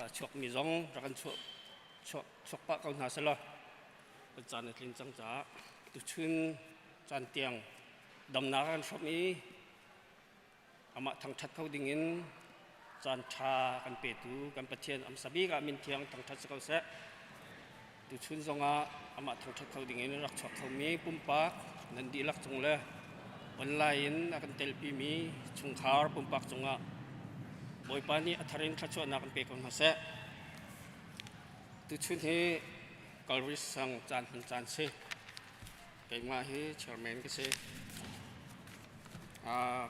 Chuakmi zong rak kan chuah chuak chuak pah ko hna selaw kan caan a tlin cang caah tuchun caan tiang damnak kan hrawmh i amah thangṭhat kho dingin caan ṭha kan petu kan Pathian amsa bik ah min thiang thangṭhat si ko seh. Tuchun zongah amah thangṭhat kho dingin rak chuak khomi pumpak nan dihlak cung le online in a kan telpimi chungkhar pumpak cungah Bawipa nih a thar in thluachuahnak kan pe ko hna seh. Tuchun hi Calvary sang caan hman caan si. Keimah hi chairman ka si.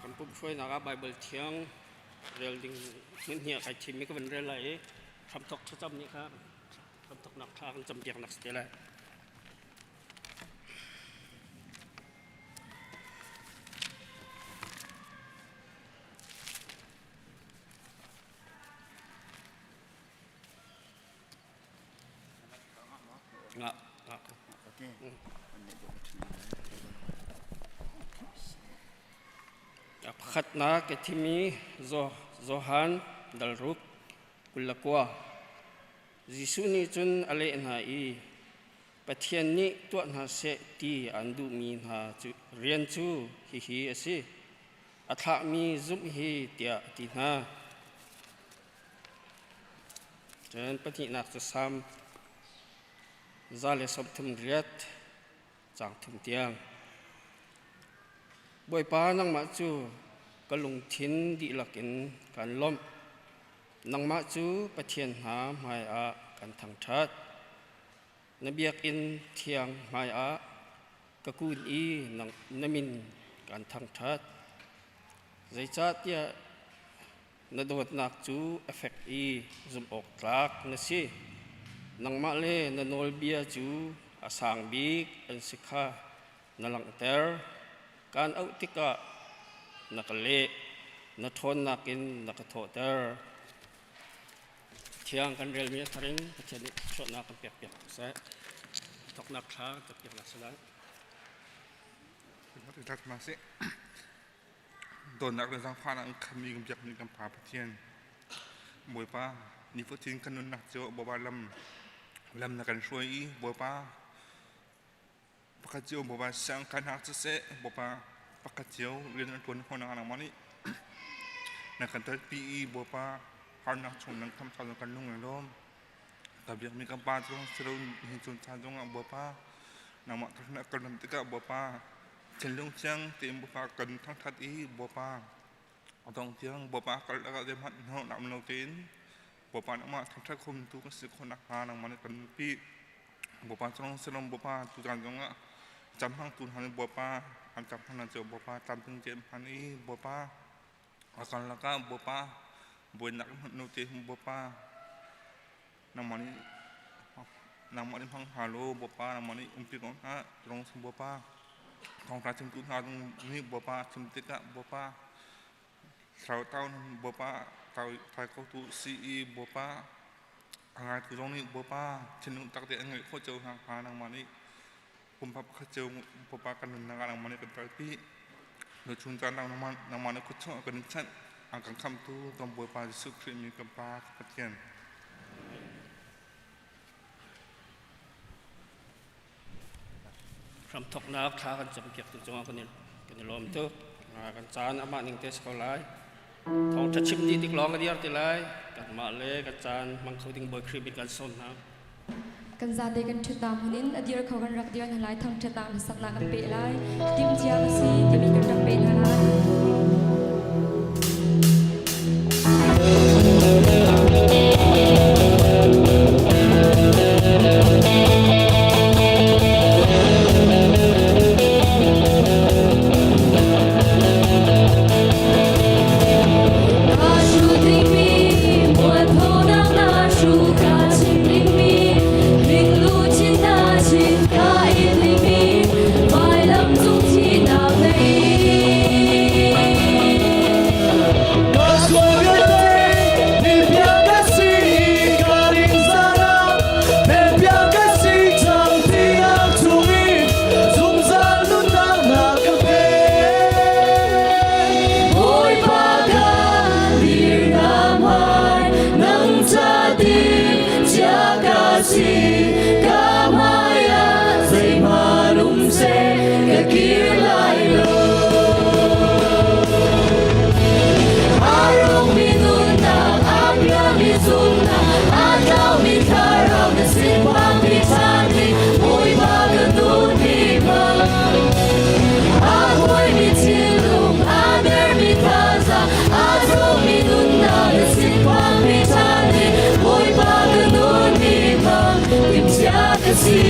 Kan pumhruainak ah Baibal thiang rel ding hmunhnih ah kai thimmi ka van rel lai i hramthok thlacam nih kha hramthoknak thla kan campiaknak si te lai. Nga nga. Pakhatnak ka thimi Johan dalruk 29. Jesuh nih cun a leh hna i, Pathian nih tuah hna seh ti an duhmi hna cu rian cu hihi a si, a thlahmi zumh hi tiah a ti hna. Cun pahnihnak cu Salm 138 caang thum tiang. Bawipa nangmah cu ka lungthin dihlak in kan lawmh. Nangmah cu Pathian hna hmaiah kan thangṭhat. Na biakinn thiang hmaiah ka kun i na min kan thangṭhat. Zeicahtiah na dawtnak cu a fek i zumhawktlak na si. Nangmah le na nawlbia cu a sang bik an si kha na langhter. Kaan auh tikah na ka leh, na ṭhawnnak in na ka thawhter. Thiang kan relmi a thar in Pathian nih thluachuahnak kan pekpiak ko seh. Thawknak thla kan pekpiaknak si lai. Dawtnak le zaangfahnak an khammi kan biakmi kan Pa Pathian Bawipa nifatin kan nunnak cu Bawipa lam lam na kan hruai i Bawipa Pakhat cio Bawipa siang kan hak siseh Bawipa pakhat cio rian an ṭuan khawh nakhnga nangmah nih na kan telpi i Bawipa harnak chung nan kham thawng kan lung i lawm. Ka biakmi kan pa cu silo nihin chun caan zongah Bawipa nangmah thangṭhat kan ram tikah Bawipa thinlung thiang tein Bawipa kan thangṭhat i Bawipa a dong tiang Bawipa kal lakah zeihmanh hnawhnak um lo tein Bawipa nangmah thangṭhat khomtu kan si khawh nakhnga nangmah nih kan pi. Bawipa cu silom Bawipa tuzaan zongah camhangtu hna nih Bawipa an camhang hna cu Bawipa tlamtling tein hman i Bawipa a kan lakah Bawipa buainak in hmanh nu te Bawipa nangmah nih nangmah nih hmang hna law Bawipa nangmah nih umpi ko hna rong sum Bawipa thawngṭha chimtu hna zong nih Bawipa chim tikah Bawipa thlarau tau Bawipa thai kotu si i Bawipa A ngaitu zong nih Bawipa thinlung tak te an ngeih khawh cio nakhnga nangmah nih pumpak pakhat cio Bawipa kan nunnak ah nangmah nih kan kalpi. Nuchun caan nangmah, nangmah nih kut chungah kan in chanh. An kan khamtu kan Bawipa Jesuh Khrih mi kan Pa Pathian. Hramthoknak thla kan campiak tu cungah kan i kan i lawm tuk. Kan caan amah ning te si ko lai. Thawngṭha chim dih tik lawng a dir ti lai. Kanmah le kan caan hmang kho ding Bawi Khrih min kan sawm hna. Kan zate kan ṭhutnak hmun in a dir kho kan rak dir hna lai. Thangṭhatnak hlasaknak kan peh lai. Timhcia ka si timi kan rak peh hna lai. kir lai lo. A rungmi nunnak, a pialmi zumhnak, a tlaumi thlarau na sin phakpi ṭhan ding, Bawipa ka nun hi hmang. A huaimi thinlung, a dermi thazaang, a zawmi nunnak na sin phakpi ṭhan ding, Bawipa ka nun hi hmang, timhcia ka si.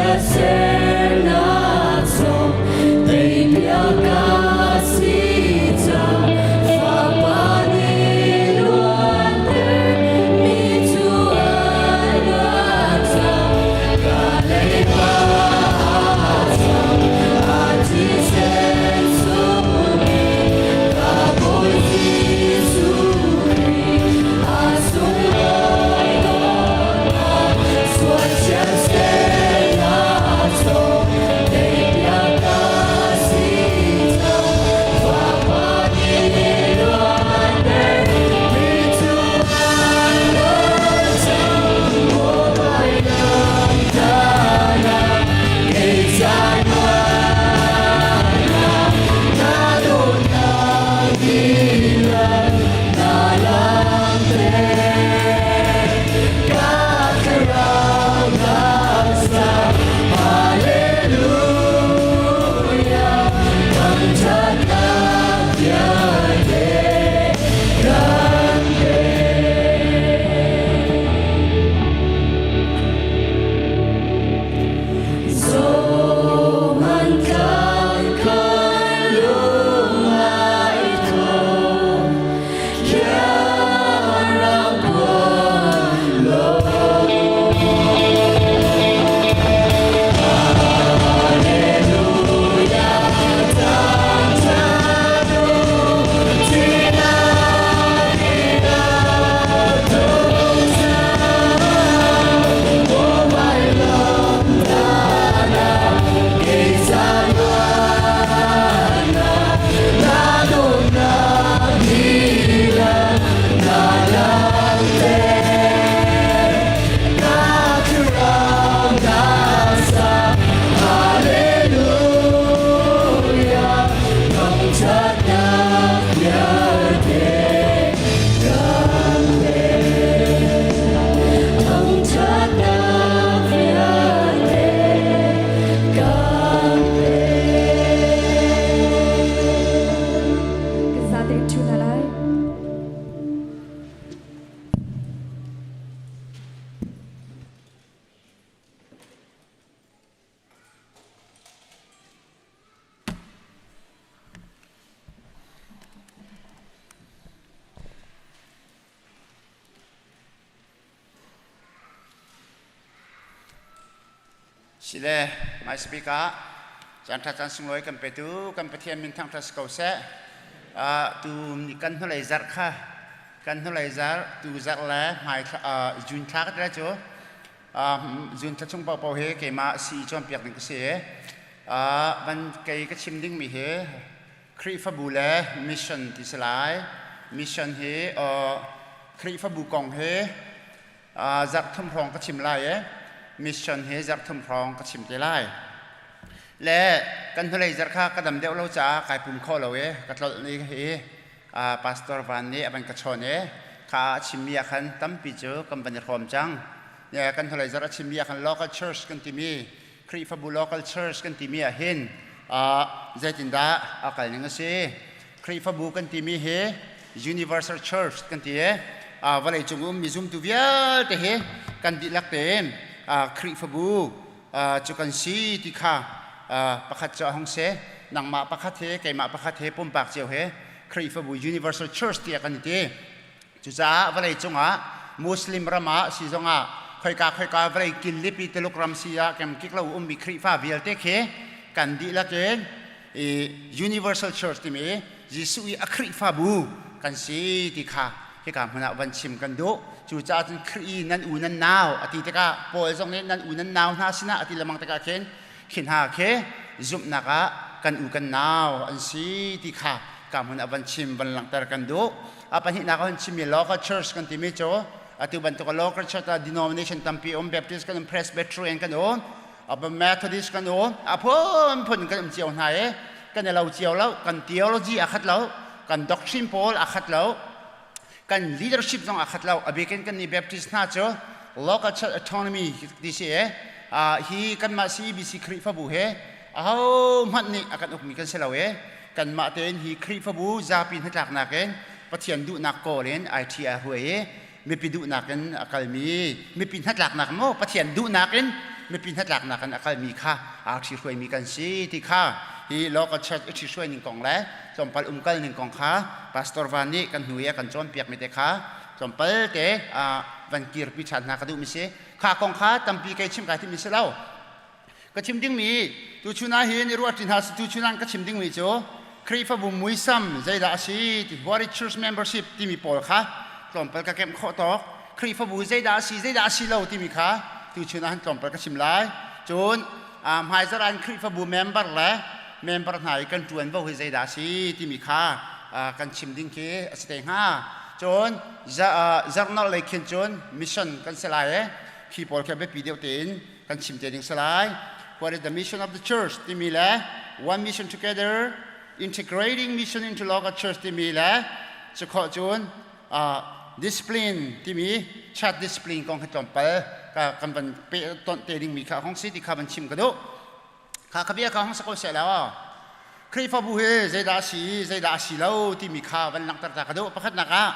Chiatsernak zong teipiak ka si cang. Fapa nih luatter mi cu a luat cang. Ka leiba a cang, a thisen sungin ka Bawi Jesuh Khrih a sunglawi dawtnak sual chiatsernak zong teipiak ka si cang. Fapa nih luatter mi cu a luat cang. Maw vailam tahnak kei ca nuamnak na dawtnak dihlak na langhter. Ka thlarau na sa Hallelujah thangṭhatnak vialte kan pek. Zohhmanh kan lung ai thawh, khiarang puan lo. Hallelujah, thangṭhat u, thihnak in a tho cang. Maw vailam tahnak kei ca luatnak, na dawtnak dihlak na langhter. Ka thlarau na sa, Hallelujah, thangṭhatnak vialte kan pek. Thangṭhatnak vialte kan pek. Kan zate ṭhu hna lai. Sile, mai speaker caan ṭha caan sunglawi kan petu kan Pathian min thangṭhat si ko seh. Tu ni kan hnulei zarh kha kan hnulei zarh tu zarh le hmai June thla ka ti lai cu June thla chung paohpaoh hi keimah sii cawnpiak ding ka si. Van kei ka chim dingmi hi Khrihfabu le mission ti si lai. Mission hi Khrihfabu kong hi zarh thum hrawng ka chim lai i mission hi zarh thum hrawng ka chim te lai. Le kan hnulei zarh kha ka dam deuh lo caah kai pum kho lo i ka tlolh ni hi Pastor Van nih a van ka chawn i kha a chimmi ah khan tampi cu kan van i hrawm cang. Kan hnulei zarh a chimmi ah khan local church kan timi Khrihfabu local church kan timi ah hin zeitindah a kal ning a si? Khrihfabu kan timi hi Universal Church kan ti i vawleicung ummi zumtu vialte hi kan dihlak tein Khrihfabu cu kan si ti kha pakhat cu a hung si. Nangmah pakhat he keimah pakhat he pumpak cio he Khrihfabu Universal Church tiah kan i ti. Cucaah vawleicung ah Muslim ram ah si zongah khoika khoika vawlei killipi Tuluk ram si ah kemkik lo ummi Khrihfa vialte khi kan dihlak in i Universal Church timi Jesuh i a Khrihfabu kan si ti kha hika hmun ah van chim kan duh. Cucaah cun Khrih i nan u nan nau a ti tikah Paul zong nih nan u nan nau hna sinah a ti lengmang tikah khin khi hna khi zumhnak ah kan u kan nau an si ti kha ka hmun ah van chim van langhter kan duh. A pahnihnak ah hun chimmi local church kan timi cu atu bantuk local church ah denomination tampi um Baptist kan um Presbyterian kan um Methodist kan um a phunphun kan um cio hna i kan i lo cio lo kan theology a khat lo kan doctrine pawl a khat lo kan leadership zong a khat lo a bikin kan nih Baptist hna cu local church autonomy ti si i hi kanmah CBC Khrihfabu he aho hmanh nih a kan ukmi kan si lo i kanmah tein hi Khrihfabu zapi hnatlaknak in Pathian duhnak kawl in IT a hruai i mipi duhnak in a kalmi mipi hnatlaknak maw Pathian duhnak in. Mipi hnatlaknak in a kalmi kha aa ṭhihruaimi kan si ti kha hi local church i ṭhihruai ning kong le tlawmpal umkal ning kong kha Pastor Van nih kan hnu i a kan cawnpiakmi te kha tlawmpal te van kirpi ṭhan hna ka duhmi si. Kha kong kha tampi kei chim kai timmi si lo. Ka chim dingmi tuchun ah hin i ruah ṭi hna tuchun ah ka chim dingmi cu Khrihfabu muisam zeidah a si ti what is church membership timi pawl kha tlawmpal ka kemh khawh tawk. Khrihfabu zeidah a si, zeidah a si lo timi kha tuchun ah hin tlawmpal ka chim lai. Cun hmaizarh ah Khrihfabu member le member hna i kan ṭuanvo hi zeidah a si timi kha kan chim ding khi a si te hnga. Cun zarhnolh lei khin cun mission kan si lai i khi pawl khi biapi deuh tein kan chim te ding si lai. What is the mission of the church timi le one mission together, integrating mission into local church timi le cukhawh cun discipline timi chat discipline kong hi tlawmpal kan van pe tonh te dingmi kha hong si ti kha van chim ka duh. Kha ka bia kha hong sa ko seh law Khrihfabu hi zeidah a si, zeidah a si lo timi kha van langhter ta ka duh. Pakhatnak ah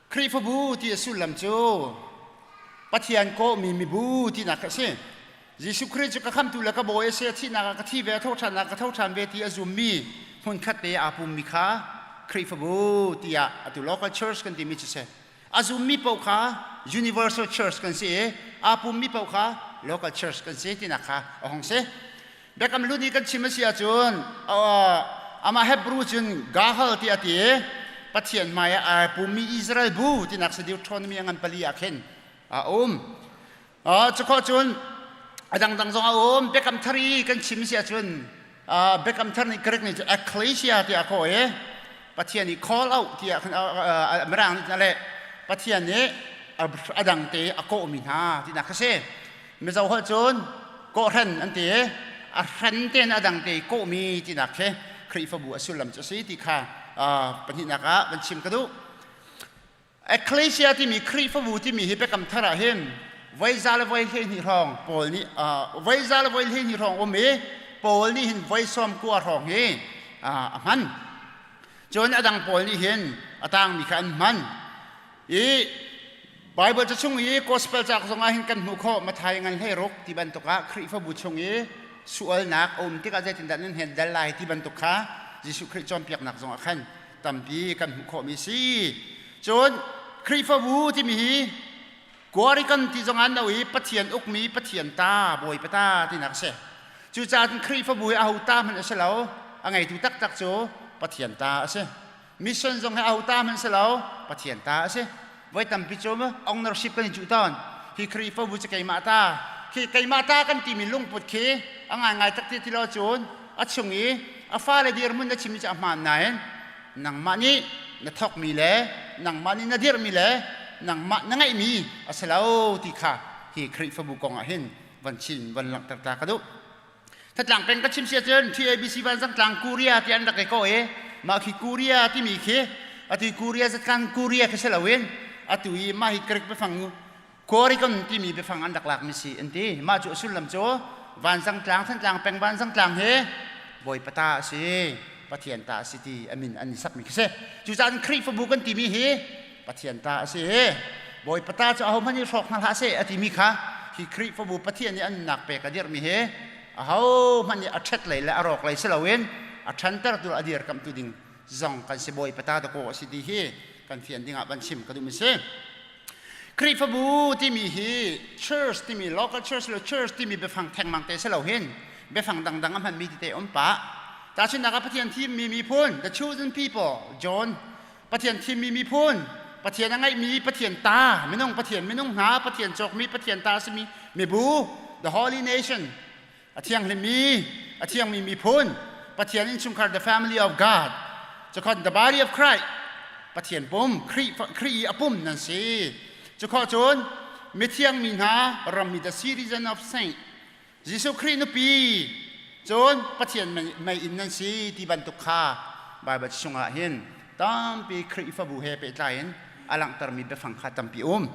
Khrihfabu ti a sullam cu Pathian kawhmi mibu tinak a si. Jesuh Khrih cu ka khamtu le ka bawi a si, a thihnak ah ka thi ve, a thoṭhannak ah ka thoṭhan ve ti a zummi hmunkhat te aa pummi kha Khrihfabu tiah atu local church kan timi cu si. A zummi paoh kha universal church kan si i aa pummi paoh kha local church kan si tinak kha a hung si. Biakam hlun i kan chim a si ahcun amah Hebrew cun Gahal ti a ti i Pathian hmai ah aa pummi Israel bu tinak si Deuteronomy a ngan pali ah khin a um. Cukhawh cun a dangdang zong a um. Biakam thar i kan chim si ahcun Biakam thar nih Greek nih cun ecclesia tiah a kawh i Pathian nih call out tiah khan Mirang nih a leh. Pathian nih a dang te a kawhmi hna tinak a si. Mizo holh cun kawhhren an ti i a hren tein a dang te kawhmi tinak khi Khrihfabu a sullam cu a si ti kha pahnihnak ah van chim ka duh. Ecclesia timi Khrihfabu timi hi Biakam Thar ah hin voi za le voi 12 hrawng Paul nih voi za le voi 12 hrawng um i Paul nih hin voi 90 hrawng hi a hman. Cun a dang pawl nih hin a tangmi kha an hman. I Bible ca chung i gospel cauk zongah hin kan hmuh khawh. Matthai ngan 16 ti bantuk ah Khrihfabu chung i sualnak a um tikah zeitindah nan hen dal lai ti bantuk kha Jesuh Khrih cawnpiaknak zongah khan tampi kan hmuh khawhmi si. Cun Khrihfabu timi hi Kuarikan ti zong an no i Pathian ukmi Pathian ta Bawipa ta tinak a si. Cucaah Khrihfabu hi aho ta hmanh a si lo, a ngeitu taktak cu Pathian ta a si. Mission zong hi aho ta hmanh si lo, Pathian ta a si. Voi tampi cu ownership kan i cuh tawn. Hi Khrihfabu cu keimah ta. Khi keimah ta kan timi lungput khi a ngaingai tak ti ti lo cun a chung i a fale dirhmun na chimmi cu a hmaan nain nangmah nih na thawkmi le nangmah nih na dirhmi le nangmah na ngeihmi a si lo ti kha hi Khrihfabu kong ah hin van chim van langhter ta ka duh. Tlatlang peng ka chim si ahcun TABC Vanzangtlang Korea ti an rak i kawh i mah khi Korea timi khi atu Korea zatlang Korea khi si loin atu i mah hi Greek biafang Korikon timi biafang an rak lakmi si an ti. Mah cu a sullam cu Vanzangtlang Thantlang peng Vanzangtlang hi Bawipa ta a si, Pathian ta a si ti a min an i sakmi khi si. Cucaah Khrihfabu kan timi hi Pathian ta a si. Bawipa ta cu ahohmanh nih hrawk hna hlah seh a timi kha hi Khrihfabu Pathian nih an nunnak pek a dirhmi hi ahohmanh nih a ṭhet lei le a rawk lei si loin a ṭhantertu a dirkamhtu ding zong kan si Bawipa ta dakaw a si ti hi kan fian dingah van chim ka duhmi si. Khrihfabu timi hi church timi local church le church timi biafang thengmang te si lo hin biafang dangdang a hmanmi tete um pah. Tahchunhnak ah Pathian thimmi miphun, the chosen people, John Pathian thimmi miphun, Pathian a ngeihmi Pathian ta, minung Pathian minung hna, Pathian cawkmi Pathian ta a simi mibu, the holy nation, a thianghlimmi, a thiangmi miphun, Pathian innchungkhar, the family of God, cukhon the body of Christ, Pathian pum, Khrih, Khrih i a pum nan si. Cukhawh cun mithiang mi hna rammi, the citizen of saint, Jesuh Khrih nupi cun Pathian mei-inn nan si ti bantuk kha Baibal chungah hin tampi Khrihfabu he pehtlai in a langhtermi biafang kha tampi um.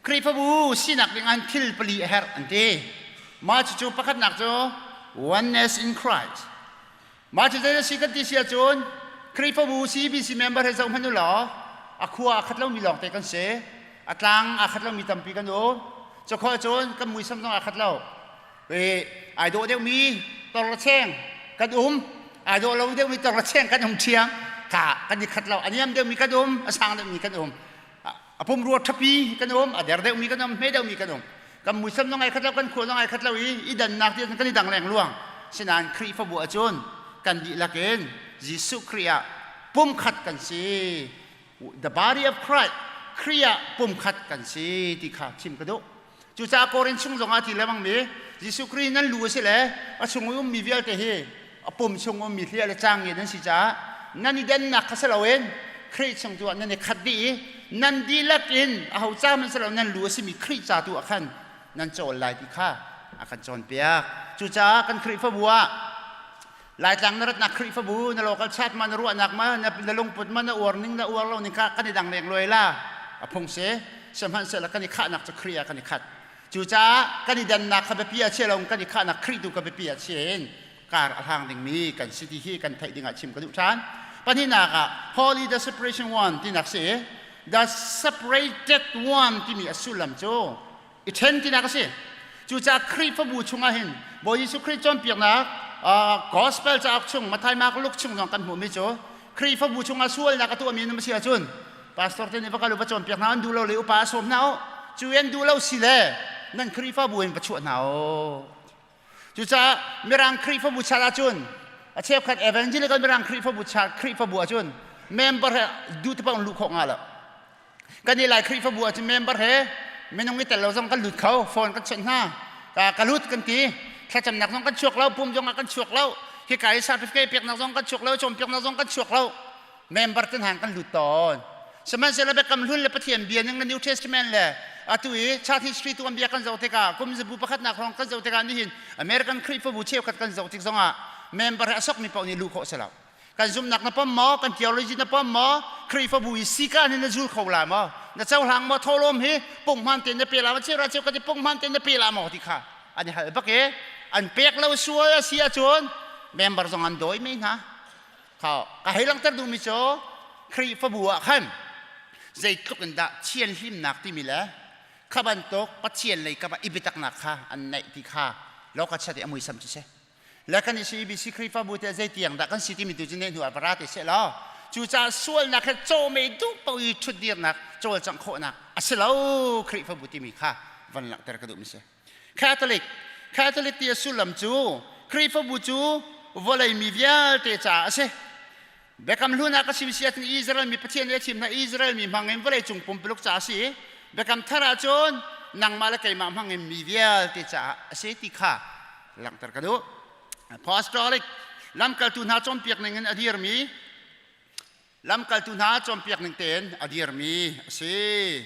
Khrihfabu sinak ding ah thil pali a herh an ti. Mah cucu pakhatnak cu oneness in Christ. Mah cu zei a si kan ti si ahcun Khrihfabu CBC member he zoh hmanh u law a khua a khat lomi lawngte kan si. A tlang aa khat lomi tampi kan um. Cukho cun kan muisam zong aa khat lo. E ai dawh deuhmi tor le cheng kan um, ai dawh lo deuhmi tor le cheng kan um ṭhiam. Ka kan i khat lo. A niam deuhmi kan um, a sang deuhmi kan um. A pumrua ṭhapi kan um, a der deuhmi kan um, hme deuhmi kan um. Kan muisam zong ai khat lo, kan khua zong ai khat lo i i dannak ti kan i dang leng luang. Sinain Khrihfabu ahcun kan dihlak in Jesuh Khrih ah pumkhat kan si. The body of Christ, Khrih ah pumkhat kan si ti kha chim ka duh. Cucaah Korin chung zongah ti lengmang mi Jesuh Khrih nan lu a si le a chung i ummi vialte hi a pum chung ummi hliah le cang nge nan si caah nan i dennak kha si loin Khrih chung tu ah nan i khat dih i nan dihlak in aho ca hmanh si lo nan lu a simi Khrih ca tu ah khan nan cawl lai ti kha a kan cawnpiak. Cucaah kan Khrihfabu ah Laitlang na ratnak Khrihfabu na local chat ma na ruahnak ma na lungput ma na uar ning na uar lo ning kha kan i dang leng luai la a phung si sihmanhsehlaw kan i khahnak cu Khrih ah kan i khat. Cucaah kan i dannak kha biapi ah chia lo kan i khahnak Khrih tu ka biapi ah chia in kar a hlang dingmi kan si ti hi kan theih ding ah chim ka duh ṭhan. Pahnihnak ah Holy the Separation One tinak si the separated one timi a sullam cu i ṭhen tinak a si. Cucaah Khrihfabu chungah hin Bawi Jesuh Khrih cawnpiaknak gospel cauk chung Matthai, Mark, Luke chung zong kan hmuhmi cu Khrihfabu chungah sualnak a tuahmi nan si ahcun pastor te nih va kal u va cawnpiak hna an duh lo le upa a sawm hna u cu an duh lo si le nan Khrihfabu in va chuah hna u. Cucaah Mirang Khrihfabu chan ahcun a cheukhat evangelical Mirang Khrihfabu chan Khrihfabu ahcun member he duh te paoh in luh khawh nga lo. Kan i Lai Khrihfabu ahcun member he minung i tel lo zong kan lut kho, phone kan chawnh hna. Ka ka lut kan ti. Thlacamnak zong kan chuak lo, pum zong ah kan chuak lo. Hika i certificate peknak zong kan chuak lo, cawnpiaknak zong kan chuak lo. Member ten han kan lut tawn. Sihmanhsehlaw Biakam Hlun le Pathian bia ning le New Testament le atu i church history tu an bia kan zoh tikah kum zabu pakhatnak hrawng kan zoh tikah nihin American Khrihfabu cheukhat kan zoh tik zongah member he a sokmi paoh nih luh khawh si lo. Kan zumhnak na pom maw? Kan theology na pom maw? Khrihfabu i sika nih na zul kho la maw? Na cohlang maw? Tholawm hi punghman tein na pe la maw? Cheuhra cheukhat hi punghman tein na pe la maw ti kha an i hal bak i an pek lo sual a si ahcun member zong an dawi mei hna. Kha ka hei langhter duhmi cu Khrihfabu ah khan zeitluk in dah thianhlimnak timi le kha bantuk Pathian lei kap ah i biataknak kha an neih ti kha local chat i a muisam cu si. Le kan i CBC Khrihfabu te zeitiang dah kan si timi tu cu ne hnu ah va ra te seh law cucaah sualnak he cawhmeh duh paoh i ṭhutdirnak cawlcangh khawhnak a si lo Khrihfabu timi kha van langhter ka duhmi si. Catholic Catholic ti a sullam cu Khrihfabu cu vawlei mi vialte caah a si. Biakam Hlun ah ka sim si ahcun Israel mi Pathian nih a thim hna Israel mi hmang in vawleicung pumpuluk caah a si i Biakam Thar ahcun nangmah le keimah hmang in mi vialte caah a si ti kha langhter ka duh. Apostolic lamkaltu hna cawnpiak ning in a dirmi lamkaltu hna cawnpiak ning tein a dirmi a si.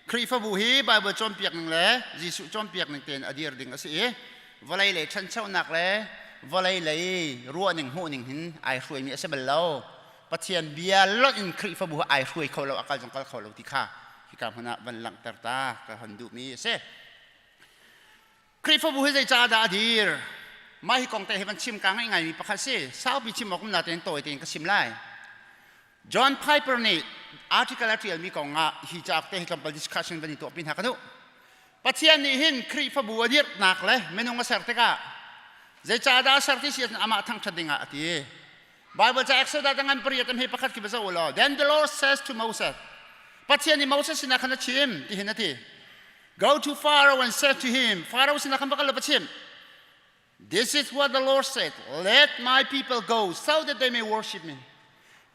Khrihfabu hi Bible cawnpiak ning le Jesuh cawnpiak ning tein a dir ding a si i vawlei lei ṭhanchonak le vawlei lei ruahning hmuhning hin ai hruaimi a si bal lo. Pathian bia lonh in Khrihfabu ai hruai kho lo, a kal zong kal kho lo ti kha hika hmun ah van langhter ta ka hon duhmi a si. Khrihfabu hi zeicah dah a dir? Mah hi kong te hi van chim ka ngaih ngaimi pakhat si. Saupi chim awk um natein tawi tein ka chim lai. John Piper nih article a ṭialmi kong ah hi cauk te hi tlawmpal discussion van i tuahpi hna ka duh. Pathian nih hin Khrihfabu a dirhnak le minung a ser tikah zeicahdah a ser ti si ahcun amah thangṭhat dingah a ti. Bible ca Exodus ngan pariat am hi pakhat khi va zoh u law Then the Lord says to Moses Pathian nih Moses sinah khan a chim ti hin a ti. Go to Pharaoh and say to him Pharaoh sinah khan va kal law va chim This is what the Lord said Let my people go so that they may worship me.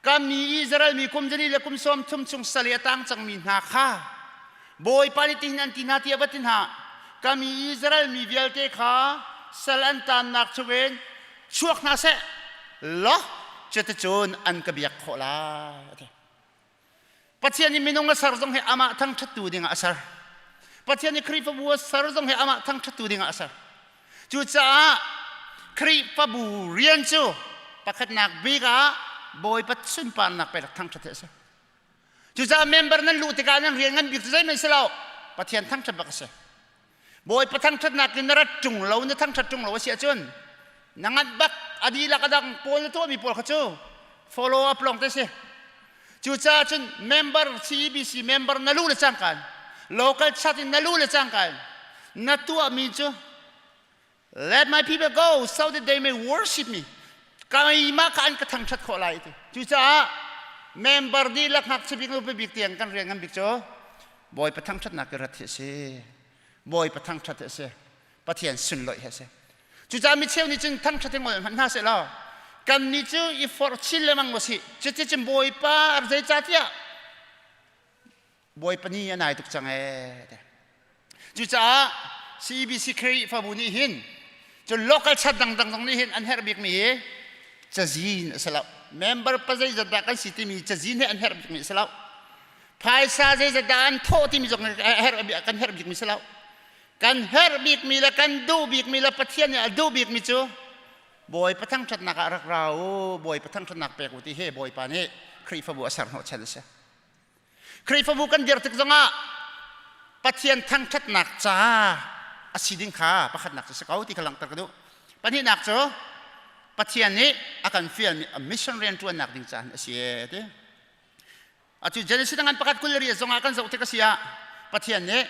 Ka mi Israel mi kum zali le kum sawm thum chung sal i a tang cangmi hna kha Bawipa nih tihin an ti hna tiah va ti hna. Ka mi Israel mi vialte kha sal an taannak chungin chuak hna seh law cuticun an ka biak khawh lai a ti. Pathian nih minung a ser zong hi amah thangṭhattu dingah a ser. Pathian nih Khrihfabu a ser zong hi amah thangṭhattu dingah a ser. Cucaah Khrihfabu rian cu pakhatnak bik ah Bawipa sunparnak pek thangṭhat hi a si. Cucaah member nan luh tikah nan rian ngan bik cu zeihmanh si lo. Pathian thangṭhat bak a si. Bawipa thangṭhatnak in na rat ṭung lo, na thangṭhat ṭung lo a si ahcun na nganh bak a dihlak a dang pawl na tuahmi pawl kha cu follow up lawng te si. Cucaah cun member CEBC member na lu le cangkan local chat in na lu le cangkan. Na tuahmi cu Let my people go so that they may worship me. Keimah kha an ka thangṭhat khawh lai ti. Cucaah member dihlak ngakchia bik nupi bik tiang kan rian ngan bik cu Bawipa thangṭhatnak i rat hi a si. Bawipa thangṭhat hi a si. Pathian sunlawih hi a si. Cucaah mi cheu nih cun thangṭhat hi ngol hmanh hna seh law kannih cu i forh chin lengmang u sih. Cuticun Bawipa zeicahtiah Bawipa ni a nai tuk cang ee. Cucaah CBC Khrihfabu nih hin cun local chat dangdang zong nih hin an herh bikmi hi cazin a si lo. Member pa zeizat dah kan si timi cazin hi an herh bikmi a si lo. Phaisa zeizat dah an thawh timi zong kan herh bikmi si lo. Kan herh bikmi le kan duh bikmi le Pathian nih a duh bikmi cu Bawipa thangṭhatnak ah rak ra u, Bawipa thangṭhatnak pek u ti hi Bawipa nih Khrihfabu a ser hnawhchan a si. Khrihfabu kan dir tik zongah Pathian thangṭhatnak ca a si ding kha pakhatnak cu si ko ti kha langhter ka duh. Pahnihnak cu Pathian nih a kan fialmi a mission rianṭuannak ding caan a si e ti. Atu Genesis ngan pakhat 20 zongah kan zoh tik a si ah Pathian nih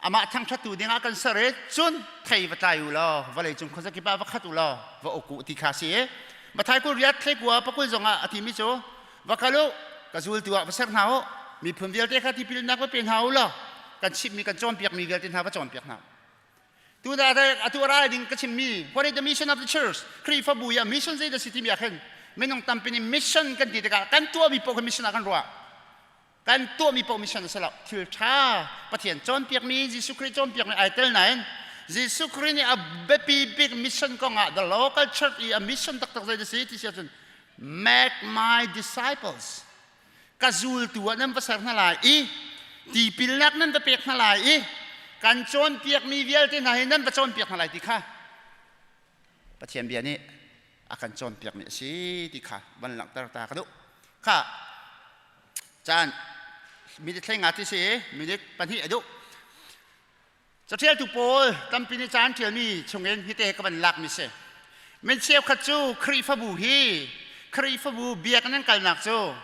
amah thangṭhattu dingah kan ser i cun thei va tlai u law vawleicung khuazakip ah va khat u law va uk u ti kha si i Mathai 20 thlekua pakul zongah a timi cu va kal u ka zultu ah va ser hna u miphun vialte kha tipilnak va pe hna u law kan chimhmi kan cawnpiakmi vialte hna va cawnpiak hna tu atu rai ding ka chimmi what is the mission of the church Khrihfabu i a mission zei dah si timi ah khin minung tampi nih mission kan ti tikah kan tuahmi paoh kha mission ah kan ruah Kan tuahmi paoh mission a si lo. Thil ṭha Pathian cawnpiakmi Jesuh Khrih cawnpiakmi ai tel nain Jesuh Khrih nih a biapi bik mission kongah the local church i a mission taktak zei a si ti si ahcun make my disciples ka zultu ah nan va ser hna lai i tipilnak nan va pek hna lai i kan cawnpiakmi vialte hna hi nan va cawnpiak hna lai ti kha Pathian bia nih a kan cawnpiakmi a si ti kha van langhter ta ka duh. Kha caan minute hlei nga ti si minute pahnih a duh. Caṭialtu pawl tampi nih caan ṭialmi chungin hite ka van lakmi si. Min cheukhat cu Khrihfabu hi Khrihfabu biakinn an kalnak cu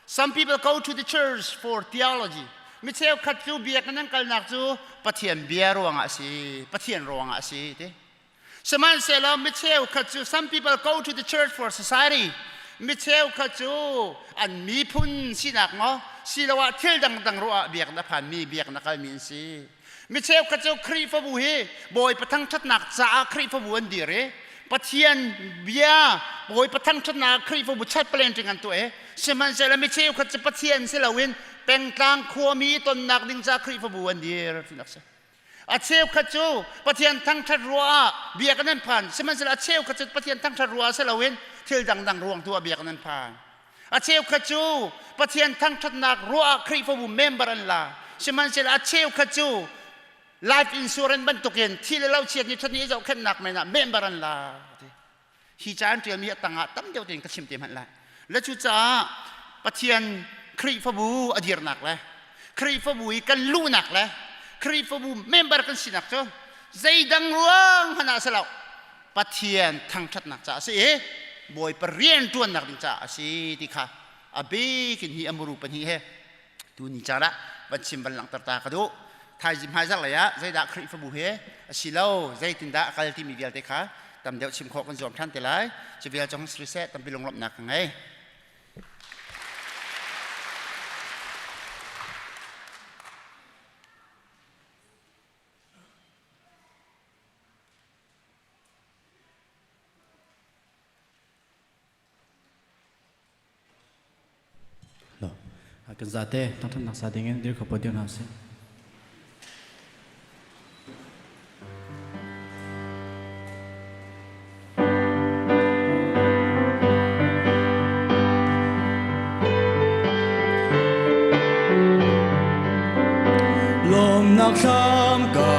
Some people go to the church for theology. Mi cheukhat cu biakinn an kalnak cu Pathian bia ruangah a si, Pathian ruangah a si ti. Sihmanhsehlaw mi cheukhat cu some people go to the church for society. Mi cheukhat cu an miphun sinak maw siloah thil dangdang ruah ah biakinn a phanmi, biakinn a kalmi an si. Mi cheukhat cu Khrihfabu hi Bawipa thangṭhatnak caah Khrihfabu an dir i Pathian bia Bawipa thangṭhatnak Khrihfabu chatplanting an tuah i sihmanhsehlaw mi cheukhat cu Pathian si loin pengtlang khuami tonnak ding caah Khrihfabu an dir tinak si. A cheukhat cu Pathian thangṭhat ruah ah biakinn an phan sihmanhsehlaw a cheukhat cu Pathian thangṭhat ruah ah si loin thil dangdang ruang tu ah biakinn an phan. A cheukhat cu Pathian thangṭhatnak ruah ah Khrihfabu member an la. Sihmanhsehlaw a cheukhat cu life insurance bantukin thi le lo chiat ni ṭhat ni i zohkhenhnak men ah member an la. Hi ca an ṭialmi a tangah tam deuh tein ka chim te hmanh lai. Le cucaah Pathian Khrihfabu a dirnak le Khrihfabu i kan luhnak le Khrihfabu member kan sinak cu zeidang ruang hmanh ah a si lo. Pathian thangṭhatnak caah a si i Bawipa rianṭuannak ding caah a si ti kha a bik in hi a muru pahnih he tuni caan ah van chim van langhter ta ka duh. Thaizing hmaizarh lei ah zeidah Khrihfabu he a si lo zeitindah a kal timi vialte kha tam deuh chim khawh kan zuam ṭhan te lai. Cu vial cu hung si seh tampi lunglawmhnak ka ngei. Kan zate thangthatnak sa dingin dir kho dir hna sih. Lawmnak thlam ka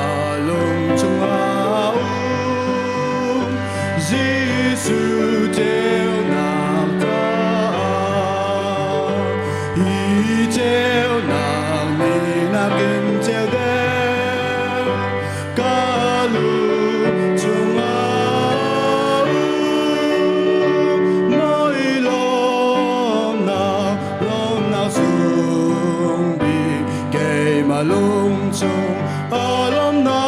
lung chungah um Jesuh ceunak caah hi ceunak ni nakin ceu deuh ka lung chungah um mawi lawmnak lawmnak sung bik keimah lung chung a lawmnak.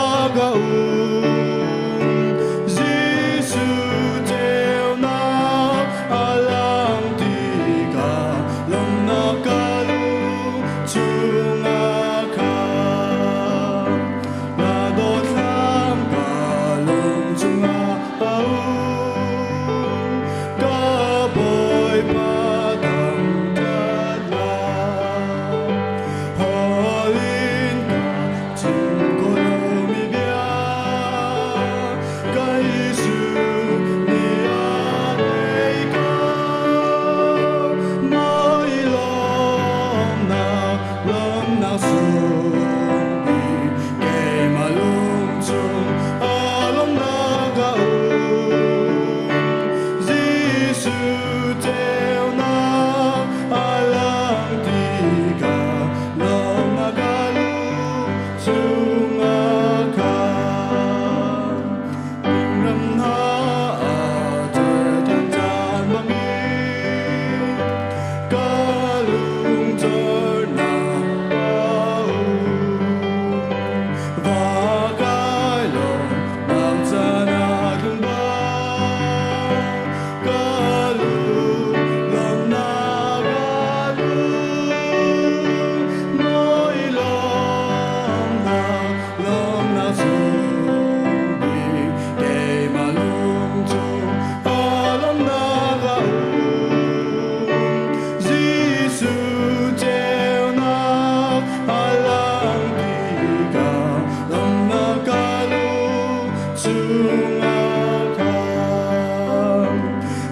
chungah khan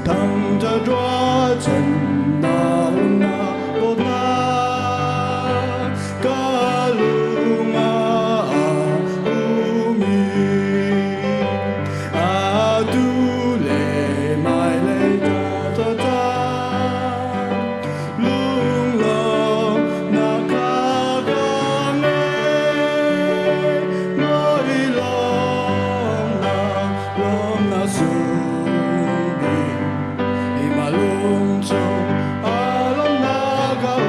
thangṭhat ruahchannak umnak dawtnak ka lung ah a um i atu le hmailei ca lunglawmhnak kha ka ngei. Mawi lawmnak, lawmnak sung bik, i mah lung chung aa lawmhnak a um.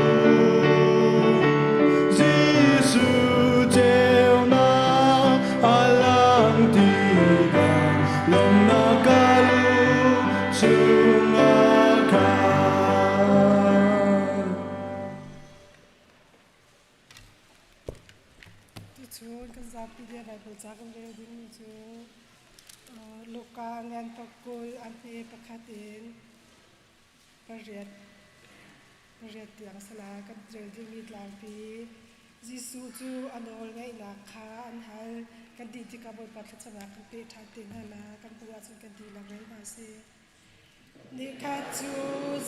Jesuh ceunak a lang tikah lawmhnak ka lung chungah khan. Tuchun kan zapi bia Bible ca kan rel dingmi cu Luka ngan pakul a hme pakhat in pariat pariat tiang sala kan rel dingmi tlangpi Jesuh cu a nawl ngeihnak kha an hal. Kan dih tikah Bawipa thlacamnak kan peh ṭhan te hna la. Kan hmuh ahcun kan dihlak rel hna sih. Nikhat cu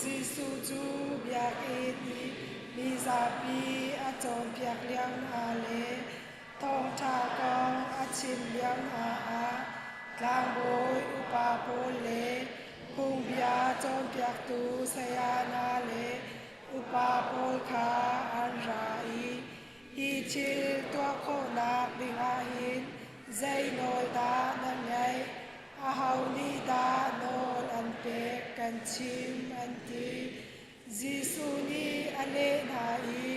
Jesuh cu biakinn i mizapi a cawnpiak lio hna le thawngṭha kong a chim lio hna ah tlangbawi upa pawl le phungbia cawnpiaktu saya hna le upa pawl kha an ra i hi thil tuah khawhnak dingah hin zei nawl dah nan ngeih? Aho nih dah nawl an pek kan chim an ti. Jesuh nih a leh hna i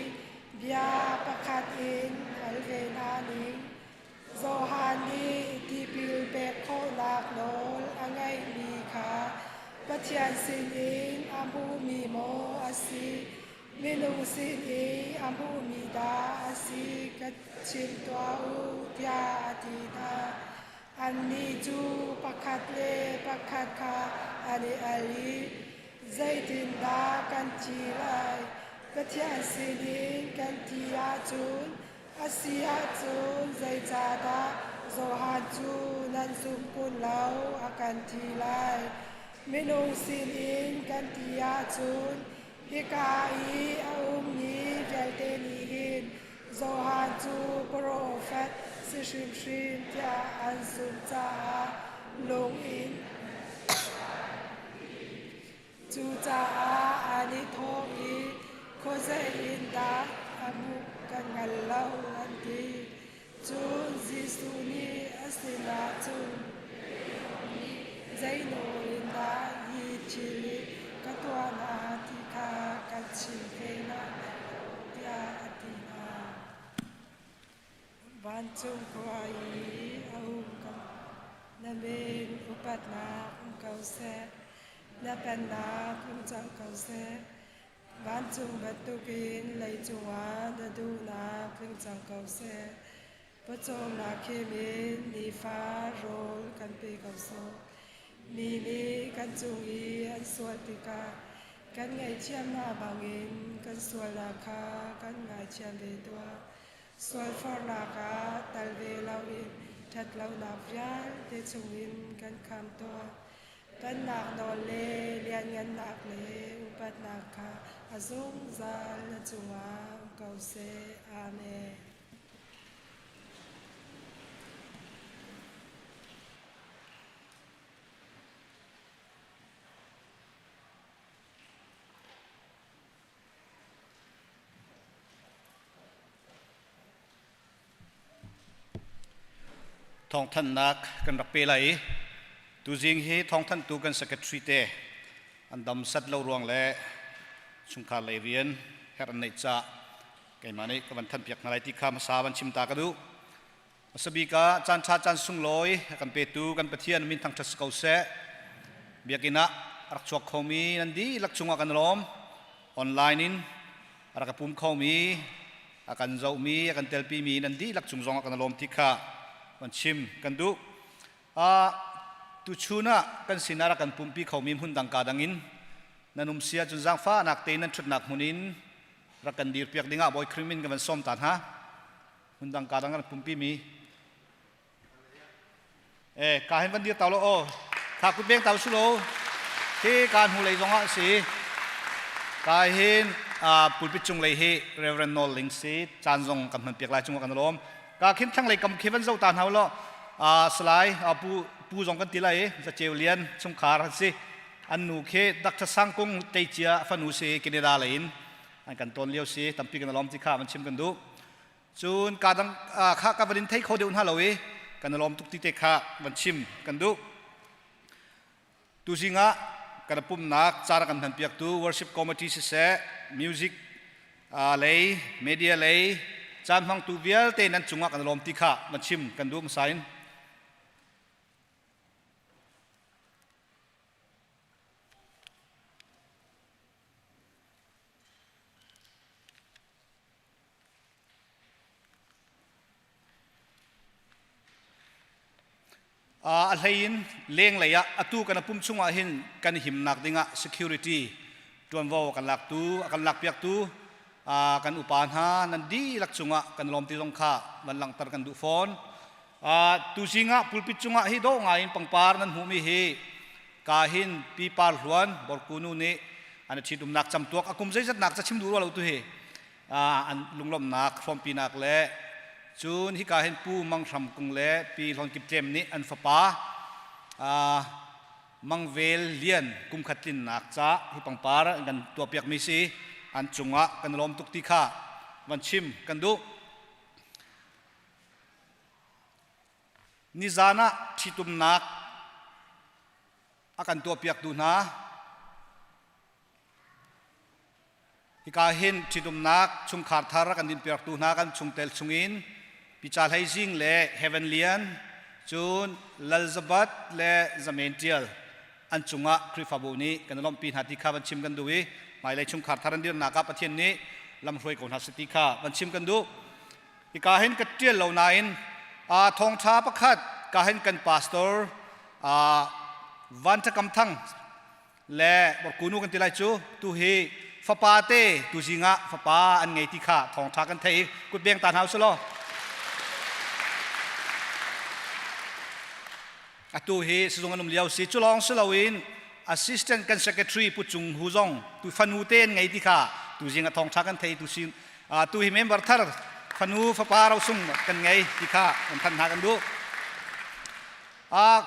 bia pakhat in hal ve hna ning. Johan nih tipil pek khawhnak nawl a ngeihmi kha Pathian sinin a hmuhmi maw a si, minung sin i a hmuhmi dah a si ka chim tuah u tiah a ti hna. Annih cu pakhat le pakhat kha an i al i zeitindah kan thi lai? Pathian sinin kan ti ahcun a si ahcun zeicahdah Johan cu nan zumh kun lo a kan ti lai? Minung sinin kan ti ahcun hika i a ummi vialte nih hin Johan cu profet si hrimhrim tiah an zumh caah lung in Cucaah an i thawh i khuazei in dah a hmuh kan hngal lo an ti. Cun Jesuh nih a sinah cun zei nawl in dah hi thil hi ka tuah hna ti kha kan chim ve hna tiah a ti hna. Vancung khua i a um ko. Na min upatnak um ko seh. Na pennak um cang ko seh. Vancung bantukin leicung ah na duhnak tling cang ko seh. Pawcawmnak khim in nifa rawl kan pe ko sawh. Mi nih kan cung i an sual tikah kan ngaihthiam hna bangin kan sualnak kha kan ngaithiam ve tuah. Sualforhnak ah tal ve loin ṭhatlonak vialte chungin kan khamh tuah. Pennak nawl le lianngannak le upatnak kha a zungzal na cungah um ko seh. Amen. Thawngthanhnak kan rak pe lai i tuzing hi thawngthanhtu kan secretary te an dam sat lo ruang le chungkhar lei rian herh an neih caah keimah nih ka van thanpiak hna lai ti kha hmasa van chim ta ka duh. Hmasabik ah caan ṭha caan sunglawi a kan petu kan Pathian min thangṭhat si ko seh. Biakinn ah a rak chuak khomi nan dihlak cungah kan lawm. Online in a rak pum khomi, a kan zohmi, a kan telpimi nan dihlak cung zongah kan lawm ti kha van chim kan duh. Tuchun ah kan sinah rak kan pumpi khomi hmun dang ka dang in nan um si ahcun zaangfahnak tein nan ṭhutnak hmun in rak kan dirpiak dingah Bawi Khrih min ka van sawm ta hna. Hmundang ka dang kan pumpi mi. Eh, ka hin van dir tau lo o. Tha kut beng tau su lo. Hi ka hnu lei zong ah si. Ka hin pulpit cung lei hi Reverend Noel Ling si caan zong kan hman piak lai cung kan lawm. Ka khin thlang lei kam khi van zo ta hna lo. Salai pu pu zong kan ti lai za cheu lian chungkhar han si. An nu khi Dr. Sangkung Teicia fanu si Canada lei in an kan ton lio si tampi kan lawm ti kha van chim kan duh. Cun ka dang kha ka van in thei kho deuh hna lo i kan lawm tuk ti te kha van chim kan duh. Tuzing ah kan pumnak cara kan hman piaktu worship committee siseh music lei media lei caan hmangtu vialte nan cungah kan lawm ti kha van chim kan duh hmasa in. A hlei in lenglei ah atu kan pum chungah hin kan himnak dingah security tuanvo kan laktu a kan lakpiaktu kan upa hna nan dihlak cungah kan lawm ti zong kha van langhter kan duh fawn. Tuzing ah pulpit cungah hi dawh ngai in pangpar nan hmuhmi hi ka hin pi par hluan borkunu nih an ṭhitumnak camtuak a kum zeizatnak ca chim duh rua lo tu hi an lunglawmhnak hrawmpinak le cun hika hin Pu Mang Hram Kung le Pi Hlawn Kip Tlem nih an fapa Mang Vel Lian kum khat tlinnak ca hi pangpar an kan tuahpiakmi si an cungah kan lawm tuk ti kha van chim kan duh. Nizan ah ṭhitumnak a kan tuahpiaktu hna Hika hin ṭhitumnak chungkhar thar kan dinpiaktu hna kan chungtel chungin Pica Hlei Zing le Heaven Lian, cun Lalzabat le Zamen Ṭial an cungah Khrihfabu nih kan i lawmhpi hna ti kha van chim kan duh i hmailei chungkhar thar an dirnak ah Pathian nih lamhruai ko hna seh ti kha van chim kan duh. Hika hin ka ṭial lo nain thawngṭha pakhat ka hin kan pastor Van Ṭha Kam Thang le kunu kan ti lai cu tu hi fapa te tu zing ah fapa an ngei ti kha thawngtha kan thei kut beng ta hna usulaw atu hi sizung an um lio si cu lawng si loin assistant kan secretary pu cung hu zong tu fanu te an ngei ti kha tu zing ah thawngtha kan thei tu sin tu hi member thar fanu fapa rosung kan ngei ti kha kan than hna kan duh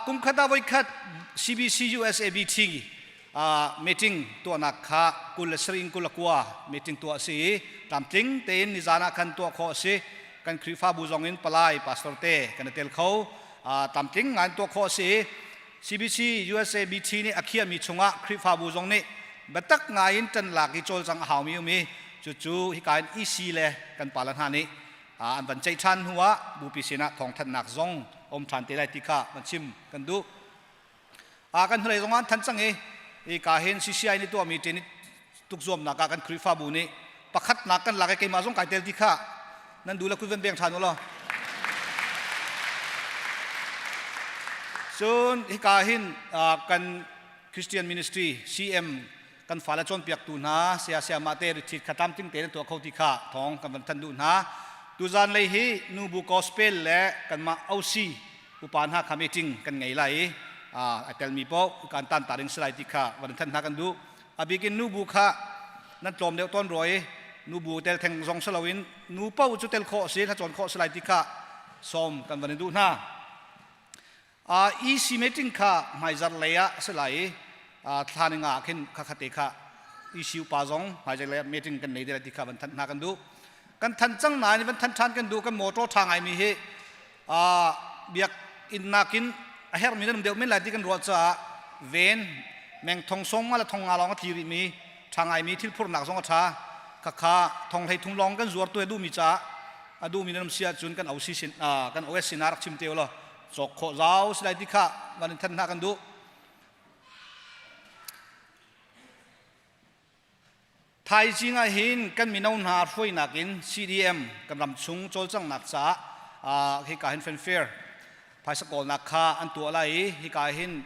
Kum khat ah voikhat CBC USABT meeting tuahnak kha 27 in 29 meeting tuah a si i tlamtling tein nizan ah khan tuah khawh a si. Kan Khrihfabu zong in palai pastor te kan i tel kho. Tlamtling ngai in tuah khawh a si i CBC USABT nih a khiahmi chungah Khrihfabu zong nih biatak ngai in ṭan lak i cawlcang a haumi um i cucu hika in EC le kan pala hna nih an van ceih ṭhan hnu ah bupi sinah thawngthanhnak zong a um ṭhan te lai ti kha van chim kan duh. Kan hnulei zong ah an thanh cang i i ka hin CCI nih tuahmi ṭin tukzuamnak ah kan Khrihfabu nih pakhatnak kan lak i keimah zong kai tel ti kha nan duh le kut van beng ṭhan u law. Cun hika hin kan Christian Ministry CM kan fale cawnpiaktu hna saya sayamah te retreat kha tlamtling tein an tuah kho ti kha thawng kan van thanh duh hna. Tuzan lei hi nubu gospel le kanmah OC upa hna kha meeting kan ngei lai i a telmi paoh kan tan ta ding si lai ti kha van thanh hna kan duh. A bikin nubu kha nan tlawm deuh tawn rua i nubu tel theng zong si loin nu paoh cu tel khawh si thlacawn khawh si lai ti kha sawm kan van i duh hna. EC meeting kha hmaizarh lei ah a si lai i thla ni nga ah khin khakhat te kha EC upa zong hmaizarh lei ah meeting kan nei te lai ti kha van thanh hna kan duh. Kan thanh cang nain van thanh ṭhan kan duh kan motor ṭha ngaimi hi biakinn nakin a herhmi nan um deuh men lai ti kan ruah caah ven meng thong sawm nga le thong nga lawng a tli rihmi ṭha ngaimi thil phurnak zong a ṭha khakha thong hlei thum lawng kan zuar tu he duhmi caah a duhmi nan um si ahcun kan OC sin kan OS sinah rak chim te ulaw cawk khawh zau si lai ti kha van in thanh hna kan duh. Thaizing ah hin kan mino hna hruainak in CDM kan ram chung cawlcanghnak caah hika hin fanfare phaisa kawlnak kha an tuah lai i hika hin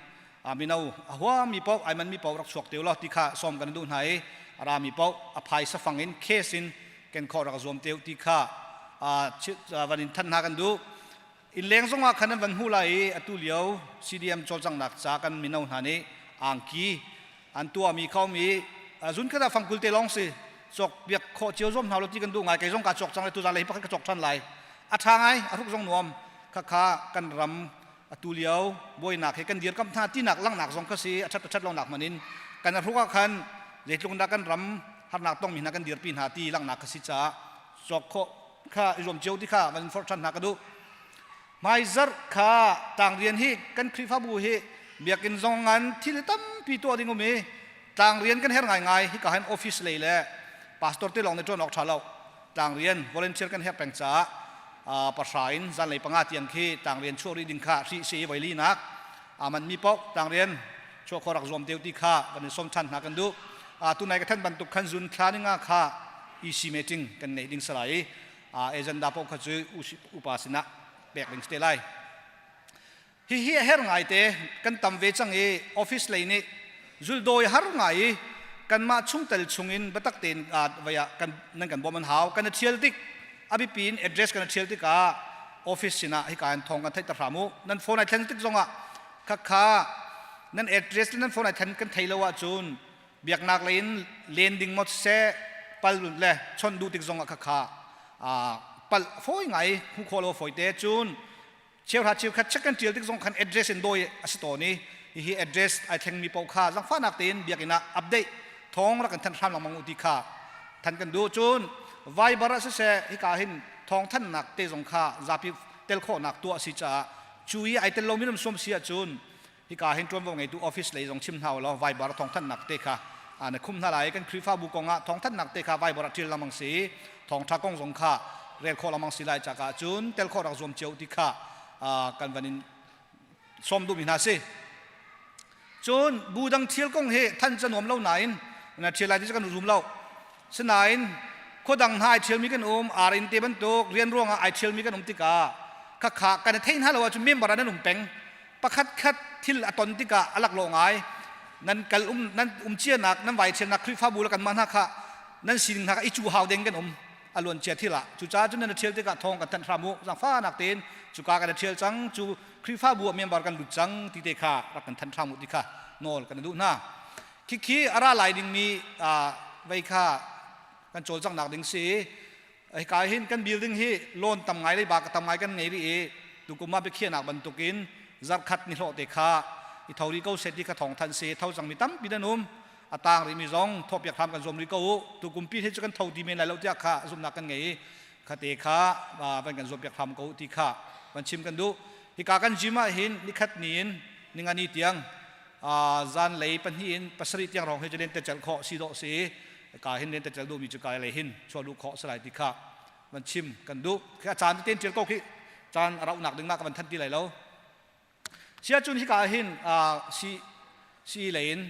mino a huami paoh ai manmi paoh rak chuak te ulaw ti kha sawm kan duh hna i a rami paoh a phaisa fang in case in ken khawh rak zuam te u ti kha van in thanh hna kan duh. Innleng zongah khan an van hmuh lai i atu lio CDM cawlcanghnak ca kan mino hna nih angki an tuahmi kha um i zun khat ah fangkul te lawng si cawk piak khawh cio zuam hna lo ti kan duh ngai. Kei zong kaa cawk cang le tuzan le hi pakhat ka cawk ṭhan lai. A ṭha ngai, a hruk zong nuam. Khakha kan ram atu lio buainak hi kan dirkamh hna tinak langhnak zong kha si. A ṭhat a ṭhat lonak hmanh in kan a hruk ah khan zeitluk in dah kan ram harnak tongmi hna kan dirpi hna ti langhnak kha si caah cawk khawh kha i zuam cio ti kha van in forh ṭhan hna ka duh. Hmaizarh kha tlangrian hi kan Khrihfabu hi biakinn zong ngan thil tampi tuah ding um i tlangrian kan herh ngaingai. Hika hin office lei le pastor te lawng nih ṭuan awk ṭha lo. Tlangrian volunteer kan herh peng caah pahra in zanlei panga tiang khi tlangrian chuah rih ding kha hrih si i voili nak aa manmi paoh tlangrian chuah khawh rak zuam deuh ti kha kan in sawm ṭhan hna kan duh. Tunai ka thanh bantuk khan zun thla ninga kha EC meeting kan neih ding salai i agenda paoh kha cu upa sinah pek ding si te lai. Hihi a her ngai te. Kan tam ve cang i office lei nih zuldawi har ngai i kanmah chungtel chungin biatak tein vai ah kan nan kan bawm an hau. Kan i thial tik, a bipi in address kan i thial tikah office sinah hika in thawng kan theih ter hram u. Nan phone ai thlen tik zongah khakha nan address le nan phone ai thlen kan thei lo ahcun biaknak lei in len ding maw siseh, pal le chawnh duh tik zongah khakha pal fawi ngai hmuh khawh lo fawi te. Cun cheuhra cheukhat check kan tial tik zong khan address in dawi a si tawn i hihi address ai thlengmi paoh kha zangfahnak tein biakinn ah update thawng rak kan thanh hram lengmang u ti kha than kan duh. Cun Viber ah siseh, hika hin thawng thannak te zong kha zapi tel khawhnak tuah a si caah cu i ai tel lomi ram suam si ahcun hika hin ṭuanvo ngeitu office lei zong chim hna ulaw Viber thawngthanhnak te kha na khum hna lai. Kan Khrihfabu kong ah thawngthanhnak te kha Viber ah ṭial lengmang si, thawngṭha kong zong kha rel khawh lengmang si lai cakah cun tel khawh rak zuam cio ti kha kan van in sawm duhmi hna si. Cun bu dang thil kong hi than ca nuam lo nain na ṭhial lai ti cu kan zum lo. Sinain khuadang hna ai ṭhialmi kan um, ar in te bantuk rian ruangah ai ṭhialmi kan um tikah khakha kan i theih hna lo ahcun member ah nan um peng. Pakhat khat thil a ton tikah a laklawh ngai. Nan kal um, nan um cianak, nan vai ṭhialnak Khrihfabu le kanmah hna kha nan sining hna kha i cu hau ding kan um a luan cia thil ah. Cucaah cun nan ṭhial tikah thawng kan thanh hram u, zaangfahnak tein cuka kan i ṭhial cang, cu Khrihfabu ah member kan lut cang ti te kha rak kan thanh hram u ti kha nawl kan duh hna. Khikhi a ra lai dingmi vei kha kan cawlcanghnak ding si. Hika hin kan building hi loan tam ngai leiba tam ngai kan ngei rih i tukum ah biakhiahnak bantukin zarkhat ni hlawh te kha i tho rih ko seh ti kha thawng thanh si. Tho cangmi tampi nan um, a tang rihmi zong thawhpiak hram kan zuam rih ko u. Tukum pi hi cu kan tho ti men lai lo tiah kha zumhnak kan ngei i khate kha van kan zuampiak hram ko ti kha van chim kan duh. Hika kan gym ah hin nikhat ni in ningani tiang zan lei 2 in 7 tiang rong hi cu lentecelh khawh si dawh si. Ka hin lentecelh duhmi cu kai lei hin chuah luh khawh si lai ti kha van chim kan duh. Khi a caan ten tial ko khi caan a rauhnak ding ma ka van than ti lai lo. Sia cun hika hin si si lei in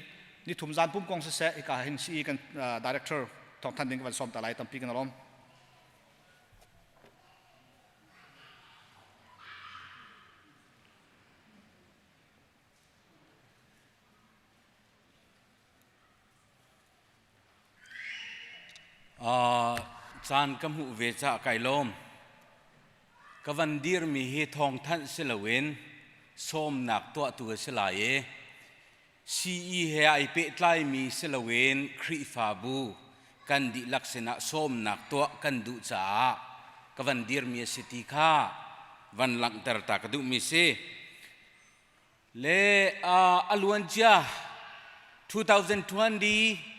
ni thum zan pum kong siseh, hika hin si kan director thawng than ding ka van som ta lai. Tampi kan alom. Caan ka hmuh ve caah kai lawm. Ka van dirmi hi thawngthanh si loin sawmnak tuahtu a si lai i CE he ai pehtlaimi si loin Khrihfabu kan dihlak sinah sawmnak tuah kan duh caah ka van dirmi a si ti kha van langhter ta ka duhmi si. Le a luancia 2020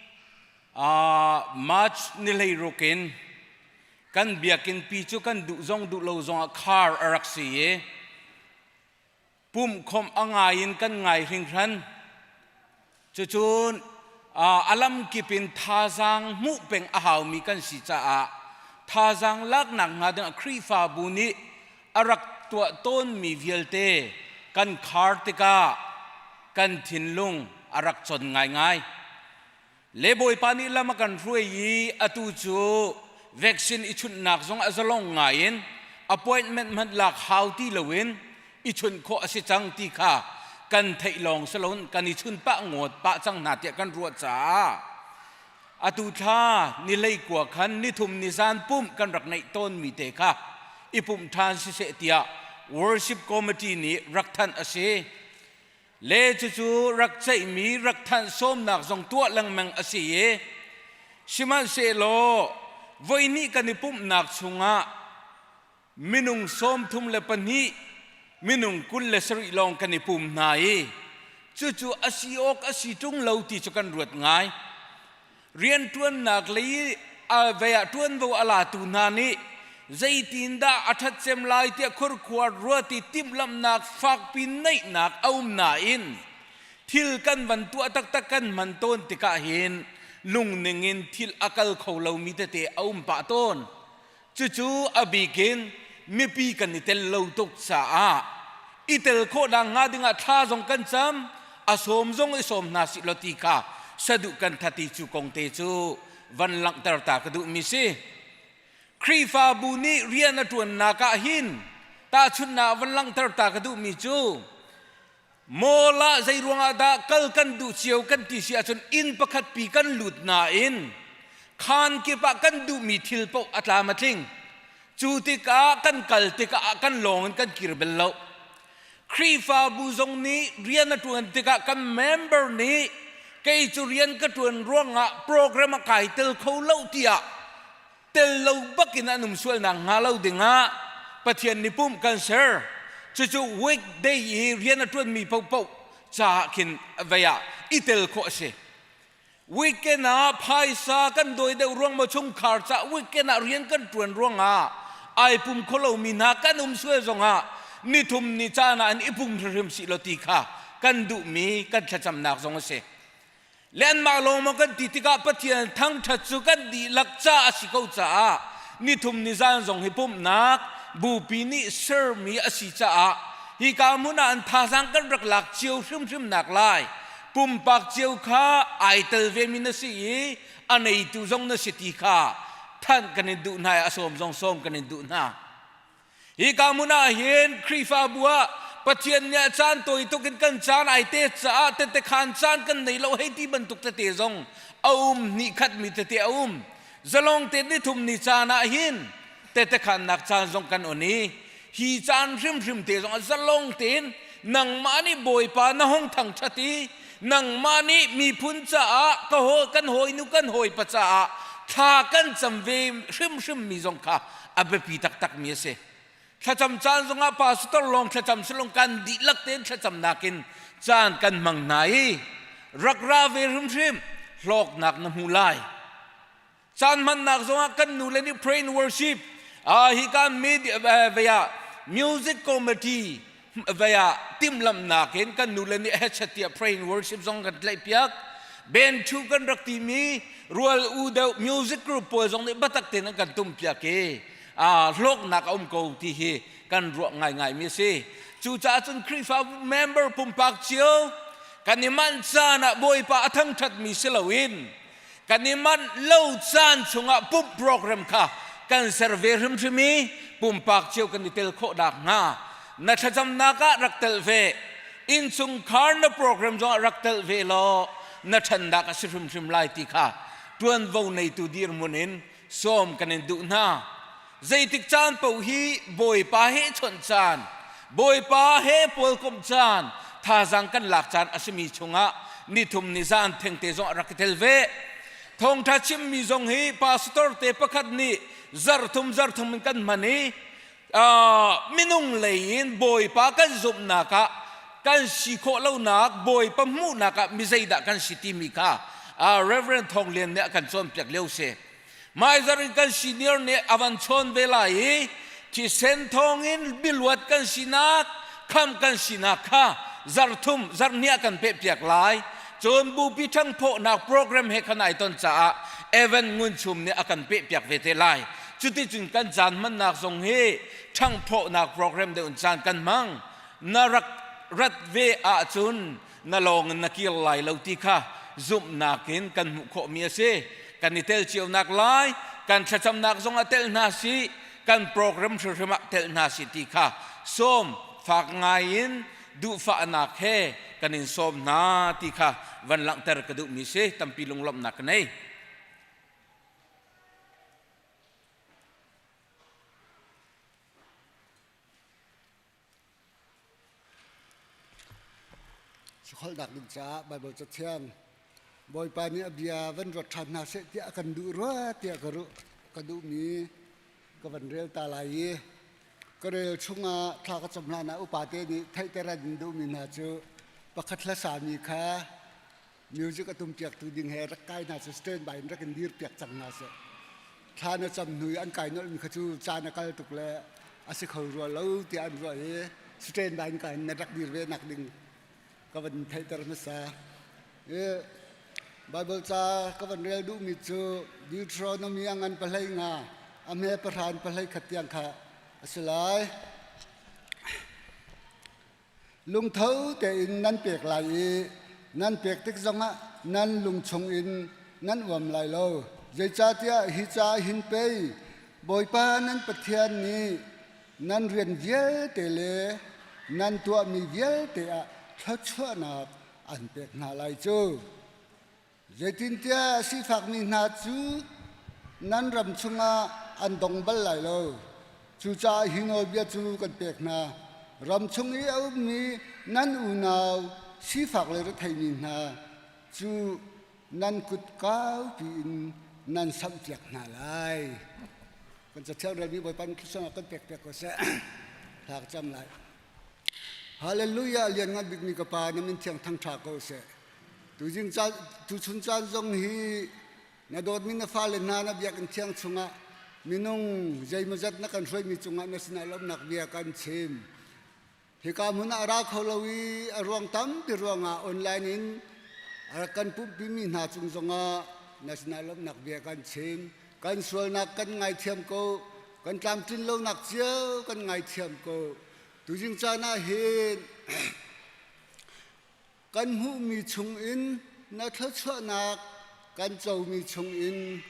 March ni 16 in kan biakinn pi cu kan duh zong duh lo zong ah khar a rak si i pumhkhawmh a ngai in kan ngai hringhran. Cucun a lamkip in thazaang hmuh peng a haumi kan si caah thazaang laknak hnga dingah Khrihfabu nih a rak tuah tawnmi vialte kan khar tikah kan thinlung a rak con ngaingai. Le Bawipa nih lam a kan hruai i atu cu vaccine i chunhnak zong a zalong ngai in appointment hmanh lak hau ti loin i chunh khawh a si cang ti kha kan theih lawng si loin kan i chun pah ngawt pah cang hna tiah kan ruah caah atu thla ni 19 khan nithum nizan pumh kan rak neih tawnmi te kha i pumh ṭhan siseh tiah. Worship Committee nih rak thanh a si. Le cucu rak ceihmi rak thanh sawmnak zong tuah lengmang a si i sihmanhsehlaw voihnih kan i pumhnak chungah minung 32 minung 27 lawng kan i pum hna i cucu a si awk a si ṭung lo ti cu kan ruat ngai. Rianṭuannak lei vei ah ṭuanvo a latu hna nih zeitindah a ṭhat cem lai tiah khurkhua ruat i timhlamhnak fakpi neihnak a um nain thil kan van tuah taktak kan hman tawn tikah hin lungning in thil a kal kho lomi tete a um pah tawn. Cucu a bik in mipi kan i tel lo tuk caah i tel khawhnak hnga dingah thla zong kan cam, a sawm zong i sawm hna sih law ti kha saduh kan thati cu kong te cu van langhter ta ka duhmi si. Khrihfabu nih rian a ṭuannak ah hin tahchunhnak van langhter ta ka duhmi cu Mall ah zei ruangah dah kal kan duh cio kan ti si ahcun inn pakhat pi kan lut nain khaan kip ah kan duhmi thil paoh a tlam a tling. Cu tikah kan kal tikah kan lawng in kan kir bel lo. Khrihfabu zong nih rian a ṭuan tikah kan member nih kei cu rian ka ṭuan ruangah program a kai tel kho lo tiah tel lo bakin an um sualnak hnga lo dingah Pathian nih pumh kan ser. Cucu weekday i rian a ṭuanmi paohpaoh caah khin vei ah i tel khawh a si. Weekend ah phaisa kan dawi deuh ruang maw chungkhar ca weekend ah rian kan ṭuan ruangah ai pum kho lomi hna kan um sual zongah nithum ni caan ah an i pum hrimhrim sih law ti kha kan duhmi kan thlacamnak zong a si. Le anmah lawng maw kan ti tikah Pathian thangṭhat cu kan dihlak ca a si ko caah nithum nizan zong hi pumhnak bupi nih sermi a si caah hika hmun ah an thazaang kan rak lak cio hrimhrimnak lai pumpak cio kha ai tel vemi na si i a neitu zong na si ti kha thanh kan in duh hna i a sawm zong sawm kan in duh hna. Hika hmun ah hin Khrihfabu ah Pathian nih a caan tawi tuk in kan caan ai te caah tete khaan caan kan nei lo hei ti bantuk tete zong a um hnih khat mi tete a um. Zalong te ni thum ni caan ah hin tete khaannak caan zong kan on i hi caan hrimhrim te zong zalong tein nangmah nih Bawipa na hung thangṭhat i nangmah nih miphun caah ka hawi kan hawinu kan hawipa caah thla kan cam ve hrimhrim mi zong kha a biapi taktakmi a si. Thlacam caan zongah pastor lawng thlacam silong kan dihlak tein thlacamnak in caan kan hmang hna i rak ra ve hrimhrim hlawknak na hmu lai. Caan hmannak zongah kan nu le nih pray and worship hi kan media vea music committee vea timhlamhnak in kan nu le nih hechet tiah pray and worship zong kan tlaih piak. Band thu kan rak timi rual u deuh music group pawl zong nih biatak tein an kan tum piak i hlawknak a um ko ti hi kan ruah ngaingai mi a si. Cucaah cun Khrihfa member pumpak cio kan i manh caan ah Bawipa a thangṭhat mi si loin kan i manh lo caan chungah pump program kha kan ser ve hrimhrim i pumpak cio kan i tel khawh nakhnga na thlacamnak ah rak tel ve innchungkhar na program zongah rak tel ve law na ṭhannak a si hrimhrim lai ti kha ṭuanvo neitu dirhmun in sawm kan in duh hna. Zeitik caan paoh hi Bawipa he chawnh caan, Bawipa he pawlkomh caan, thazaang kan lak caan a simi chungah nithum nizan thengte zong a rak i tel ve. Thawngṭha chimmi zong hi pastor te pakhat nih zarthum zarthum in kan hman i minung lei in Bawipa kan zumhnak ah kan si khawh lonak Bawipa hmuhnak ah mi zeidah kan si timi kha Reverend Thawng Lian nih a kan cawnpiak lio si. Maizar in kan senior nih a van chawn ve lai i thisen thawng in biluat kan sinak kham kan sinak kha zarthum zarhnih ah kan pehpiak lai. Cun bupi ṭhangphawhnak program he khan ai ton caah Evan Ngun Chum nih a kan pehpiak ve te lai. Cuticun kan caan hmannak zong hi ṭhangphawhnak program deuh in caan kan hmang. Na rak rat ve ahcun na lawng in na kir lai lo ti kha zumhnak in kan hmuh khawhmi a si. Kan i tel cionak lai, kan thlacamnak zong ah tel hna sih, kan program hrimhrim ah tel hna sih ti kha sawm fak ngai in duhfahnak he kan in sawm hna ti kha van langhter ka duhmi si tampi lunglawmhnak ka nei. Sukholnak ding caah Baibal Cathiang Bawipa nih a bia van ruat ṭhan hna seh tiah a kan duh rua tiah ka ruh ka duhmi ka van rel ta lai i ka rel chungah thla ka cam hlan ah upate nih theihter an duhmi hna cu pakhat hlasami kha music a tumpiaktu ding he rak kai hna cu stand by in rak in dir piak cang hna seh. Thla na cam hnu i an kai nolhmi kha cu caan a kal tuk le a si kho rua lo tiah an ruah i stand by in kai in na rak dir ve nak ding ka van theihter hmasa. I Bible ca ka van rel duhmi cu Deuteronomy a ngan pahlei nga a hme pahran pahlei khat tiang kha a si lai. Lungtho tein nan pek lai i nan pek tik zongah nan lung chungin nan uam lai lo. Zeicahtiah hi ca hin pei Bawipa nan Pathian nih nan rian vialte le nan tuahmi vialte ah thluachuahnak an pek hna lai cu. Zeitintiah sifakmi hna cu nan ram chungah an dong bal lai lo. Cucaah hi nawlbia cu kan pek hna. Ram chung i a ummi nan unau sifak le retheimi hna cu nan kut kaupi in nan samhpiak hna lai. Kan cathiang relmi Bawipa nih thluachuahnak kan pek piak ko seh. Thla ka cam lai. Hallelujah lianngan bikmi ka Pa na min thiang thangṭha ko seh. Tuzing caan, tuchun caan zong hi na dawtmi na fale hna na biakinn thiang chungah minung zeimawzat na kan hruaimi cungah na sinah lawmhnak bia kan chim. Hika hmun ah a ra kho lo i a ruang tampi ruangah online in a rak kan pumhpimi hna cung zongah na sinah lawmhnak bia kan chim. Kan sualnak kan ngaithiam ko, kan tlamtlin lonak cio kan ngaithiam ko. Tuzing caan ah hin Kan hmuhmi chungin na thluachuahnak kan comi chungin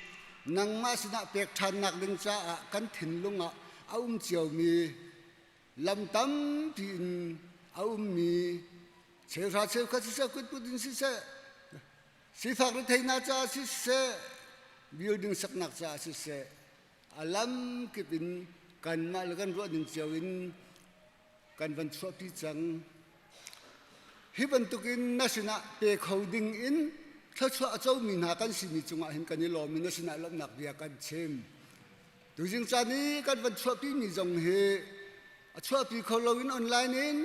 nangmah sinah pek ṭhannak ding caah kan thinlung ah a um ciomi lam tampi in a ummi cheuhra cheukhat siseh kutput in siseh sifak retheinak caah siseh building saknak caah siseh a lam kip in kanmah le kan ruah ning cio in kan van chuahpi cang. Hi bantukin na sinah pe kho ding in thluachuah a comi hna kan simi cungah hin kan i lawm i na sinah lawmhnak bia kan chim. Tuzing caan i kan van chuahpimi zong hi a chuahpi kho loin online in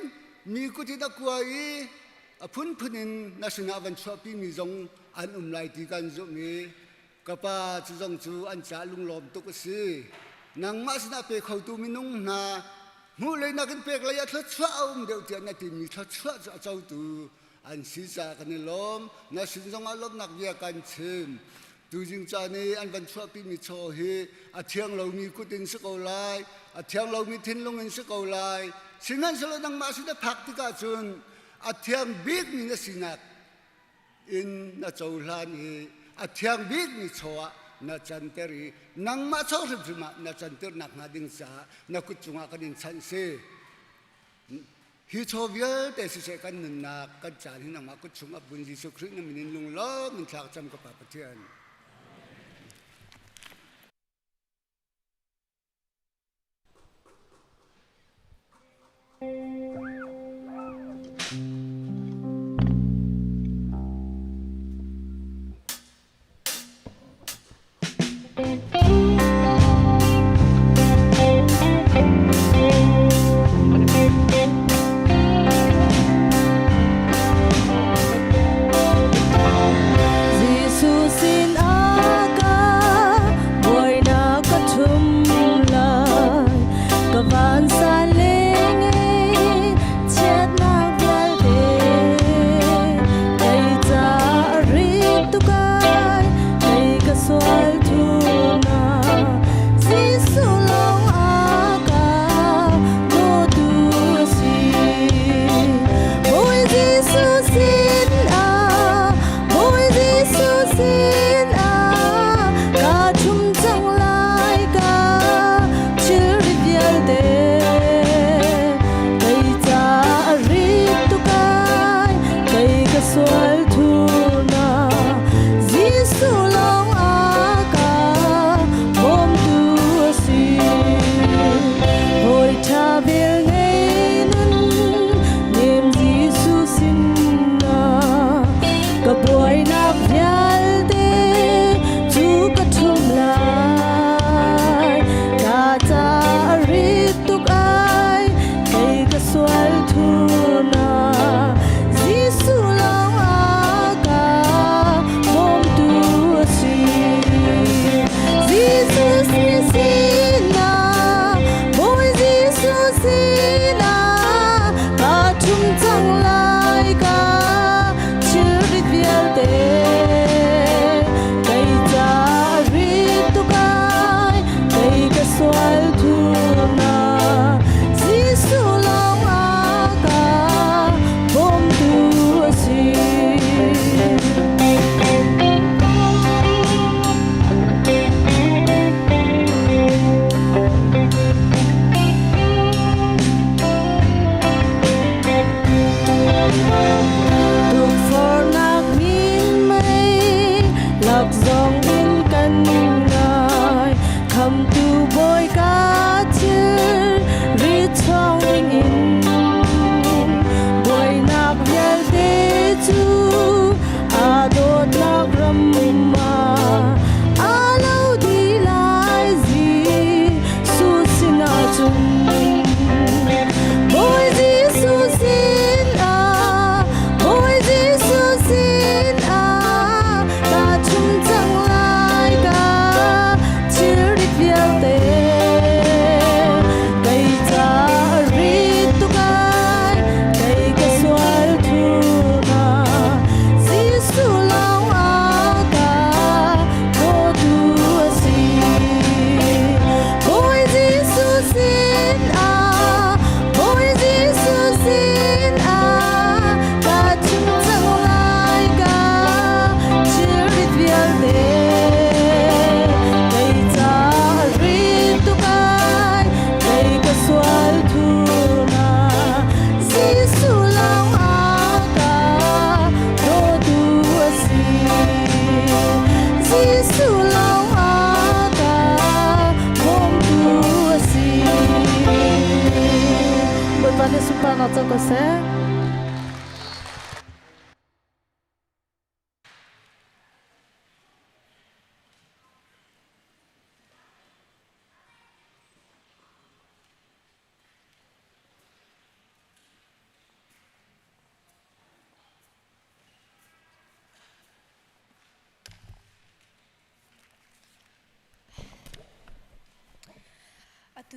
mi kut in a kua i a phunphun in na sinah van chuahpimi zong an um lai ti kan zumh i ka pa cu zong cu an ca lunglawm tuk a si. Nangmah sinah pe khotu minung hna hmuh lei nakin pek lei ah thluachuah a um deuh tiah na timi thluachuah cu a cotu an si caah kan i lawm. Na sin zongah lawmhnak bia kan chim. Tuzing caan i an van chuahpimi chaw hi a thiang lomi kut in si ko lai, a thiang lomi thinlung in si ko lai. Sihmanhsehlaw nangmah sin a phak tikah cun a thiang bikmi na sinak in na cohlan i a thiang bikmi chaw ah na canter i nangmah chaw hrimhrim ah na canter nakhnga ding caah na kut cungah kan in chanh si. Hi chaw vialte siseh kan nunnak kan caan hi nangmah kut chung abun Jesuh Khrih na min in lunglawm in thlak cam ka Pa Pathian. Jesuh sin ah ka buainak ka ṭhum lai ka vansan leng i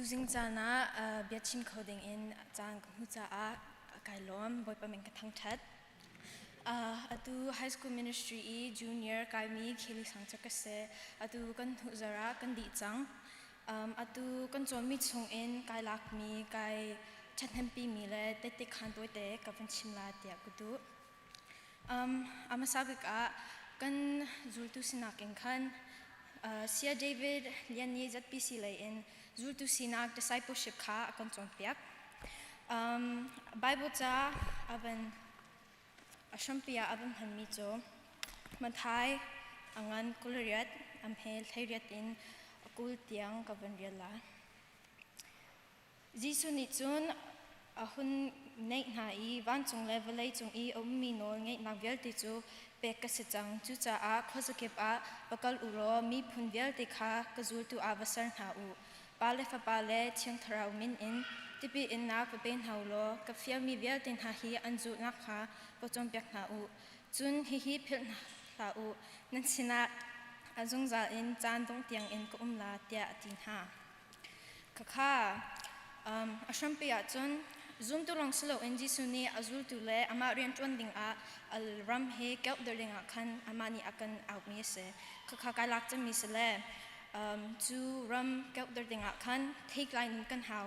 Tuzing caan ah biachim kho ding in caan ka hmu caah kai lawm. Bawipa min ka thangṭhat. Atu high school ministry i junior kaimi Kelly Sang cu ka si. Atu kan hnu zarh ah kan dih cang. Atu kan cawnmi chung in kai lakmi, kai ṭhathnempi mi le tehte khaan tawite ka van chim la tiah ka duh. A hmasa bik ah kan zultu sinak in khan Saya David Lian nih ZPC lei in zultu sinak discipleship kha a kan cawnpiak. Bible ca a van a hrampi ah a van hmanmi cu Matthai a ngan 28 am he 18 in 20 tiang ka van rel lai. Jesuh nih cun a hun neih hna i vancung le vawleicung i a ummi nawl ngeihnak vialte cu pek ka si cang. Cucaah khuazakip ah va kal u law miphun vialte kha ka zultu ah va ser hna u. Pa le Fapa le Thiang Thlarau min in tipil innak va pe hna u law ka fialmi vialte hna hi an zulh nakhnga va cawnpiak hna u. Cun hihi philh hna hlah u, nan sinah a zungzal in caan dongh tiangin ka um la, tiah a ti hna. Khakha a hrampi ahcun zumtu lawng si loin Jesuh nih a zultu le amah rianṭuan dingah a ram he keuhter dingah khan amah nih a kan aukmi a si. Khakha kai lak cangmi si le cu ram keuhter dingah khan theitlai nun kan hau.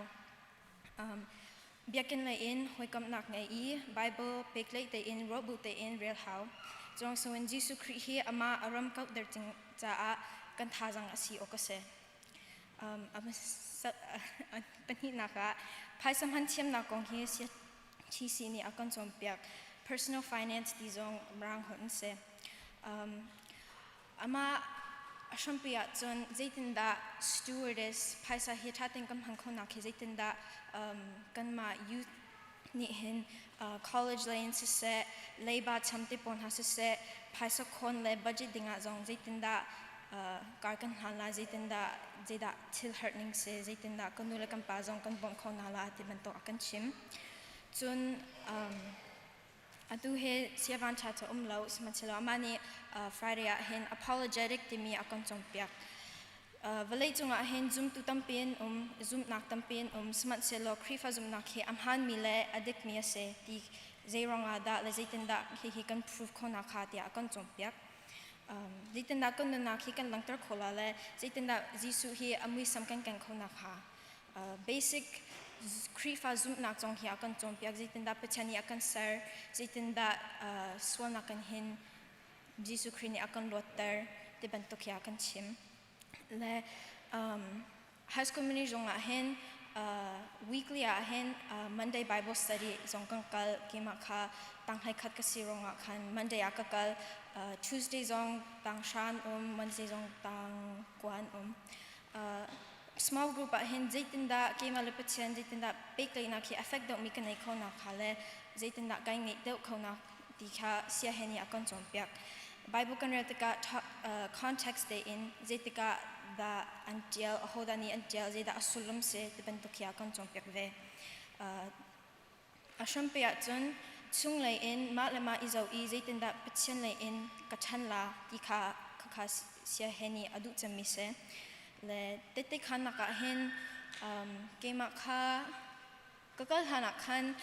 Biakinn lei in hawikomhnak ngei i Bible pekleih tein ruahbu tein rel hau. Cuang sungin Jesuh Khrih hi amah a ram kauhter caah kan thazaang a si awk a si. Pahnihnak ah phaisa hman thiamnak kong hi CTC nih a kan cawnpiak. Personal finance ti zong Mirang holh an si. Amah a hrampi ahcun zeitindah stewardess phaisa hi ṭha tein kan hman khonak hi zeitindah kanmah youth nih hin college lei in siseh, leiba cham te pawl hna siseh, phaisa khawn le budget dingah zong zeitindah kar kan hlan la, zeitindah zeidah thil herh ning si, zeitindah kan nu le kan pa zong kan bawmh kho hna la ti bantuk a kan chim. Cun atu hi siavan ṭha cu um lo, sihmanhsehlaw amah nih Friday ah hin apologetic timi a kan cawnpiak. Vawleicung ah hin zumtu tampi an um, zumhnak tampi an um, sihmanhsehlaw Khrihfa zumhnak hi a hmaanmi le a dikmi a si ti zeiruang ah dah le zeitindah hihi kan prove khawhnak hnga tiah a kan cawnpiak. Zeitindah kan nunnak hi kan langhter khawh la le zeitindah Jesuh hi a muisam kan ken khawhnak hnga. Basic Khrihfa zumhnak zong hi a kan cawnpiak. Zeitindah Pathian nih a kan ser, zeitindah sualnak kan hin Jesuh Khrih nih a kan luatter ti bantuk hi a kan chim. Le high school mini zong ah hin weekly ah hin Monday Bible study zong kan kal keimah kha tanghlei khat ka si ruangah khan Monday ah ka kal Tuesday zong tang hran um Wednesday zong tang kuan um small group ah hin zeitindah keimah le Pathian zeitindah pehtlaihnak hi affect deuhmi ka nei kho nak kha le zeitindah kai ngeih deuh kho nak ti kha siahe nih a kan cawnpiak. Bible kan rel tikah context tein zeitikah dah an ṭial, ahodah nih an ṭial, zeidah a sullam si ti bantuk hi a kan cawnpiak ve. A hrampi ahcun chunglei in mah le mah i zoh i zeitindah Pathian lei in ka ṭhan la ti kha khakha siahe nih a duh cemmi si. Le tehte khaannak ah hin keimah kha Ka kal hlan ah khan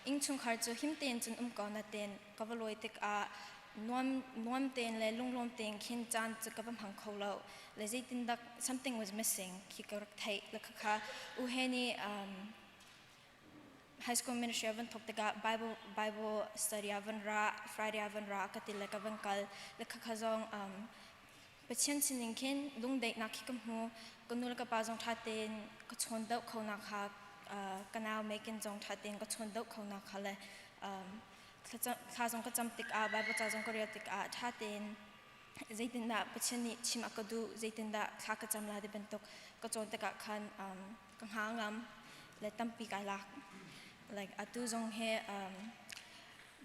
innchungkhar cu him tein cun um ko nain ka va lawi tikah nuam nuam tein le lunglawm tein khin caan cu ka va hmang kho lo. Le zeitindah something was missing khi ka rak theih. Le khakha u he nih high school ministry a van thawk tikah Bible Bible study ah van ra Friday ah van ra ka ti le ka van kal. Le khakha zong Pathian sining khin lungdaihnak khi ka hmu. Ka nu le ka pa zong ṭha tein ka chawn deuh kho nak kha ka nau Megan zong ṭha tein ka chawn deuh kho nak kha le thla zong ka cam tikah Bible ca zong ka rel tikah ṭha tein zeitindah Pathian nih chim a ka duh zeitindah thla ka cam la ti bantuk ka cawn tikah khan ka hnga ngam le tampi kai lak. Like atu zong hi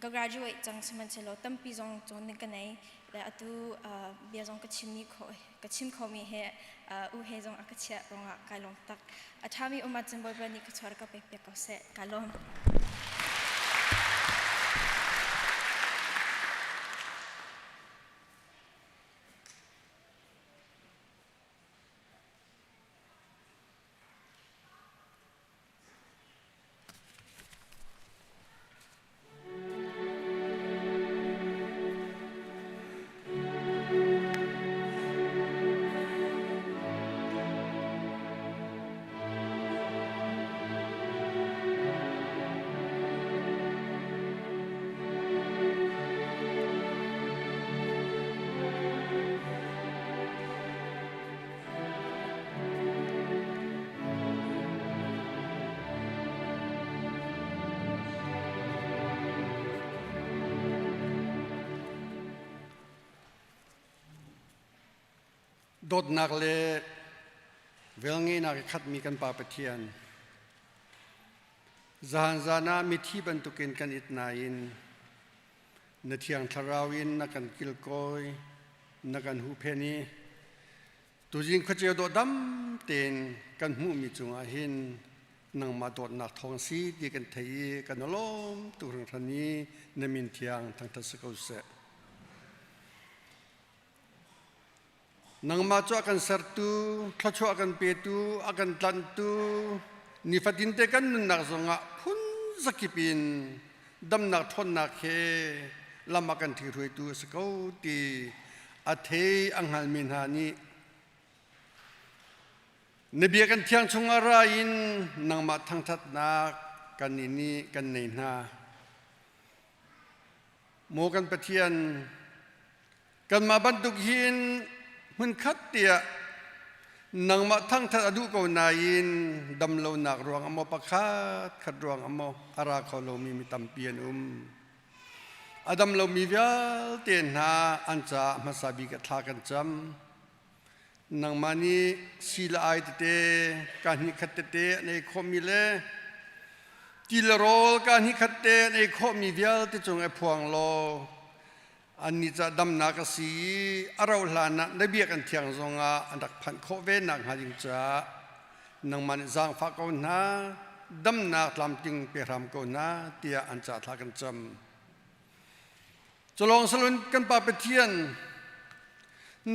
ka graduate cang sihmanhsehlaw tampi zong cawn ding ka nei le atu bia zong ka chimmi kho ka chim khomi he u he zong a ka chiah ruangah kai lawm tak a ṭhami um ahcun Bawipa nih ka chuar ka pek piak ko seh ka lawm. Dawtnak le velngeihnak i khatmi kan Pa Pathian, zahan zan ah mithi bantukin kan it nain na Thiang Thlarau in na kan kilkawi, na kan huhphenh i tuzing khuaceu dawh dam tein kan hmuhmi cungah hin nangmah dawtnak thawng si ti kan thei i kan lawm tuk hringhran i na min thiang thangṭhat si ko seh. Nangmah cu a kan sertu, thluachuah a kan petu, a kan tlanhtu, nifatinte kan nunnak zongah phun zakip in damnak ṭhawnnak he lam a kan ṭhihruaitu a si ko ti a thei a hngalmi hna nih na bia kan thiang chungah ra in nangmah thangṭhatnak kannih nih kan nei hna. Maw kan Pathian, Kanmah bantuk hin hmunkhat tiah nangmah thangthat a duh ko nain damlonak ruang ah maw pakhat khat ruang ah maw a ra kho lomi mi tampi an um. A dam lomi vialte hna an caah hmasa bik ah thla kan cam. Nangmah nih si le ai tete ka hnih khat tete an ei khawhmi le ti le rawl ka hnih khat te an ei khawhmi vialte cung i phuang law Annih ca damnak a si i a rauh hlan ah na biakinn thiang zongah an rak phanh khawh ve nakhnga ding caah nangmah nih zaangfah ko hna, damnak tlamtling pe hram ko hna tiah an ca thla kan cam. Culawng salun kan Pa Pathian,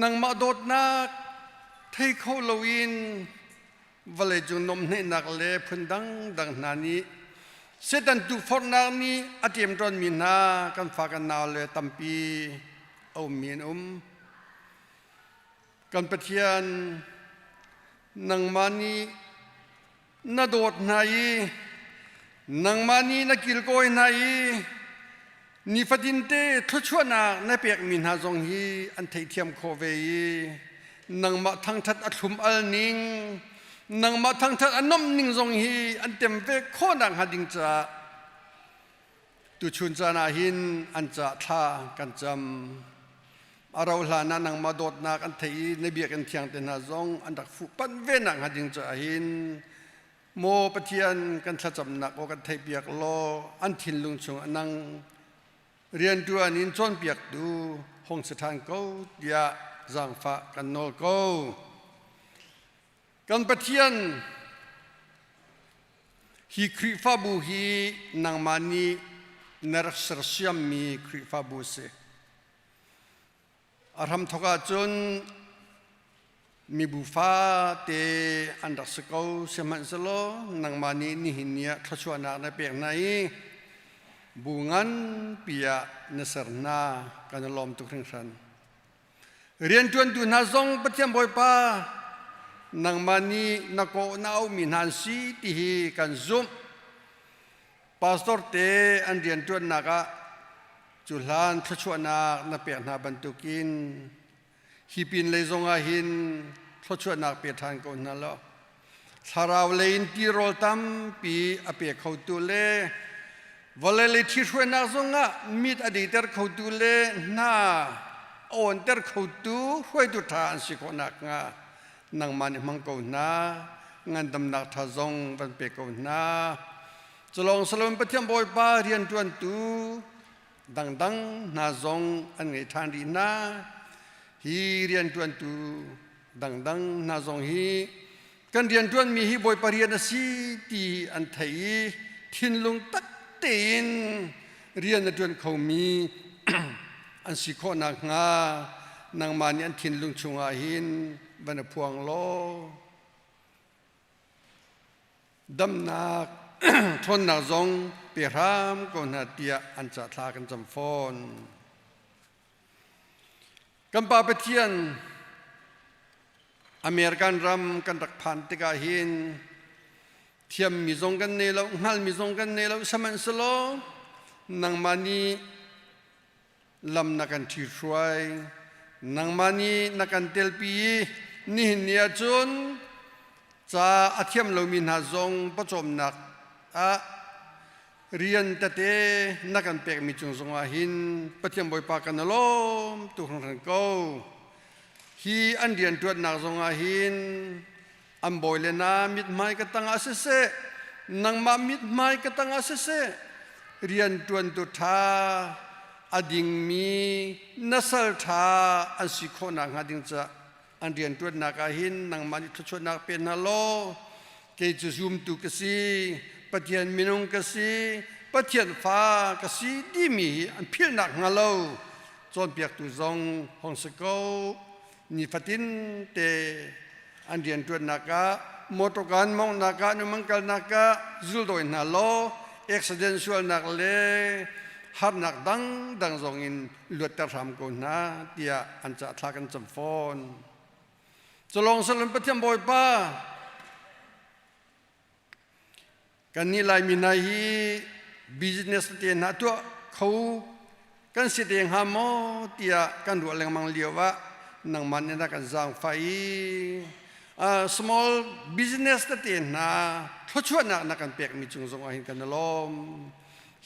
nangmah dawtnak thei kho loin vawleicung nuamhneihnak le phun dangdang hna nih Satan tukforhnak nih a ṭemṭawnmi hna kan fa kan nau le tampi a ummi an um. Kan Pathian, nangmah nih na dawt hna i nangmah nih na kilkawi hna i nifatinte thluachuahnak na pekmi hna zong hi an theihthiam khawh ve i nangmah thangṭhat a thlum al ning nangmah thangṭhat a nomh ning zong hi an tem ve khawh nakhnga ding caah tuchun caan ah hin an cah thla kan cam. A rauh hlan ah nangmah dawtnak an theih i na biakinn thiang te hna zong an rak fuhpanh ve nakhnga ding caah hin Maw Pathian, kan thlacamnak aw kan theihpiak law an thinlung chung a nang rianṭuan in cawnpiaktu hong si ṭhan ko tiah zaangfah kan nawl ko. Kan Pathian, hi Khrihfabu hi nangmah nih na rak sersiammi Khrihfabu a si. A hramthawk ahcun mibu fate an rak si ko, sihmanhsehlaw nangmah nih nihin ni ah thluachuahnak na pek hna i bu nganpi ah na ser hna, kan i lawm tuk hringhran. Rianṭuantu hna zong Pathian Bawipa, nangmah nih na kawh na auhmi hna an si ti hi kan zumh. Pastor te an rianṭuannak ah cu hlan thluachuahnak na pek hna bantukin hi pin lei zongah hin thluachuahnak pe ṭhan ko hna law thlarau lei in tirawl tampi a pe khotu le vawlei lei ṭhihruainak zongah mit a deiter khotu le hna a awnter khotu hruaitu ṭha an si khawh nakhnga nangmah nih hmang ko hna ngandamnak ṭha zong van pe ko hna. Culawng Solomon Pathian Bawipa rianṭuantu dangdang hna zong an ngei ṭhan rih hna. Hi rianṭuantu dangdang hna zong hi kan rianṭuanmi hi Bawipa rian a si ti an theih i thinlung tak tein rian a ṭuan khomi an si khawh nakhnga nangmah nih an thinlung chungah hin van i phuang law Damnak ṭhawnnak zong pe hram ko hna tiah an ca thla kan cam fawn. Kan Pa Pathian, American ram kan rak phan tikah hin thiammi zong kan nei lo, hngalmi zong kan nei lo, sihmanhsehlaw nangmah nih lam na kan ṭhihruai, nangmah nih na kan telpi i nihin ni ahcun ca a thiam lomi hna zong pawcawmnak ah rian tete na kan pekmi cung zongah hin Pathian Bawipa kan i lawm tuk hringhran ko. Hi an rianṭuannak zongah hin an bawi le na mithmai ka tangah siseh, nangmah mithmai ka tangah siseh, rianṭuantu ṭha a dingmi na sal ṭha an si khawh nakhnga ding caah an rianṭuannak ah hin nangmah nih thluachuahnak pe hna law kei cu zumtu ka si, Pathian minung ka si, Pathian fa ka si timi hi an philhnak hnga lo cawnpiaktu zong hong si ko. Nifatin te an rianṭuannak ah motor kan mawnghnak ah numang kalnak ah zuldawi hna law accident sualnak le harnak dangdang zong in luatter hram ko hna tiah an ca thla kan cam fawn. Culawng salon Pathian Bawipa kannih Laimi hna hi business te hna tuah kho kan si te hnga maw tiah kan ruah lengmang lio ah nangmah nih na kan zaangfah i small business tete hna thluachuahnak na kan pekmi cung zong ah hin kan i lawm.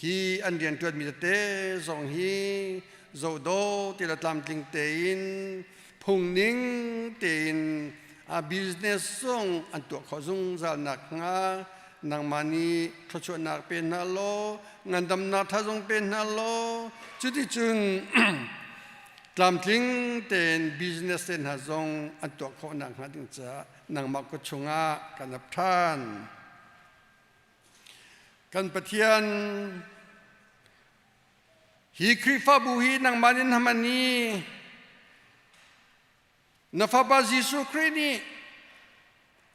Hi an rianṭuanmi tete zong hi zohdaw ti le tlamtling tein phungning tein a business zong an tuah khawh zungzal nakhnga nangmah nih thluachuahnak pe hna law ngandamnak tha zong pe hna law cuticun tlamtling tein business te hna zong an tuah khawh nakhnga ding caah nangmah kut chungah kan ap ṭhan. Kan Pathian hi Khrihfabu hi nangmah nin haman i na Fapa Jesuh Khrih nih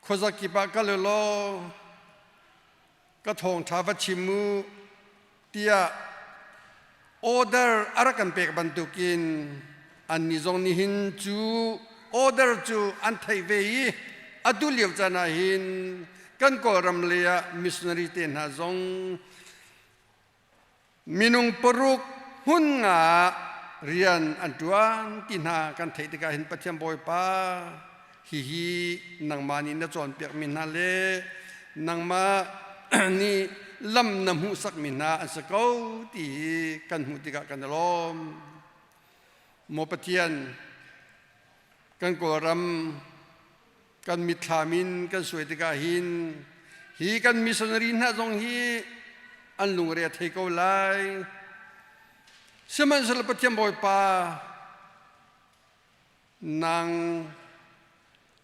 khuazakip ah kal u law ka thawngṭha va chim u tiah order a rak kan pek bantukin annih zong nih hin cu order cu an theih ve i atu lio caan ah hin kan Kawlram lei ah missionary te hna zong minung paruk hmun nga rian an ṭuan ti hna kan theih tikah hin Pathian Bawipa hihi nangmah nih na cawnpiakmi hna le nangmah nih lam na hmuhsakmi hna an si ko ti hi kan hmuh tikah kan i lawm. Maw Pathian, kan Kawlram kan mitthlam in kan suai tikah hin hi kan missionary hna zong hi an lungre a thei ko lai. Sihmanhsehlaw Pathian Bawipa Nang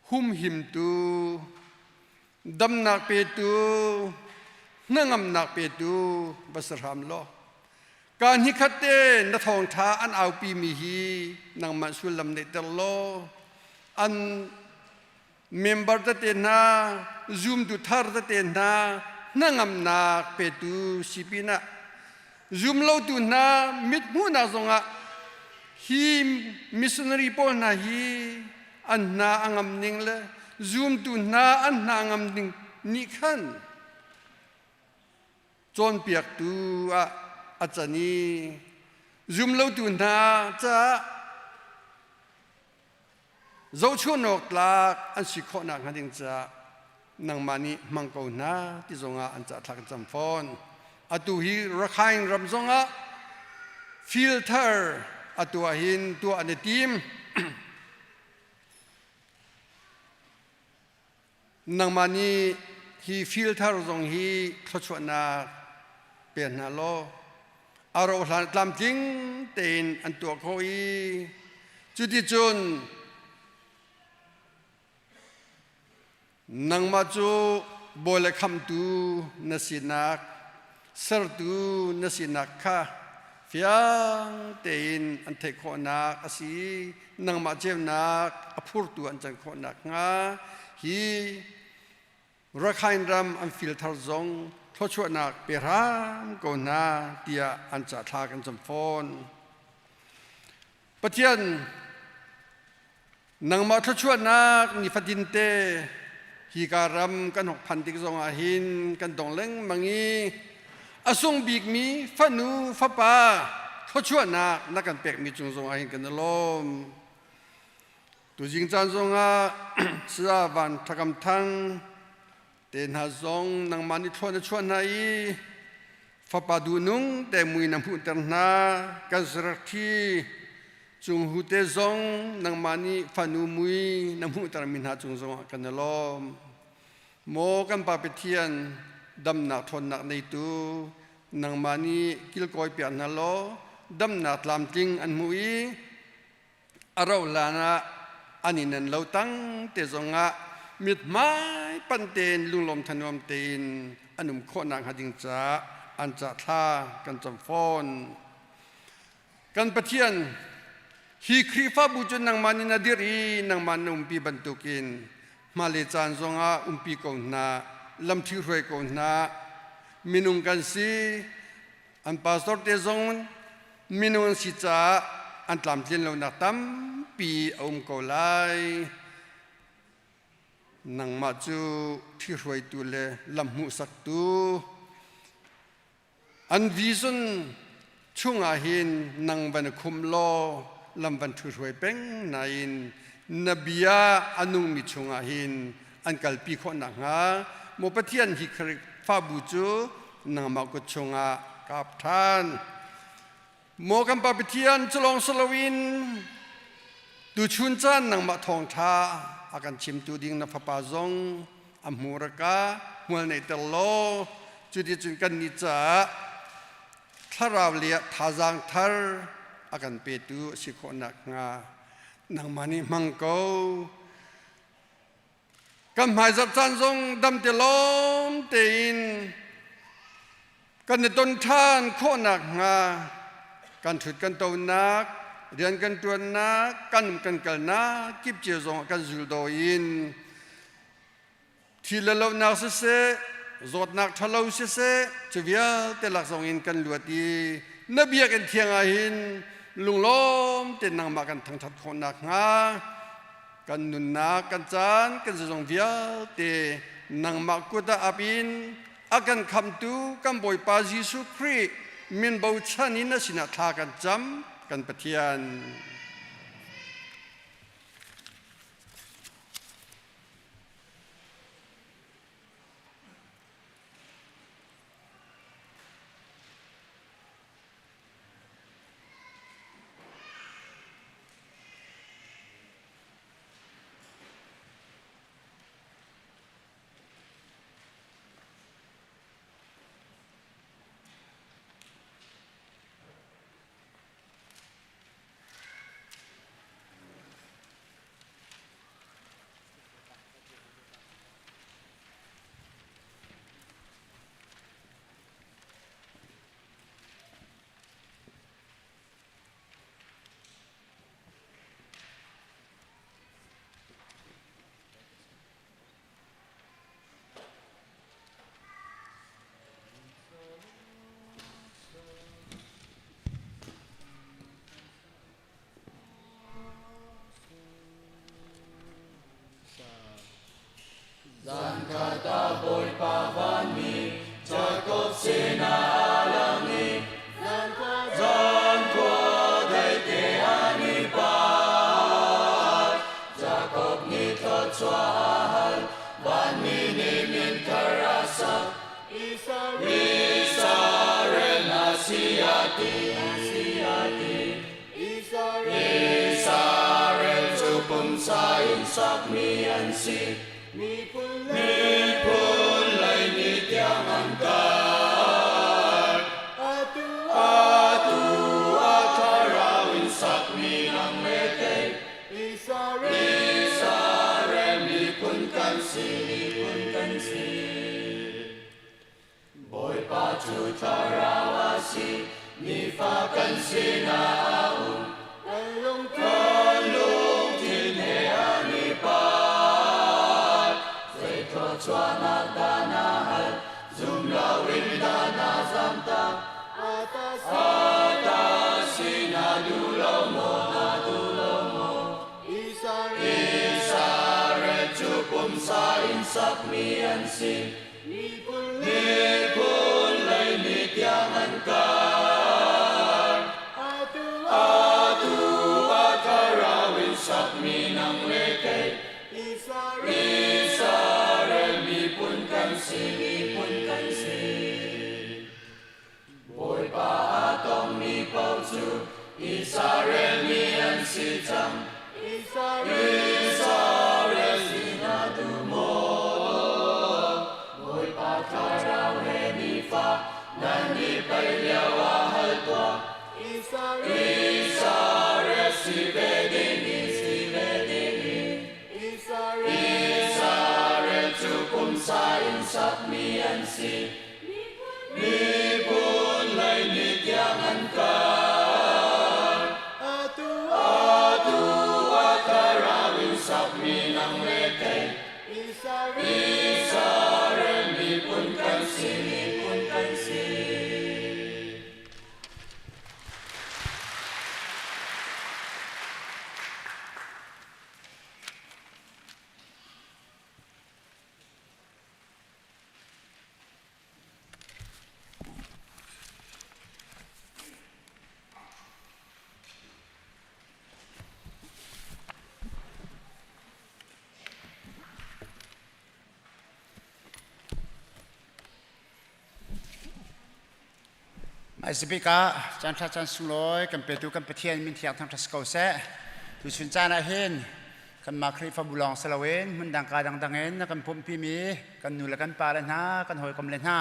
humhimtu, damnak petu, hnangamnak petu va si hram law. Ka hnikhat te na thawngṭha an aupimi hi nangmah sullam neihter law an member tete hna, zumtu thar tete hna hnangamnak petu si pinah zumlotu hna mithmuhnak zongah hi missionary pawl hna hi an hna a ngam ning le zumtu hna an hna a ngam ning nih khan cawnpiaktu ah a can i zumlotu hna caah zohchunh awk tlak an si khawh nakhnga ding caah nangmah nih hmang ko hna ti zongah an cahthlak an cam fawn. Atu hi Rakhine ram zongah filter atu ah hin tuah an i tim. Nangmah nih hi filter zong hi thluachuahnak pe hna law a ro hlan tlamtling tein an tuah khawh i cuticun Nangmah cu bawi le khamhtu na sinak, sertu na sinak kha fiang tein an theih khawhnak a si i nangmah ceunak a phurtu an can khawh nakhnga hi Rakhine ram an filthar zong thluachuahnak pe hram ko hna tiah an ca thla kan cam fawn. Pathian Nangmah thluachuahnak nifatin te hika ram kan hok phan tik zongah hin kan dong lengmang i a sung bikmi fanu fapa thluachuahnak na kan pekmi cung zongah hin kan i lawm. Tuzing caan zongah Saya Van Thakam Thang te hna zong nangmah nih thlua na chuah hna i fapa duhnung te mui na hmuhter hna kan sarakthi. Cung hu te zong nangmah nih fanu mui na hmuhtermi hna cung zongah kan i lawm. Maw kan Pa Pathian, damnak ṭhawnnak neitu, nangmah nih kilkawi piak hna law damnak tlamtling an hmuh i a rauh hlan ah an i nan lo tang te zongah mithmai panh tein lunglawm thanuam tein an um khawh nakhnga ding caah an cah thla kan cam fawn. Kan Pathian, hi Khrihfabu cu nangmah nih na dirh i nangmah na umpi bantukin hmailei caan zongah umpi ko hna, lamṭhi hruai ko hna. Minung kan si, an pastor te zong minung an si caah an tlamtlin lonak tampi a um ko lai. Nangmah cu ṭhihruaitu le lam hmuhsaktu An vision chungah hin nang van khum law lam van ṭhuhruai peng nain na bia a nungmi chungah hin an kalpi khawh nakhnga maw Pathian hi Khrihfabu cu nangmah kut chungah kaap ṭhan. Maw kan Pa Pathian cu lawng si loin tuchun caan nangmah thawngṭha a kan chimtu ding na fapa zong a hmurka hmual neihter law cuticun kannih caah thlarau le ah thazaang thar a kan petu a si khawh nakhnga nangmah nih hmang ko. Kan hmaizarh caan zong dam te lawm tein kan i ton ṭhan khawh nakhnga kan ṭhut kan tonak rian kan ṭuannak kan um kan kalnak kip cio zong kan zul daw in thi le lonak siseh zawtnak ṭhalo siseh cu vialte lak zong in kan luat i na biakinn thiang ah hin lunglawm tein nangmah kan thangṭhat khawh nakhnga kan nunnak kan caan kan zeizong vialte nangmah kut ah ap in a kan khamtu kan Bawipa Jesuh Khrih min bochan in a sinah thla kan cam kan Pathian. Zankhat ah Bawipa vanmi Jakob sinah a lang i zankhua daite an i pat. Jakob nih thluachuah a hal, vanmi nih min thar a sak. Israel na si a ti. Israel cu pumsa in sakmi an si. Miphun lei ni tiang an kar. Atu a thlarau in sakmi nang le kei. Israel miphun kan si, miphun kan si. Bawipa cu thlarau a si, nifa kan sinah a um. Kan lungthin he an i pat. Zei thluachuahnak dah na hal, zum loin dah na zamtak. Ata si na duh lo maw, na duh lo maw? Israel cu pumsa in sakmi an si. Miphun lei ni tiang an kar. Atu a thlarau in sakmi nang le kei. Israel miphun kan si, miphun kan si. Bawipa a tongmi paoh cu Israel mi an. an si cang. Israel si na duh maw? Bawipa thlarau he nifa nan i paih lio ah hal tuah. Israel si ve ding in si ve ding in Israel cu pumsa in sakmi an si. Miphun lei ni tiang an kai. Atu ah thlarau in sakmi nang le kei. Israel miphun kan si, miphun kan si. Hmaisabik ah caan ṭha caan sunglawi kan petu kan Pathian min thiang thangṭhat si ko seh. Tuchun caan ah hin kanmah Khrihfabu lawng si loin hmundang ka dangdang in na kan pumhpimi kan nu le kan pa le hna, kan hawikom le hna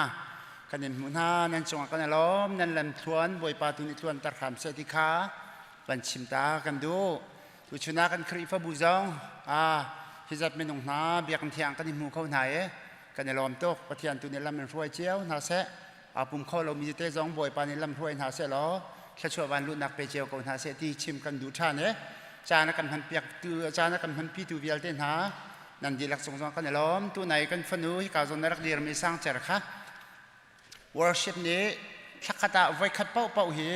kan in hmuh hna nan cungah kan i lawm nan lam thluan Bawipa tu nih tluanter hram seh ti kha van chim ta kan duh. Tuchun ah kan Khrihfabu zong hi zat minung hna biakinn thiang kan i hmu kho hna i kan i lawm tuk. Pathian tu nih lam in hruai cio hna seh. Aa pum kho lomi tete zong Bawipa nih lam hruai hna seh law thluachuah van luhnak pe cio ko hna seh ti chim kan duh ṭhan i caan a kan hmanpiak tu caan a kan hmanpitu vialte hna nan dihlak cung zong kan i lawm. Tunai kan fanu hika zawn na rak dirmi sangcer kha worship nih thlakhat ah voikhat paohpaoh hi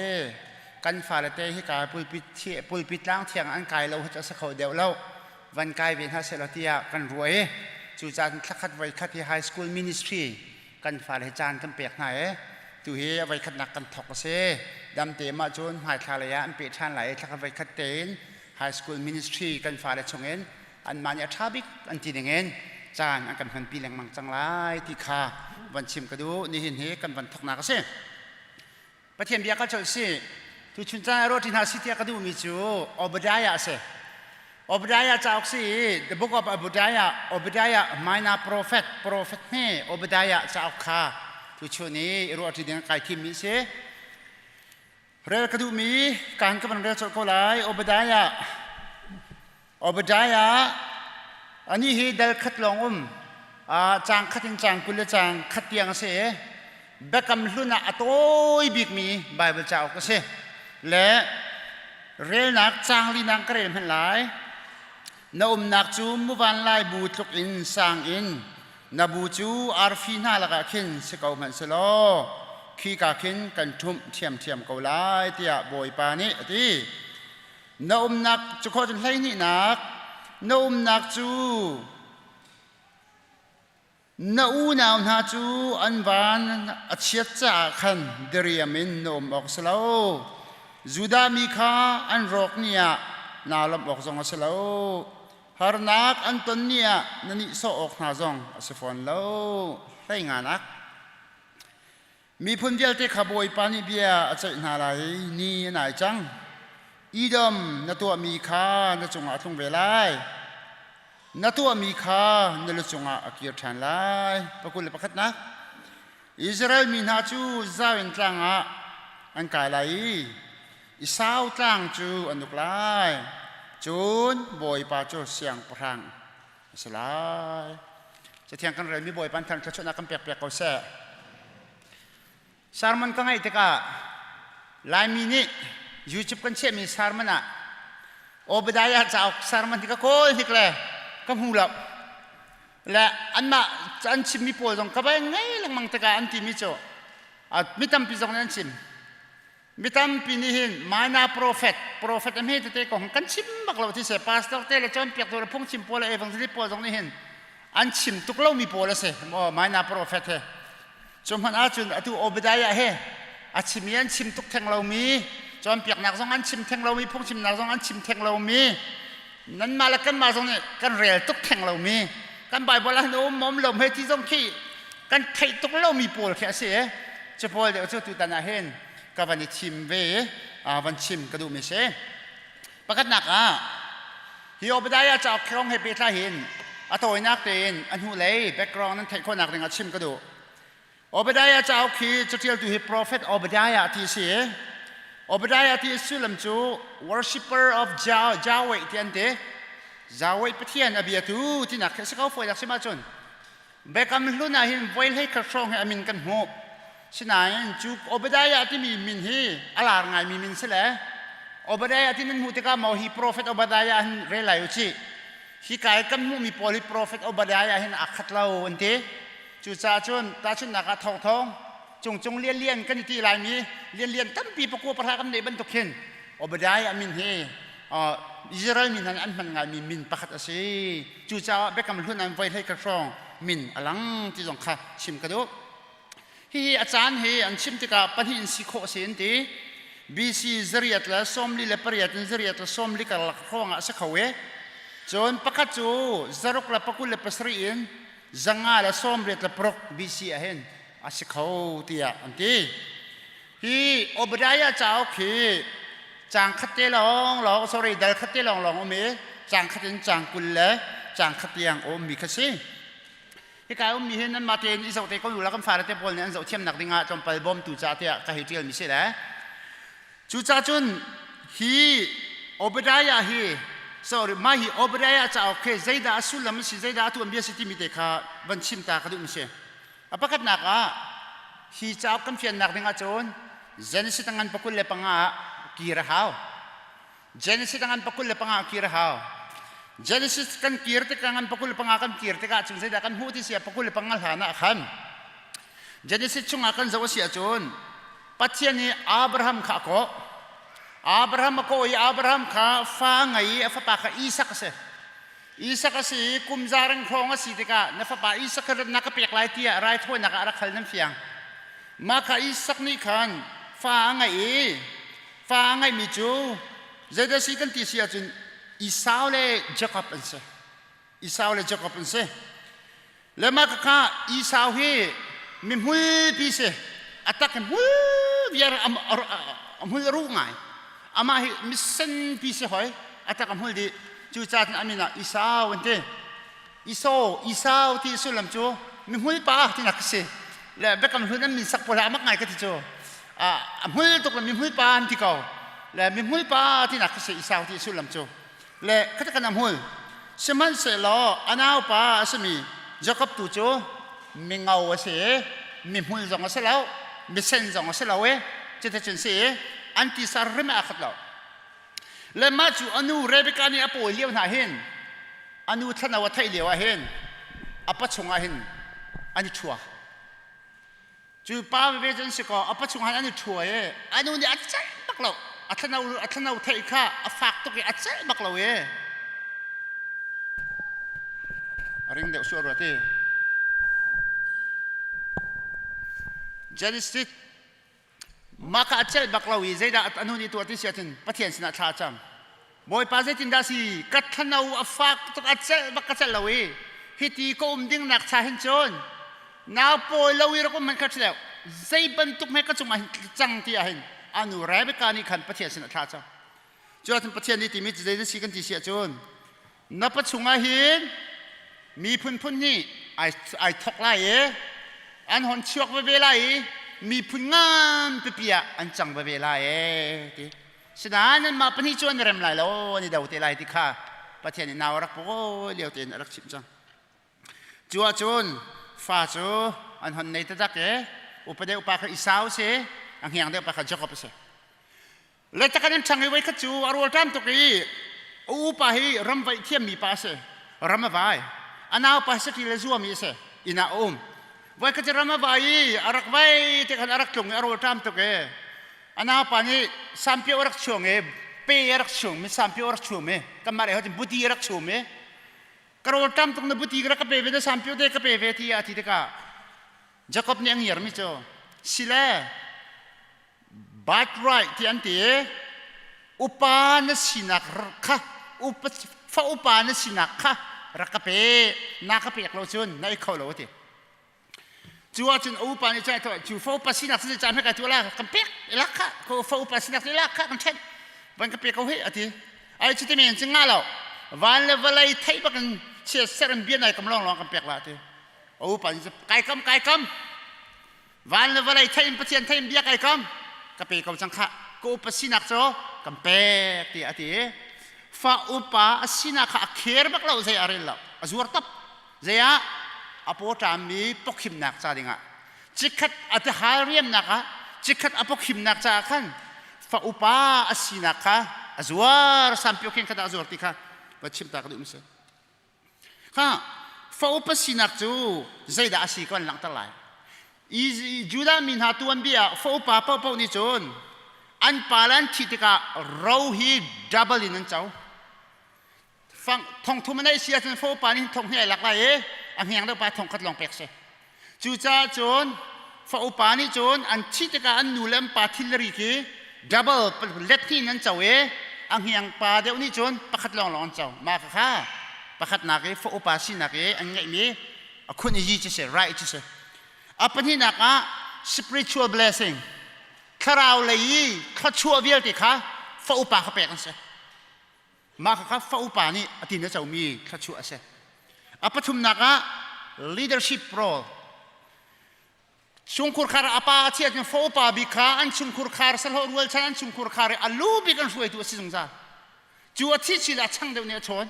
kan fale te hika pulpit pulpit tlang thiang an kai lo hi cu a si kho deuh lo van kai ve hna sehlaw tiah kan ruah i cucaah thlakhat voikhat hi high school ministry kan fale hi caan kan pek hna i tu hi a voikhatnak kan thawk a si damte mah cun hmaithla lei ah an peh ṭhan lai i thlakhat voikhat tein high school ministry kan fale chungin anmah nih a ṭha bik an ti dingin caan an kan hmanpi lengmang cang lai ti kha van chim ka duh nihin hi kan van thawknak a si Pathian bia ka colh si tuchun caan ro ṭi hna si tiah ka duhmi cu Obadiah a si Obadiah cauk si i the book of Obadiah Obadiah minor prophet prophet hme Obadiah cauk kha tuchun i ruah ṭi ding kai thimmi si Rel ka duhmi kaan ka van rel colh ko lai. Obadiah. Obadiah ani hi dal khat lawng um. Caang khat in caang 20 le caang khat tiang a si i Biakam Hlun ah a tawi bikmi Bible cauk a si. Le relnak caang linak ka rel hmanh lai. Na umnak cu muvan lai bu tluk in sang in Na bu cu arfi hna lakah khin si ko hmanh selaw khika khin kan ṭhumh ṭhiamṭhiam ko lai tiah Bawipa nih a ti. Na umnak cu khawh cun hleihnihnak na umnak cu na unau hna cu an van a chiat caah khan diriam in na um awk si lo. Judah mi kha an rawk ni ah naa lawmh awk zong a si lo. Harnak an ton ni ah na nihsawh awk hna zong a si fawn lo. Hlei nganak. Miphun vialte kha Bawipa nih bia a ceih hna lai ni a nai cang. Edom na tuahmi kha na cungah a tlung ve lai. Na tuahmi kha na lu cungah a kir ṭhan lai. Pakul le pakhatnak. Israel mi hna cu Zion tlang ah an kai lai i Isau tlang cu an uk lai. Cun Bawipa cu siangpahrang a si lai. Cathiang kan relmi Bawipa an thluachuahnak kan pek piak ko seh. Sermon ka ngaih tikah Laimi nih YouTube kan chiahmi sermon ah Obadiah cauk sermon hi ka kawl hnik le ka hmu lo. Le anmah an chimmi pawl zong ka vai ngei lengmang tikah an timi cu mi tampi zong nih an chim. Mi tampi nih hin minor prophet prophet a hme tete kong kan chim bak lo ti se pastor te le cawnpiaktu le phungchim pawl le evangelist pawl zong nih hin an chim tuk lomi pawl a si maw minor prophet he cu hmanh ahcun atu Obadiah he a chim i an chim tuk theng lomi cawnpiaknak zong an chim theng lomi phungchimnak zong an chim theng lomi nanmah le kanmah zong nih kan rel tuk theng lomi kan Bible ah um mom lom he ti zong khi kan theih tuk lomi pawl khi a si i cu pawl deuh cu tutan ah hin ka van i thim ve i van chim ka duhmi si. Pakhatnak ah hi Obadiah cauk kong he pehtlai hin a tawinak tein a hnulei background nan theih khawhnak dingah chim ka duh. Obadiah cauk hi caṭialtu hi prophet Obadiah ti a si. Obadiah ti a sullam cu worshipper of Yahweh ti an ti. Yahweh Pathian a biatu tinak khi a si ko fawinak sim ahcun. Biakam hlun ah hin voi hlei khat hrawng hi a min kan hmuh. Sinain cu Obadiah timi min hi a lar ngaimi min si le Obadiah ti nan hmuh tikah maw hi prophet Obadiah hin rel lai u cih. Hi kai kan hmuhmi pawl hi prophet Obadiah hin aa khat lo an ti. Cucaah cun tahchunhnak ah thawngthawng cungcung lianlian kan i ti laimi lianlian tampi pakua pahra kan neih bantuk khin Obadiah min hi Israel mi hna nih an hman ngaimi min pakhat a si. Cucaah Biakam Hlun an voi hlei khat hrawng min a lang ti zong kha chim ka duh. Hihi a caan hi an chim tikah pahnih in si khawh a si an ti. BC zariat le 48 in zariat le 40 karlak hrawng ah a si kho i cun pakhat cu zaruk le 27 in 586 BC ah hin a si kho tiah an ti. Hi Obadiah cauk hi caang khat te lawng lawng sorry dal khat te lawng lawng um i caang khat in caang 20 le caang khat tiang a ummi kha si. Hika ummi hi nanmah tein i zoh te ko u la kan fale te pawl nih an zoh thiamnak dingah tlawmpal bawmtu ca tiah ka hei ṭialmi si le. Cucaah cun hi Obadiah hi sorry mah hi Obadiah cauk khi zeidah a sullam a si zeidah a tuanbia a si timi te kha van chim ta ka duhmi si. A pakhatnak ah hi cauk kan fiannak ding ahcun Genesis ngan 25 ah kir a hau. Genesis ngan 25 ah kir a hau. Genesis kan kir tikah ngan 25 kan kir tikah cun zeidah kan hmuh ti si 25 hlan ah khan Genesis chungah kan zoh a si ahcun Pathian nih Abraham kha a kawh. Abraham a kawh i Abraham kha fa ngei i a fapa kha Isak a si. Isak a si i kum za reng hrawng a si tikah na fapa Isak kha na ka pek lai tiah raithawinak ah a rak hal nan fiang. Mah kha Isak nih khan fa a ngeih i fa a ngeihmi cu zeidah si kan ti si ahcun Esau le Jakob an si. Esau le Jakob an si. Le mah kha Esau hi mi hmulpi si. A tak hi hmul viar a hmul a ruh ngai. Amah hi misenpi si hoi. A tak a hmul dih. Cucaah cun a min ah Esau an ti. Esau, Esau ti sullam cu mi hmulpa tinak a si. Le Biakam Hlun an min sak pawl ah a mak ngai ka ti cu. A hmul tuk le mi hmulpa an ti ko. Le mi hmulpa tinak a si Esau ti sullam cu. Le khata kan a hmul. Sihmanhsehlaw a naupa a simi Jakob tu cu mingau a si i mi hmul zong a si lo, misen zong a si lo i cuticun si i an tisa rim ah a khat lo. Le mah cu a nu Rebekah nih a pawi lio hna hin a nu thlanau a theih lio ah hin a pa chungah hin an i ṭhua. Cu pa veve cu an si kaw a pa chungah hin an i ṭhua i a nu nih a celh bak lo. A thlanau a thlanau theih kha a fak tuk i a celh bak lo i a ring deuh sual rua ti. Genesis Mah kha a celh bak lo i zeidah a nu nih tuah ti si ahcun Pathian sinah thla a cam. Bawipa zeitindah si ka thano a fak tuk a celh bak ka celh lo i hiti ka um ding nak cha hin cun nau pawi lo i rak um hmanh kha ṭhileu zei bantuk hme ka cungah hin cang ti ah hin a nu Rebecca nih khan Pathian sinah thla a cam. Cu ahcun Pathian nih timi cu zei si kan ti si ahcun na pa chungah hin miphun phun hnih ai thok lai i an hon chuak veve lai i miphun ngan pipi ah an cang veve lai e ti sinain anmah pahnih cu an i rem lai lo an i do te lai ti kha Pathian nih nau a rak pawi lio tein a rak chimh cang cu ahcun fa cu an hon nei taktak i upa deuh pa kha Esau a si a hngeng deuh pa kha Jakob a si Le takan an ṭhang i voikhat cu a rawlṭam tuk i a upa hi ram vaih thiammi pa a si. Ram a vai. A naupa hi saṭil le zuami a si. Inn ah a um. Voikhat cu ram a vai i a rak vai te khan a rak tlung i a rawlṭam tuk i a naupa nih sampio a rak chuang i pe a rak chum i sampio a rak chum i kanmah lei cun buti a rak chum i ka rawlṭam tuk na buti ka rak ka pe ve na sampio te ka pe ve ti a ti tikah Jakob nih a ngiarmi cu sile birthright ti an ti i upa na sinak kha upa fa upa na sinak kha rak ka pe na ka pek lo cun na ei kho lo ti cu ahcun a upa nih cun cu fa upa sinak cu caan kai tu la kan pek ilak kha ko fa upa sinak ilak kha kan ṭhen van ka pe ko hi ati. Ai cuti men cu nga lo. Van le vawlei theih bakin chia ser in bia nai kam lawng lawng kan pek la ti. A upa nih kai kam kai kam. Van le vawlei theih in Pathian theih in bia kai kam. Ka pe ko cang khah. Ka upa sinak cu kan pek tiah a ti. Fa upa a sinak kha a kher bak lo zei a rel lo. A zuar top. Zei ah a pawṭammi pokhimnak ca dingah cikhat a tihal riamnak ah cikhat a pokhimnak caah khan fa upa a sinak kha a zuar sampio khen khat ah a zuar ti kha va chim ta ka duh si kha fa upa sinak cu zeidah a si kan langhter lai i Judah mi hna tuanbia ah fa upa paohpaoh nih cun an pa le an thih tikah ro hi double in an co fang thong thum a neih si ahcun fa upa nih thong hnih ai lak lai i a hngeng deuh pa thong khat lawng pek si cucaah cun fa upa nih cun an thih tikah an nu le an pa thilri khi double let hnih in an co i a hngeng pa deuh nih cun pakhat lawng lawng an co mah kha pakhatnak i fa upa sinak i an ngeihmi a khun i yi cu si right cu si a pahnihnak ah spiritual blessing thlarau lei i thluachuah vialte kha fa upa kha pek an si Mah khakha fa upa nih a tin a comi thluachuah a si. A pathumnak ah leadership role. Chungkhur khar a pa a chiah cun fa upa bik kha an chungkhur khar sahlawh rualchan an chungkhur khar i a lu bik an hruaitu a si zungzal. Cu a thi chil a chang deuh nih a chawn.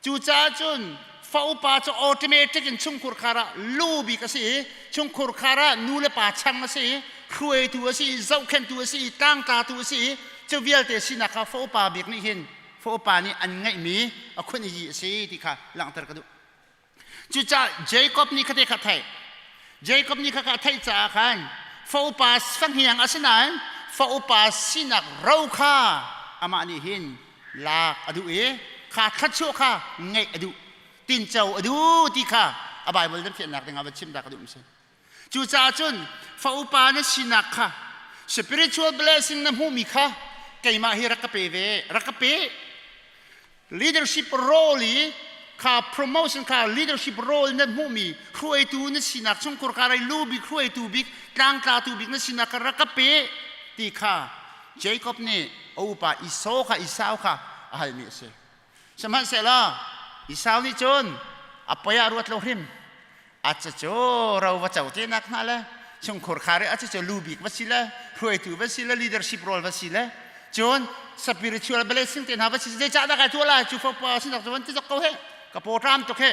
Cucaah cun fa upa cu automatic in chungkhur khar ah lu bik a si i chungkhur khar ah nu le pa chang a si i hruaitu a si i zohkhenhtu a si i tlangtlatu a si i cu vialte sinak kha fa upa bik nih hin fa upa nih an ngeihmi a khun i a si ti kha langhter ka duh. Cucaah Jacob nih khate kha theih. Jacob nih kha kha theih caah khan fa upa fahniang a si nain fa upa sinak ro kha amah nih hin lak a duh i kha thluachuah kha ngeih a duh tinco a duh ti kha a Bible nan fiannak dingah va chim ta ka duh si. Cucaah cun fa upa na sinak kha spiritual blessing na hmuhmi kha keimah hi rak ka pe ve rak ka pe leadership role i kha promotion kha leadership role na hmuhmi hruaitu na sinak chungkhur kha rai lu bik hruaitu bik tlangtlatu bik na sinak kha rak ka pe ti kha Jacob nih a upa Esau kha Esau kha a halmi a si sihmanhsehlaw Esau nih cun a poi ah ruat lo hrim a cu ro va co te nak hna le chungkhur khar i a cu lu bik va si le hruaitu va si le leadership role va si le cun spiritual blessing te hna va si zeicah dah kai tuah lai cu fapa sinak cu van ti zok ko he ka paw ṭam tuk he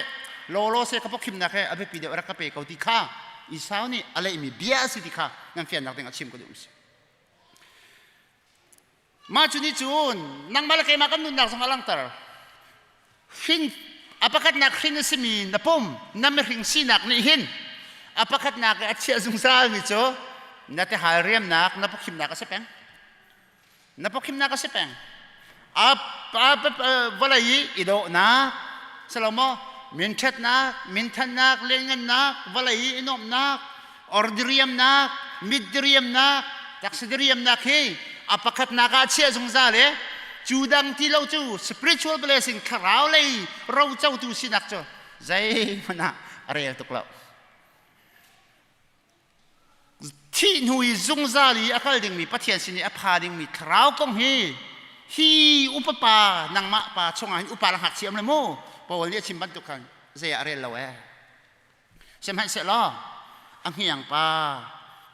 law law se ka pawkhimnak he a biapi deuh rak ka pe ko ti kha Esau nih a leihmi bia a si ti kha nan fiannak ding a chim ka duh si Mah cu nih cun nangmah le keimah kan nunnak zong a langhter. Hrin a pakhatnak hrin a simi na pum na mihring sinak nih hin a pakhatnak i a chiah zungzalmi cu na tihal riamnak na pawkhimnak a si peng. Na pawkhimnak a si peng. A, a, vawlei i i dawhnak salomo minṭhatnak minthannak lianngannak vawlei i i nuamhnak ordiriamnak mitdiriamnak taksa diriamnak hi a pakhatnak ah chiah zungzal i cu dang ti lo cu spiritual blessing thlarau lei rocotu sinak cu zeihmanh ah a rel tuk lo thih hnu i zungzal i a kal dingmi Pathian sin i a pha dingmi thlarau kong hi hi upa pa nangmah pa chungah hin upa le ngakchia um le mu Paul nih a chim bantuk khan zei ah a rel lo ee Sihmanhsehlaw a hniang pa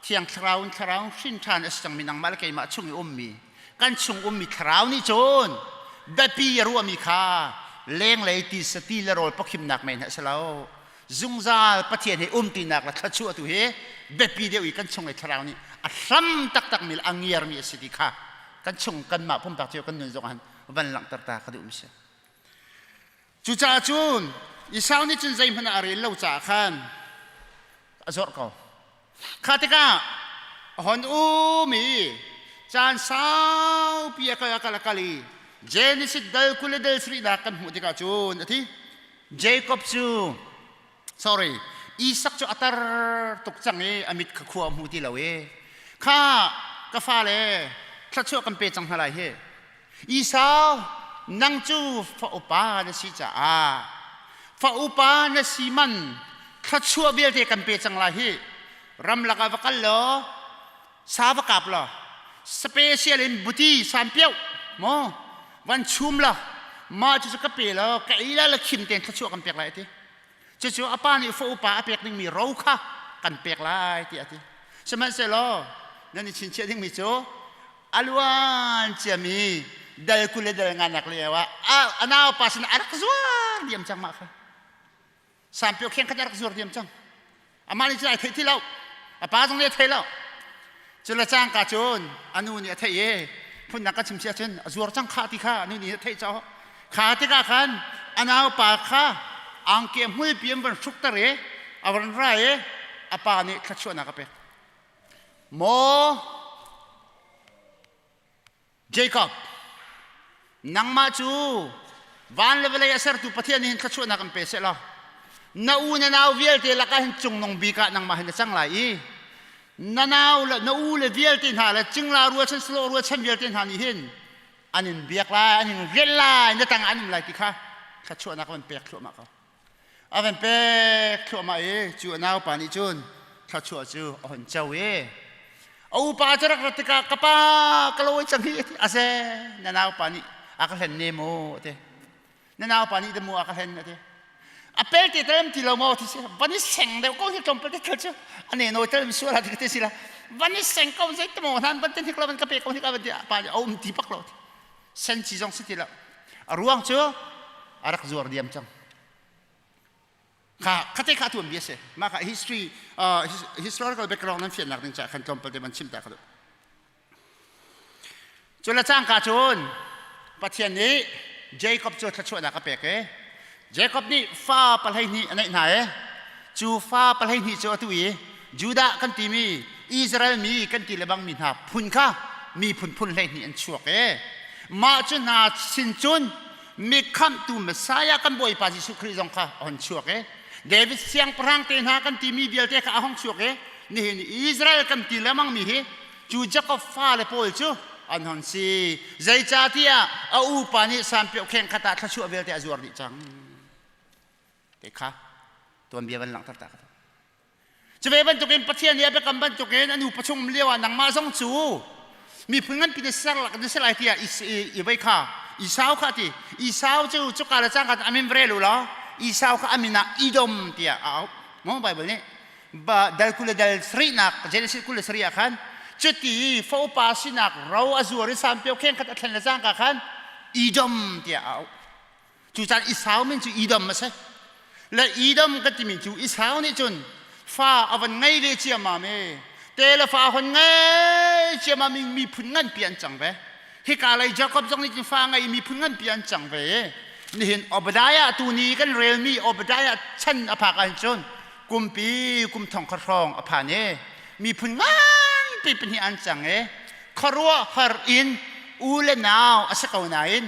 Thiang Thlarau in Thlarau hrin ṭhan a si cangmi nangmah le keimah chung i ummi kan chung ummi Thlarau nih cun biapi a ruahmi kha lenglei tisa ti le rawl pakhimnak men hi a si lo zungzal Pathian he umtinak le thluachuah tu hi biapi deuh i kan chung i Thlarau nih a hlam taktakmi le a ngiarmi a si ti kha kan chung kanmah pumpak cio kan nun zong ah van langhter ta ka duhmi si. Cucaah cun Esau nih cun zeihmanh ah a rel lo caah khan a zorh ko. Kha tikah a hon um i caan saupi a kal a kal a kal i Genesis dal 20 le dal sarihnak kan hmuh tikah cun a thi. Jacob cu sorry Isak cu a tar tuk cang i a mit kha khua a hmu ti lo i kha ka fale thluachuah kan pe cang hna lai hi Esau, nang cu fa upa na si caah fa upa na si man thluachuah vialte kan pe cang lai hi ramlak ah va kal law sa va kap law special in buti san piau maw? Van chum la ma cu ka pe lo ka ei la la khim ten thluachuah kan pek lai ati. Cucu a pa nih fa upa a pek dingmi ro kha kan pek lai ti ati. Sihmanhsehlaw nan i chinchiah dingmi cu a luan ciami dal 20 le dal nganak lio ah a naupa sin a rak zuar diam cang mah kha. Sampio kheng khat a rak zuar diam cang. Amah nih cun ai theih ti lo. A pa zong nih a thei lo. Cu le cangka cun a nu nih a theih i phundang ka chim si ahcun a zuar cang kha ti kha a nu nih a theih caw. Kha tikah khan a naupa kha angki a hmulpi an van hrukter i a van ra i a pa nih thluachuahnak a pek. Maw Jacob, nangmah cu van le vawlei a sertu Pathian nih hin thluachuahnak in pe seh law na u na nau vialte lakah hin cungnung bik ah nangmah hin na cang lai i na nau le na u le vialte hna le cingla rualchan salo rualchan vialte hna nih hin an in biak lai an in rial lai na tangah an um lai ti kha thluachuahnak van pek thluahmah ko a van pek thluahmah i cu a naupa nih cun thluachuah cu a hon co i a upa cu rak rat tikah ka pa ka lawi cang hi a se na naupa nih a ka hlen ne mu ati na naupa nih mu a ka hlen ati a pel te tel ti lo maw ti si van i seng deuh ko hi tlawmpal te tel cu a ne nawi tel sual ti ti si la van i seng ko zei te maw hnan van te hnik lo van ka pe ko hnik van ti pa nih a um ti pak lo senci zong si ti lo a ruang cu a rak zuar diam cang kha khate kha tuan bia si mah kha history historical background nan fiannak ding ca khan tlawmpal te man chim ta ka duh cu le cangka cun Pathian nih Jacob cu thluachuahnak a pek i Jacob nih fa 12 a neih hna i cu fa 12 cu atu i Judah kan timi Israel mi kan ti lebang mi hna phun kha miphun phun 12 an chuak i mah cu hna sin cun mi khamhtu Messiah kan Bawipa Jesuh Khrih zong kha a hon chuak i David siangpahrang te hna kan timi vialte kha a hong chuak i nihin Israel kan ti lengmang mi hi cu Jacob fale pawl cu an hon si zeicahtiah a upa nih sanpioh kheng khat ah thluachuah vialte a zuar dih cang te kha tuanbia van langhter ta ka cu ve bantukin Pathian nih a biakam bantukin a nupa chung lio ah nangmah zong cu miphun nganpi na ser na si lai tiah i vei kha Esau kha ti Esau cu cuka le cangka amin vrel u law Esau kha amin ah Edom tiah a auh mo Bible nih dal 20 le dal sarihnak Genesis 27 ah khan cuti faupa sinak ro a zuar i sampio kheng khat a thlen le cangka khan Edom tiah a auh Cucaan Esau min cu Edom a si. Le Edom kan timi cu Esau nih cun fa a van ngei ve ciammam i te le fa hon ngei ciammam in miphun nganpi an cang ve. Hika lei Jacob zong nih cun fa ngei miphun nganpi an cang ve i nihin Obadiah tu ni kan relmi Obadiah chan a phak ahhin cun kumpi kum thong kha hrawng a phan i miphun nganpi pahnih an cang i khuaruahhar in u le nau a si ko nain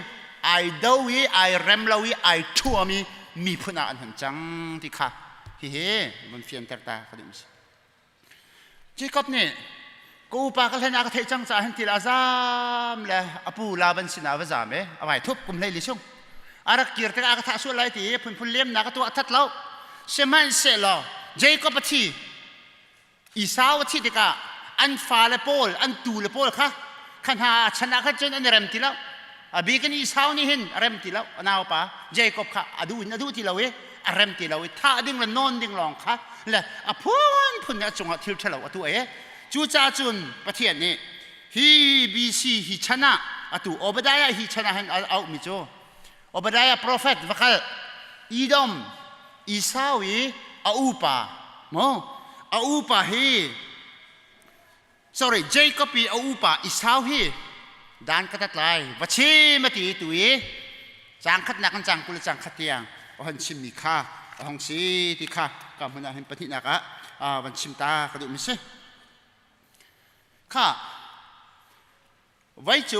ai do i ai rem lo i ai ṭhuam i miphun ah an hun cang ti kha hihi vun fianter ta ka duh si. Jacob nih ka upa ka hlen ah ka theih cang caah hin til a zam le a pu Laban sinah a va zam i a vai thup kum 14 chung a rak kir tikah a ka thah sual lai ti i phunphun lemnak a tuah that lo sihmanhsehlaw Jacob a thi Esau a thih tikah an fale pawl, an tule pawl kha kha hna a chan ah khan cun an i rem ti lo. A bik in Esau nih hin a rem ti lo. A naupa Jacob kha a duh in a duh ti lo i a rem ti lo i thah ding le nawn ding lawng kha le a phunphun a cungah thil ṭhalo a tuah i cucaah cun Pathian nih hi BC hi chan ah atu Obadiah hi chan ah hin a auhmi cu Obadiah prophet va kal Edom Esau i a upa maw a upa hi sorry Jacob i a upa Esau hi dan ka tat lai va chim a ti tu i cang khatnak in cang 20 cang khat tiang a hon chimmi kha a hong si ti kha ka hmun ah hin pahnihnak ah van chim ta ka duhmi si kha Voi cu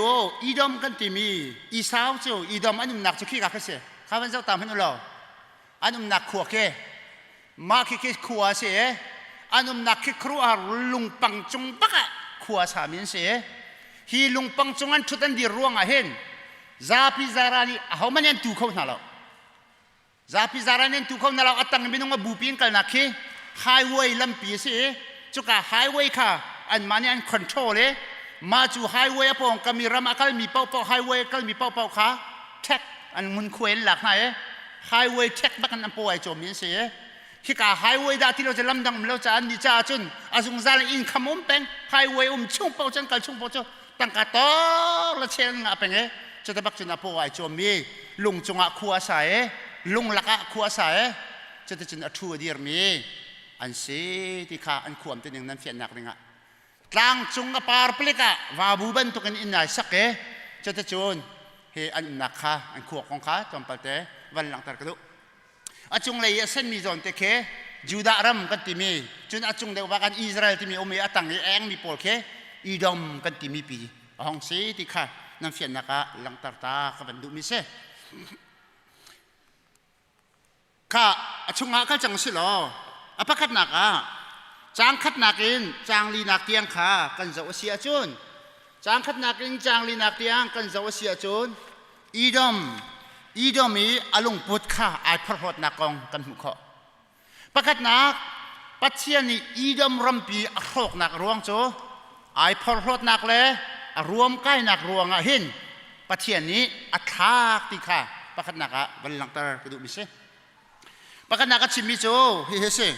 Edom kan timi Esau cu Edom an umnak cu khika kha si. Kha van zoh ta hmanh u law. An umnak khua khi mah khi khi khua a si i an umnak khi khuaruahhar lungpang cung bak ah khua sami an si i hi lungpang cung an ṭhut an dir ruangah hin zapi zara nih ahohmanh an tu kho hna lo. Zapi zaran in tu kho na lo a tang minung a bupi in kalnak khi highway lampi a si i cuka highway kha anmah nih an control i. Mah cu highway a pawng kam i ram a kalmi paohpaoh highway a kalmi paohpaoh kha tax an ngunkhuai an lak hna i highway tax bak in an paw ai cawmmi an si i hika highway dah ti lo cu lam dang um lo caah an nih caah cun a zungzal in income um peng highway um chung paoh cu an kal chung paoh cu tangka tor le chel an ngah peng i cuta bak cun a paw ai cawmmi lung cungah khua a sa i lung lakah khua a sa i cuticun a ṭhu a dirmi an si ti kha an khuam ti ning nan fiannak dingah tlangcung a par palik ah vabu bantukin inn ai sak i cuticun hi an umnak kha an khua kong kha tlawmpal te van langhter ka duh. A cunglei i a senmi zawn te khi Judah ram kan timi, cun a cung deuh bak an Israel timi um i a tang i a engmi pawl khi Edom kan timi pi a hong si ti kha nan fiannak ah langhter ta ka van duhmi si. Kha a chungah kal cang si law a pakhatnak ah caang khatnak in caang linak tiang kha kan zoh a si ahcun caang khatnak in caang linak tiang kan zoh a si ahcun Edom Edom i a lungput kha ai phorhlawtnak kong kan hmuh khawh. Pakhatnak Pathian nih Edom rampi a hrawknak ruang cu ai phorhlawtnak le a ruamkainak ruangah hin Pathian nih a thlak ti kha pakhatnak ah van langhter ka duhmi si. Pakhatnak a chimmi cu hihi a si.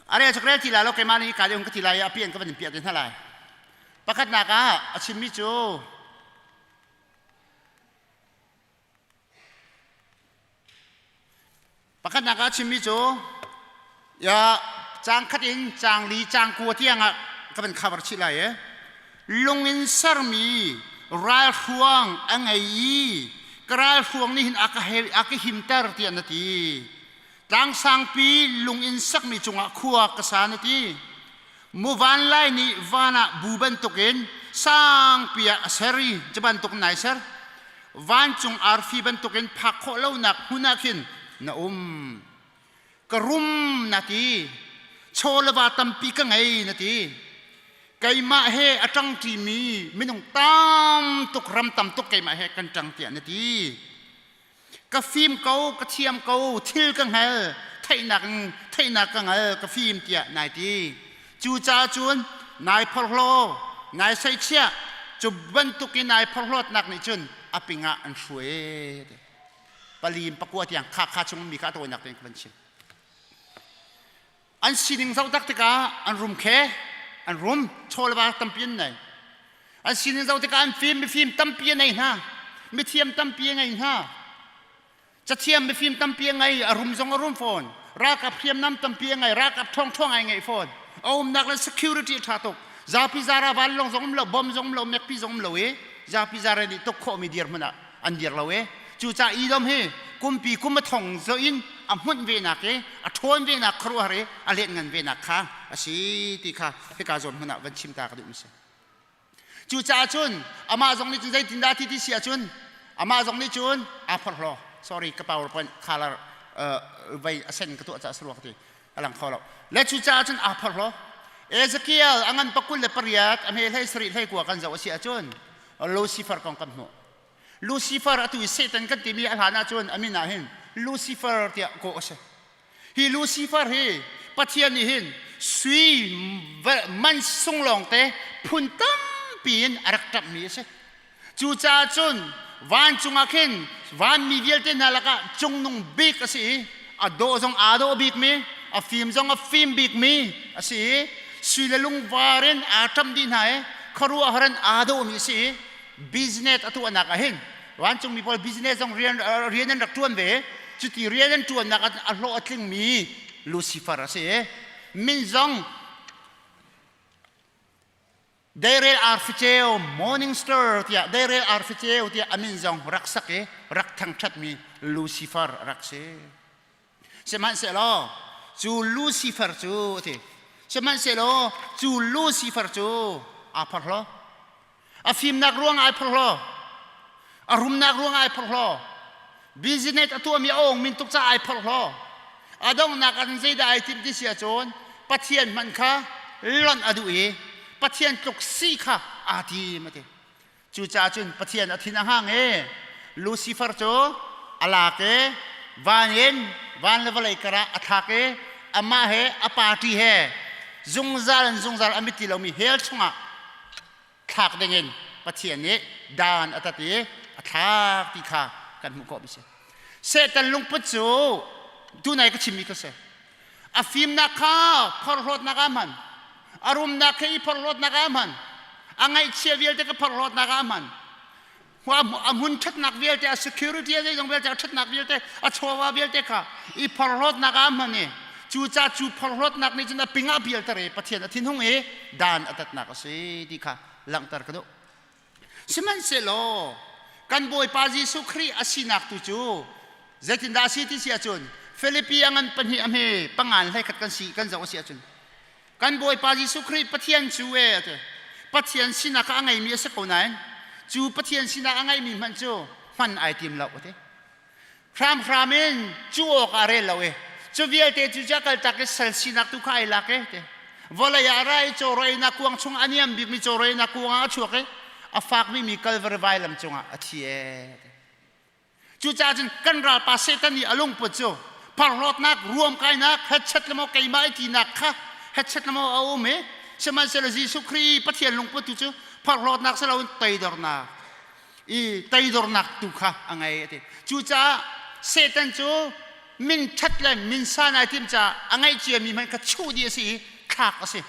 A rel cu ka rel ti lai lo keimah nih ka deuh ka ti lai i a pian ka van in piah te hna lai. Pakhatnak ah a chimmi cu Pakhatnak ah chimmi cu ya caang khat in caang li caang kua tiang ah ka van cover chih lai i lung in sermi ralhruang a ngei i ka ralhruang nih hin a ka a ka himter tiah na ti. Tlang sangpi lung in sakmi cungah khua ka sa na ti. Muvan lai nih van ah bu bantukin sangpi ah a ser i cu bantuk nai ser. Vancung arfi bantukin phak khawh lonak hmun ah khin na um. Ka rum na ti. Chaw le va tampi ka ngei na ti. Keimah he a ṭangṭimi minung tam tuk ram tam tuk keimah he kan ṭang tiah na ti. Ka fim ko, ka thiam ko, thil ka hngal, theihnak in theihnak ka hngal, ka fim tiah nai ti. Cucaah cun nai phorhlaw, nai seihchiah, cu bantuk in nai phorhlawtnak nih cun a pingah an hruai. Palim pakua tiang kha kha chung mi kha a tawinak tein ka van chim. An sining zoh tak tikah an rum khe, an rum, chaw le va tampi an nei. An sining zoh tikah an fim, mifim tampi a nei hna. Mithiam tampi a ngei hna. Cathiam mifim tampi a ngei, a rum zong a rum fawn. Ralkap hriamnam tampi a ngei, ralkap ṭhawngṭhawng ai ngeih fawn. A umnak le security a ṭha tuk. Zapi zara vanlawng zong um lo, bom zong um lo, mekpi zong um lo i zapi zara nih tuk khawhmi dirhmun ah an dir lo i cucaah Edom hi kumpi kum a thong zoh in a hmunh venak i a ṭhawn venak khuaruahhar i a lianhngan venak kha a si ti kha hika zawn hmun ah van chim ta ka duh mi si. Cucaah cun amah zong nih cun zeitindah ti ti si ahcun amah zong nih cun aa phorhlaw sorry ka powerpoint color vei a sen ka tuah caah sarua ka ti a lang kho lo le cucaah cun aa phorhlaw Ezekiel a ngan pakul le pariat a hme hlei sarih hlei kua kan zoh a si ahcun Lucifer kong kan hmuh Lucifer atu i Satan kan timi a hlan ahcun a min ah hin Lucifer tiah kawh a si. Hi Lucifer hi Pathian nih hin sui man sung lawngte phun tampi in a rak ṭamhmi a si. Cucaah cun vancung ah khin vanmi vialte hna lakah cungnung bik a si i a dawh zong aa dawh bikmi, a fim zong a fim bikmi a si i sui le lungvar in aa ṭamh dih hna i khuaruahhar in aa dawhmi a si i business a tuahnak ah hin vancungmi pawl business zong rian rian an rak ṭuan ve cuti rian an ṭuannak ah a hlawh a tlingmi Lucifer a si min zong Deirel arficeu morning star tiah Deirel arficeu tiah a min zong rak sak i rak thangṭhatmi Lucifer rak si sihmanhsehlaw cu Lucifer cu a ti sihmanhsehlaw cu Lucifer cu aa phorhlaw A fimnak ruang ai phorhlaw. A rumnak ruang ai phorhlaw. Business a tuahmi a ong min tuk caah ai phorhlaw. A donghnak ah zeidah ai timh ti si ahcun Pathian hmanh kha lonh a duh i Pathian tluk si kha aa tim a ti. Cucaah cun Pathian a thin a hang i Lucifer cu a lak i van in van le vawlei karah a thlak i amah he a party he zungzal in zungzal a mit ti lomi hell chungah. Thlak dingin Pathian nih dan a tat i a thlak ti kha kan hmuh khawh mi si. Satan lungput cu tunai ka chimmi kha si. A fimnak kha phorhlawtnak ah hman. A rumnak kha i phorhlawtnak ah hman. A ngaihchia vialte ka phorhlawtnak ah hman. A hmun ṭhatnak vialte, a security a zeizong vialte, a ṭhatnak vialte, a chawva vialte kha i phorhlawtnak ah hman i cucaah cu phorhlawtnak nih cun a ping ah bialter i Pathian a thinhung i dan a tatnak a si ti kha langhter ka duh. Sihmanhsehlaw kan Bawipa Jesuh Khrih a sinak tu cu zeitindah a si ti si ahcun Filipi a ngan pahnih a hme pangan hlei khat kan si kan zoh a si ahcun kan Bawipa Jesuh Khrih Pathian cu e a ti. Pathian sinak a ngeimi a si ko nain cu Pathian sinak a ngeimi hmanh cu hman ai tim lo a ti. Hramhram in cu awk ah rel lo i cu vialte cu ca kaltak i sal sinak tu kha ai lak e ti. Vawlei ah ra i cawrawinak kuang chung a niam bikmi cawrawinak kuang ah a chuak i a fakmi mi Kalvari vailam cungah a thi e. Cucaah cun kan ralpa Satan nih a lungput cu phorhlawtnak, ruamkainak, hetchet le maw keimah i tinak kha hetchet le maw a um i sihmanhsehlaw Jesuh Khrih Pathian lungput tu cu phorhlawtnak si loin toidornak i toidornak tu kha a ngei a ti. Cucaah Satan cu min ṭhat le min san ai tim caah a ngeih ciami hmanh kha chuh dih a si i thlak a si.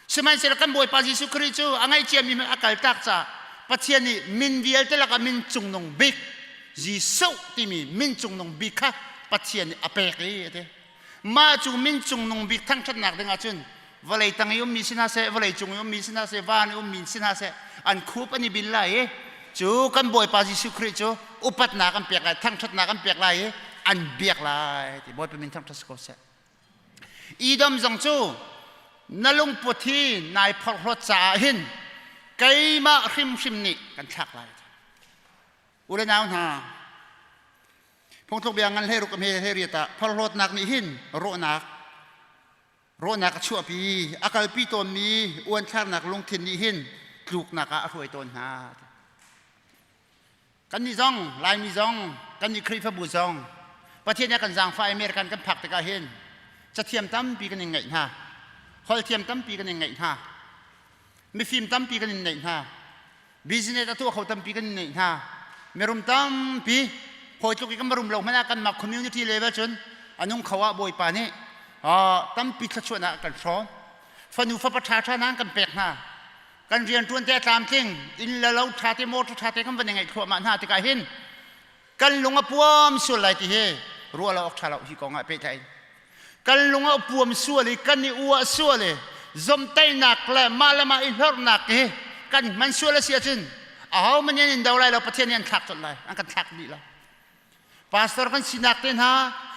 Sihmanhsehlaw kan Bawipa Jesuh Khrih cu a ngeih ciami hmanh a kaltak caah Pathian nih min vialte lakah min cungnung bik Jesuh timi min cungnung bik kha Pathian nih a pek i a ti. Mah cu min cungnung bik thangṭhatnak ding ahcun vawlei tang i ummi si hna seh, vawlei cung i ummi si hna seh, van i ummi si hna seh, an khup an i bil lai i cu kan Bawipa Jesuh Khrih cu upatnak an pek lai, thangṭhatnak an pek lai i an biak lai ti Bawipa min thangṭhat si ko seh. Edom zong cu na lungput hi nai phorhlawt caah hin keimah hrimhrim nih kan thlak lai. U le nau hna, phungthluk bia ngan hlei ruk he hlei riat ah phorhlawtnak nih hin rawhnak rawhnak a chuahpi a kalpi tawnmi uanthlarnak lungthin nih hin tluknak ah a hruai tawn hna. Kannih zong Laimi zong kannih Khrihfabu zong Pathian nih a kan zaangfah i American kan phak tikah hin cathiam tampi kan in ngeih hna holh thiam tampi kan in ngeih hna mifim tampi kan in neih hna business a tuah kho tampi kan in neih hna mirum tampi hawi tluk i kan rum lo hmanh ah kanmah community level cun a nung kho ah Bawipa nih tampi thluachuahnak a kan hrawm fanu fapa ṭha ṭha hna an kan pek hna kan rianṭuan te a tlamtling inn le lo ṭha te motor ṭha te kan van i ngeih thluahmah hna tikah hin kan lung a puam sual lai ti hi ruah lo awk ṭha lo hi kong ah pehtlaih kan lung a puam sual i kan i uah sual i zomtaihnak le mah le mah i hlorhnak hi kan hman sual a si ahcun aho man in do lai lo Pathian nih an thlak colh lai an kan thlak dih lai pastor kan sinak te hna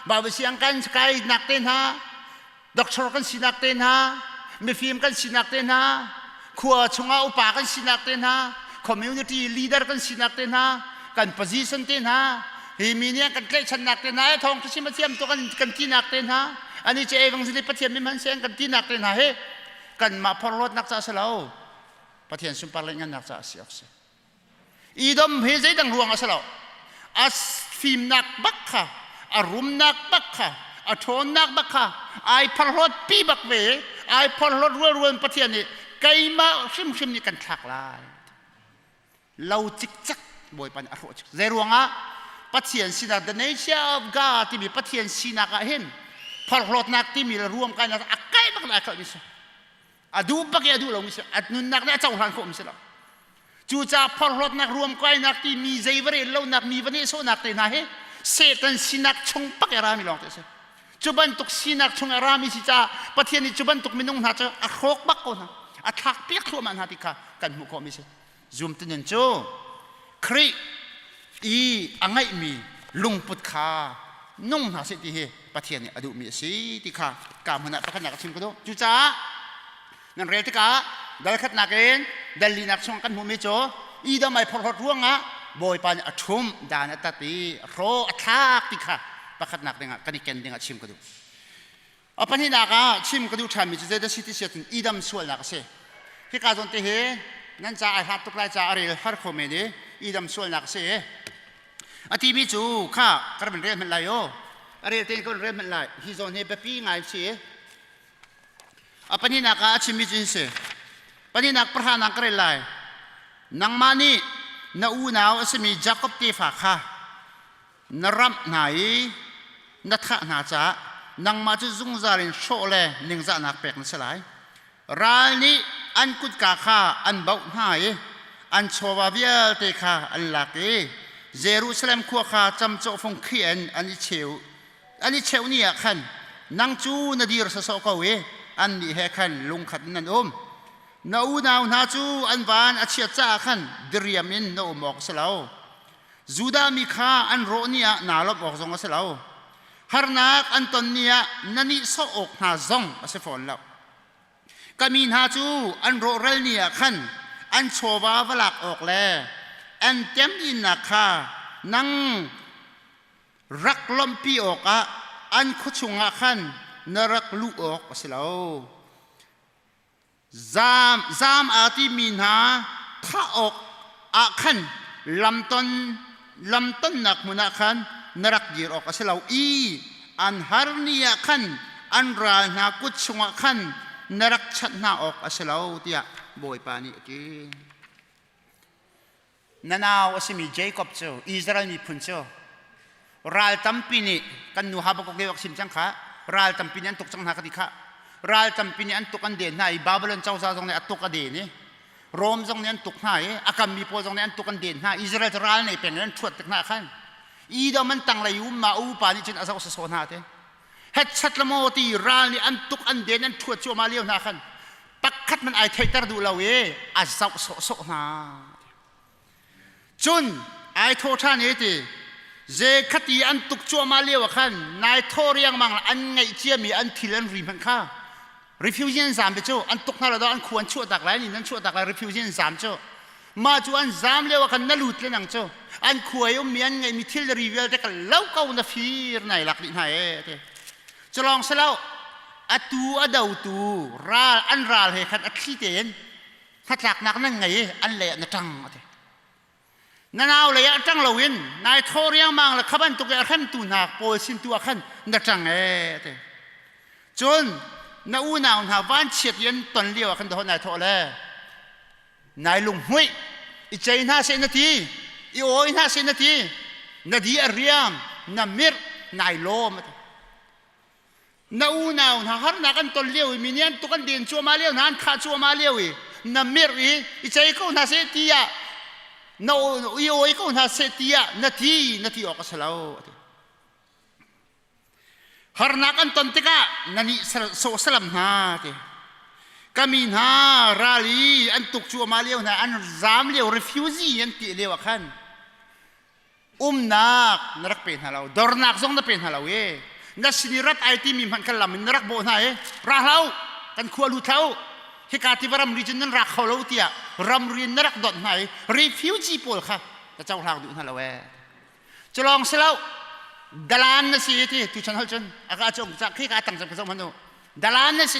Bible siang kan kainak te hna doctor kan sinak te hna mifim kan sinak te hna khua chungah upa kan sinak te hna community leader kan sinak te hna kan position te hna hi mi nih kan tlaihchannak te hna thawng ṭha sim a thiam tuk kan tinak te hna ani che evangelist pathian mi hman sen kan tinak te hna he kanmah phorhlawtnak ca si lo Pathian sunpar le ngannak ca si awk si Edom hi zeidang ruang a si lo. A fimnak bak kha, a rumnak bak kha, a ṭhawnnak bak kha ai phorhlawt pi bak ve ai phorhlawt rualrual Pathian nih keimah hrimhrim nih kan thlak lai. Lo cikcek Bawipa nih a hrawh cik. Zei ruangah Pathian sinak the nature of God timi Pathian sinak ah hin phorhlawtnak timi le ruamkainak a kai bak lai khalh mi si. A duh bak i a duh lomi si a nunnak nih a cohlan khawhmi si lo. Cucaah phorhlawtnak ruamkainak ti mi zei va rel lonak mi va nehsawhnak te hna hi Satan sinak chung pak i a rami lawng te a si. Cu bantuk sinak chung a rami si caah Pathian nih cu bantuk minung hna cu a hrawk bak ko hna. A thlak piak thluahmah hna ti kha kan hmuh khawhmi si. Zumtu nun cu Khrih i a ngeihmi lungput kha nung hna seh ti hi Pathian nih a duhmi a si ti kha ka hmun ah pakhatnak a chim ka duh. Cucaah nan rel tikah dal khatnak in dal linak chung kan hmuhmi cu Edom ai phorhlawt ruangah Bawipa nih a ṭhumh dan a tat i a hraw a thlak ti kha pakhatnak dingah kan i ken dingah chim ka duh. A pahnihnak ah chim ka duh ṭhanmi cu zeidah si ti si ahcun Edom sualnak a si. Hika zawn te hi nan ca ai hlat tuk lai ca a rel har kho men i Edom sualnak a si. A timi cu kha ka van rel hmanh lai aw. A rel tein ka van rel hmanh lai. Hi zawn hi biapi ngai si. A pahnihnak ah a chimmi cu hi si. Pahnihnak pahranak ka rel lai. Nangmah nih na unau a simi Jakob tefa kha na ramh hna i na thah hna caah nangmah cu zungzal in hrawh le ningzahnak pek na si lai. Ral nih an kutka kha an baoh hna i an chawva vialte kha an lak i Jerusalem khua kha camcawhfung khi in an i cheu an i cheuh ni ah khan nang cu na dir sawsawh ko i annih he khan lungkhat in nan um. Na unau hna cu an van a chiat caah khan diriam in na um awk a si lo. Judah mi kha an rawh ni ah naa lawmh awk zong a si lo. Harnak an ton ni ah na nihsawh awk hna zong a si fawn lo. Ka mi hna cu an rawhral ni ah khan an chawva va lak awk le an temhinnak kha nang rak lawmhpi awkah an khua chungah khan na rak luh awk a si lo. Zaam, zaam aa timi hna thah awk ah khan lamton lamtonnak hmun ah khan na rak dir awk a si lo i an har ni ah khan an ral hna kut chungah khan na rak chanh hna awk a si lo tiah Bawipa nih a ti. Na nau a simi Jacob cu Israel miphun cu ral tampi nih kan nu Habakkuk nih a sim cang kha ral tampi nih an tuk cang hna ka ti kha ral tampi nih an tuk an den hna i Babylon cozah zong nih a tuk a den i Rom zong nih an tuk hna i a kammi pawl zong nih an tuk an den hna. Israel cu ral nei peng in an ṭhuat tik hna khan Edom an tanglei um ma upa nih cun a zoh sasaw hna te hetchat la maw ti ral nih an tuk an den an ṭhuat cuahmah lio hna khan pakhat man ai theihter duh lo i a zoh sawhsawh hna. Cun ai thaw ṭhan i ti zekhati an tuk cuahmah lio ah khan nai thaw riangmang an ngeih ciami an thil an ri hmanh kha refugee an zaam te cu an tuk hna lo an khu an chuah tak lai nin an chuah tak lai refugee an zaam cu mah cu an zaam lio ah khan na lut le nang cu an khuai ummi an ngeihmi thil ri vialte ka lo ko na fir nai lak dih hna e te culong selo atu a dotu ral an ral he khan a thli tein hnatlaknak nan ngei i an lei ah na ṭang a ti. Na nau lei ah ṭang loin nai thaw riangmang le kha bantuk i a hremtu hna pawl sin tu ah khan na ṭang ee a ti. Cun na unau hna vanchiat i an ton lio ah khan dahawh nai thawh le nai lunghmuih i cei hna seh na ti i awi hna seh na ti na di a riam na mirh nai lawm a ti. Na unau hna harnak an ton lio i mi nih an tuk an den cuahmah lio hna an thah cuahmah lio i na mirh i i cei ko hna seh tiah na i awi ko hna seh tiah na ti na ti awk a si lo a ti. Harnak an ton tikah na nih sawh salam hna ti. Ka mi hna ral i an tuk cuahmah lio hna an zaam lio refugee an ti lio ah khan Umnak na rak pe hna lo, dornak zong na pe hna lo i na sin i rat ai timi hmanh kha lam in na rak bawh hna i ra hlah u, kan khua lut hlah u, hika tiva ramri cun nan ra kho lo tiah ramri in na rak donh hna i refugee pawl kha na cohlang duh hna lo ee. Cu lawng si lo, dalan na si ti tuchan hol cun a ka cung ca khi ka tang cang ka zoh hmanh u. Dalan na si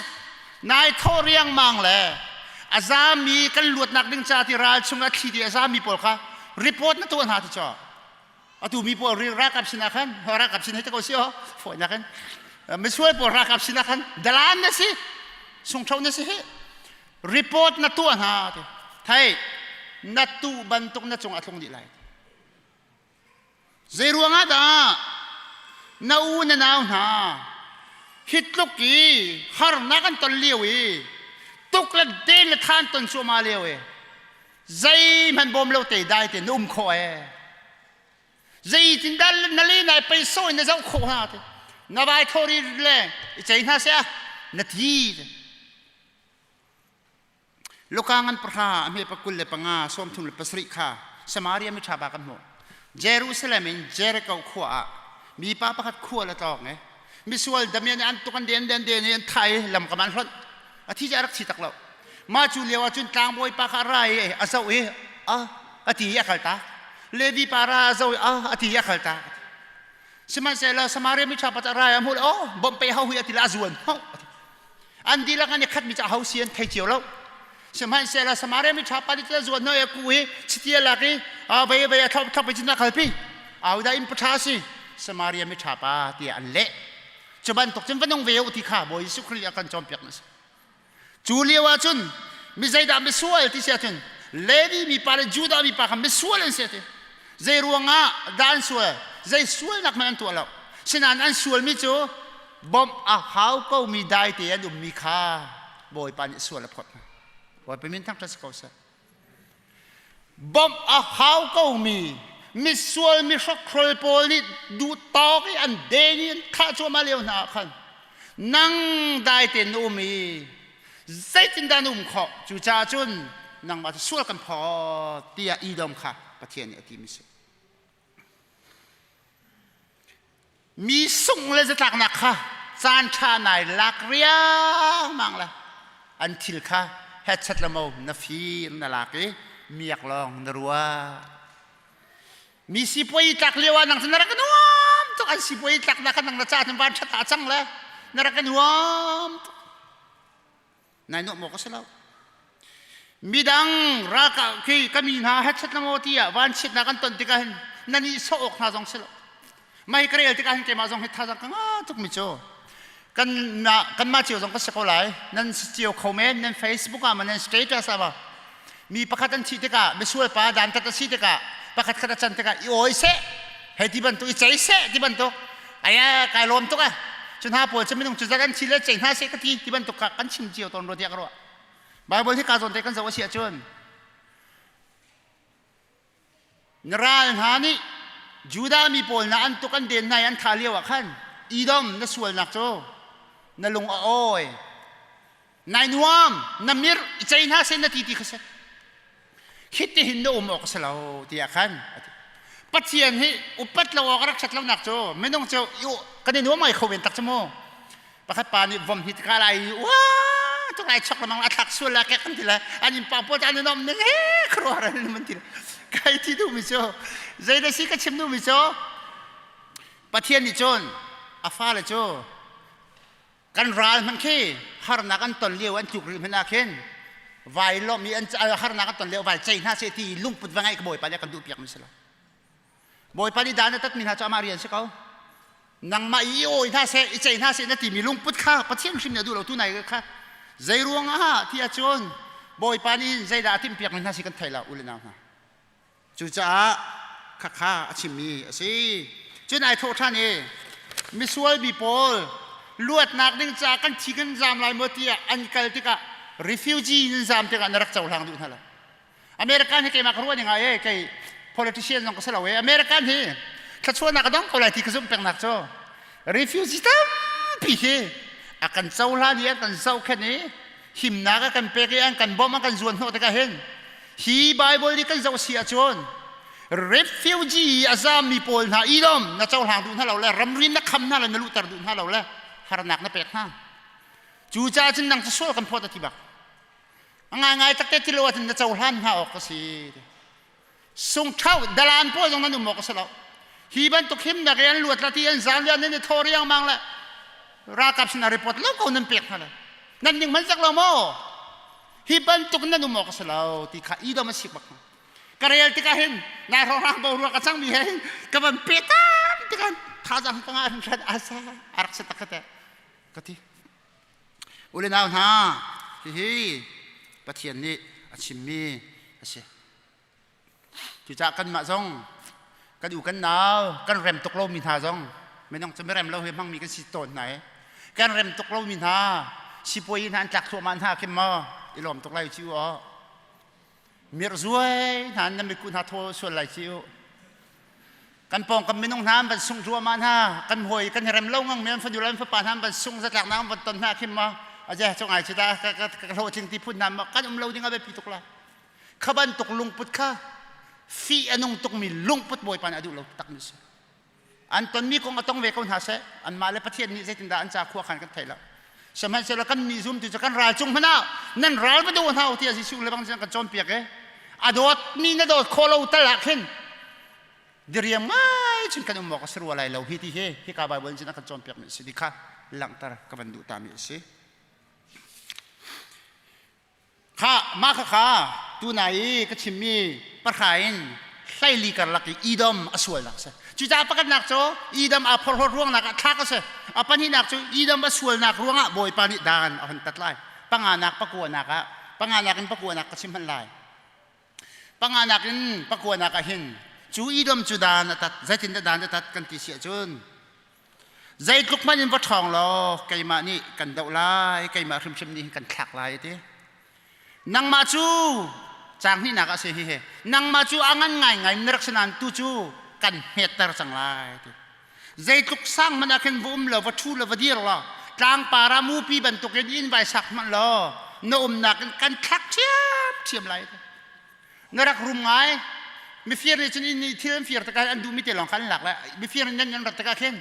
nai thawh riangmang le a zami kan luatnak ding ca ti ral chung a thli ti a zami pawl kha report na tuah hna ti caw atu mi pawl ralkap sinah khan ralkap sin hei te ko si o fawinak in misual pawl ralkap sinah khan dalan na si sungtho na si hi report na tuah hna ti thei na tu bantuk na cung a tlung dih lai. Zei ruangah dah na u na nau hna hi tluk i harnak an ton lio i tuk le den le than ton cuahmah lio i zeihmanh bawm lo te dai te na um khawh ee zeitindah na le nai pei sawi na zoh khawh hna te na vai thori le i cei hna sia na thi Luka ngan pahra a hme pa 25 37 kha Samaria miṭha pa kan hmuh. Jerusalem in Jericho khua ah mipa pakhat khua la tlawng i misual damian an tuk an den den den i an thah i lam kam an hlonh. A thi cu a rak thi tak lo. Mah cu lio ah cun tlangbawi pa kha a ra i a zoh i a a ti i a kal tak. Levi pa ra a zoh i a a ti i a kal tak. Sihmanhsehlaw Samaria miṭha pa cu a ra i a hmuh oh bawmh pe ho hi a ti le a zuan hnoh. An dihlak an i khatmi cu aho si an thei cio lo. Sihmanhsehlaw Samaria mi ṭha pa nih cun a zuan hnoh i a kuh i chiti a lak i vei vei a thlop thlop i cun a kalpi. Ahodah inn paṭha a si? Samaria mi ṭha pa tiah an leh. Cu bantuk cun va nung ve u ti kha Bawi Jesuh Khrih a kan cawnpiak na si. Cu lio ah cun mi zeidah misual ti si ahcun Levi mipa le Judah mipa kha misual an si a ti. Zei ruangah dah an sual? Zei sualnak hmanh an tuah lo. Sinain an sualmi cu bawmh a hau komi daite an ummi kha Bawipa nih sual a phawt hna. Bawipa min thangṭhat si ko seh. Bawmh a hau komi misual mihrokhrol pawl nih duh tawk i an den i an thah cuahmah lio hna ah khan nang dai tein na um i zeitindah na um khawh? Cucaah cun nangmah cu sual kan phawt tiah Edom kha Pathian nih a timi si. Mi sungh le zatlaknak kha caan ṭha nai lak riangmang le an thil kha hetchat le mo na fir na lak i miak lawng na ruah. Mi sipuai tlak lio ah nang cu na rak i nuam tuk an sipuai tlak na kha nang na ca cun van ṭhat ah cang le na rak i nuam tuk. Nai nuam awk a si lo. Midang ralkap khi ka mi hna hetchat la maw tiah vanchiatnak an ton tikah hin nan i sawh awk hna zong si lo. Mai ka rel tikah hin keimah zong hi thazaang ka ngah tuk mi cu kan kanmah cio zong ka si ko lai nan si cio kho men nan Facebook ah ma nan status ah ma mi pakhat an thih tikah misual pa dantat a si tikah pakhat khat a can tikah i oi seh hei ti bantuk i cei seh ti bantuk aya kai lawm tuk ah cu hna pawl cu minung cu zat an thi le cei hna seh ka ti ti bantuk kha kan chim cio tawn rua tiah ka ruah Bible hi ka zawn te kan zoh a si ahcun na ral hna nih Judah mi pawl na an tuk an den hna i an thah lio ah khan Edom na sualnak cu na lung a awi nai nuam na mir i cei hna seh na ti ti kha si khit ti hin na um awk a si lo tiah khan Pathian hi upat lo awk a rak ṭhat lonak cu minung cu kan i nuam ngai kho ven tak cu mu pakhat pa nih vom hi ka lai i ua tuk lai chok lamang a thlak sual la kek kan ti le an in pa pawl an nom ning he khuaruahar an man ti kai ti duh mi cu zei da si ka chim duh mi cu Pathian nih cun a fale cu kan ral hmanh khi harnak an ton lio an tluk rih hmanh ah khin vai lawm i an harnak an ton lio vai cei hna seh ti lungput va ngai ka bawipa nih a kan duh piak mi si lo bawipa nih dan a tat mi hna cu amah rian si ko nangmah i awi hna seh i cei hna seh na timi lungput kha pathian hrim nih a duh lo tu nai kha zei ruang ah ti ahcun bawipa nih zeidah a timhpiak mi hna si kan thei lo u le nau hna Cucaah khakha a chimmi a si. Cun ai thawh ṭhan i misual mi pawl luatnak ding caah kan thi kan zaam lai maw tiah an kal tikah refugee in zaam tikah na rak cohlang duh hna lo. American hi keimah ka ruah ning ah e kei politician zong ka si lo e American hi thluachuahnak a dong ko lai ti ka zumh pengnak cu refugee tampi hi a kan cohlan i an kan zohkhenh i himnak a kan pek i an kan bawmh an kan zuan hnawh tikah hin Hi Bible nih kan zoh si ahcun refugee a zaammi pawl hna idom na cohlang duh hna lo le ramri na kham hna le na luhter duh hna lo le harnak na pek hna. Cucaah cun nang cu sual kan phawt a ti bak. A ngaingai takte ti lo ahcun na cohlan hna awk a si. Sungṭhau dalaan pawl zong nan um awk a si lo. Hi bantuk himnak i an luat la ti an zaam le an i thaw riangmang le ralkap sinah report lo ko nan pek hna le nan ning hman zak lo maw? Hi bantuk nan um awk a si lo ti kha Edom a sik bak hna. Ka rel tikah hin nai hrawnghrang boruak a cangmi he hin ka van pe tam tikah thazaang ka ngah hringhran asa a rak si tak ka te ka ti. Ule nau hna hihi Pathian nih a chimmi a si. Cucaah kanmah zong kan u kan nau kan rem tuk lomi hna zong minung cu mirem lo hi hmangmi kan si tawn hna i kan rem tuk lomi hna sipuai hna an tlak thluahmah hna khin maw i lawm tuk lai ci u aw mirh zuai hna nan miku hna thaw sual lai ci u kan pawng kan minung hna an van sung ruahmah hna kan hawi kan rem lo ngang mi an fanu le an fapa hna an van sung zatlak na an van ton hna khin maw aje cu ngai ci ta ka ka hlawhtling ti phun hna maw kan um lo ding a biapi tuk la Kha bantuk lungput kha fih a nung tukmi lungput Bawipa nih a duh lo takmi a si. An tonmi kong a tong ve ko hna seh, anmah le Pathian nih zeitindah an ca khua khan kan thei lo. Sihmanhsehlaw kan nih zumtu cu kan ral cung hmanh ah nan ral va daw hna u tiah Jesuh le bang kan cawnpiak i a dawtmi na dawt khawh lo tal ah khin diriam ngai cun kan um awk a si rua lai lo hi ti hi hika Bible in cun a kan cawnpiakmi a si ti kha langhter ka van duh tami a si. Kha mah khakha tunai i ka chimmi pahra in hleili karlak i Edom a sualnak a si. Cucaah pakhatnak cu Edom aa phorhlawt ruangnak ah thlak a si. A pahnihnak cu Edom a sualnak ruangah Bawipa nih dan a hun tat lai. Panganak pakuanak ah panganak in pakuanak ka chim hmanh lai. Panganak in pakuanak ah hin cu Edom cu dan a tat zeitindah dan a tat kan ti si ahcun zeitluk hmanh in va ṭhawng law keimah nih kan doh lai keimah hrimhrim nih kan thlak lai a ti. Nangmah cu caang hnihnak ah si hihi nangmah cu a ngan ngaingai na rak si nain tu cu kan hmetter cang lai ti. Zeitluk sang hmanh ah khin va um law va ṭhu law va dir law tlangpar ah mupi bantukin inn vai sak hmanh law na umnak in kan thlak ṭhiamṭhiam lai ti. Na rak rum ngai mifir nih cun inn i thil an fir tikah an duhmi te lawng kha an lak lai mifir nih nan rat tikah khin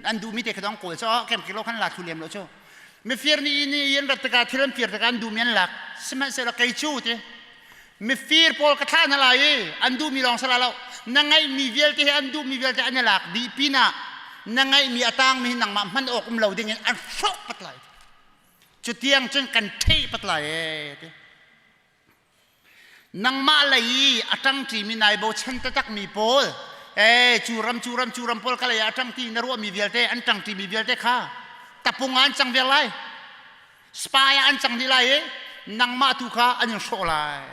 an duhmi te kha dong kawl cu kem kilo khan la thlu lem lo cu mifir nih inn i an rat tikah thil an fir tikah an duhmi an lak sihmanhsehlaw kei cu ti mifir pawl ka thlah hna lai i an duhmi lawng si la lo na ngeihmi vialte hi an duhmi vialte an i lak dih pinah na ngeihmi a tangmi hi nangmah hman awk um lo dingin an hrawh pat lai cu tiang cun kan ṭheh pat lai ee ti Nangmah lei i a ṭangṭimi nai bochan taktakmi pawl, ee cu ram cu ram cu ram pawl ka lei ah a ṭangṭi na ruahmi vialte an ṭangṭimi vialte kha tapung ah an cang viar lai. Spy ah an cang dih lai i nangmah tu kha an in hrawh lai.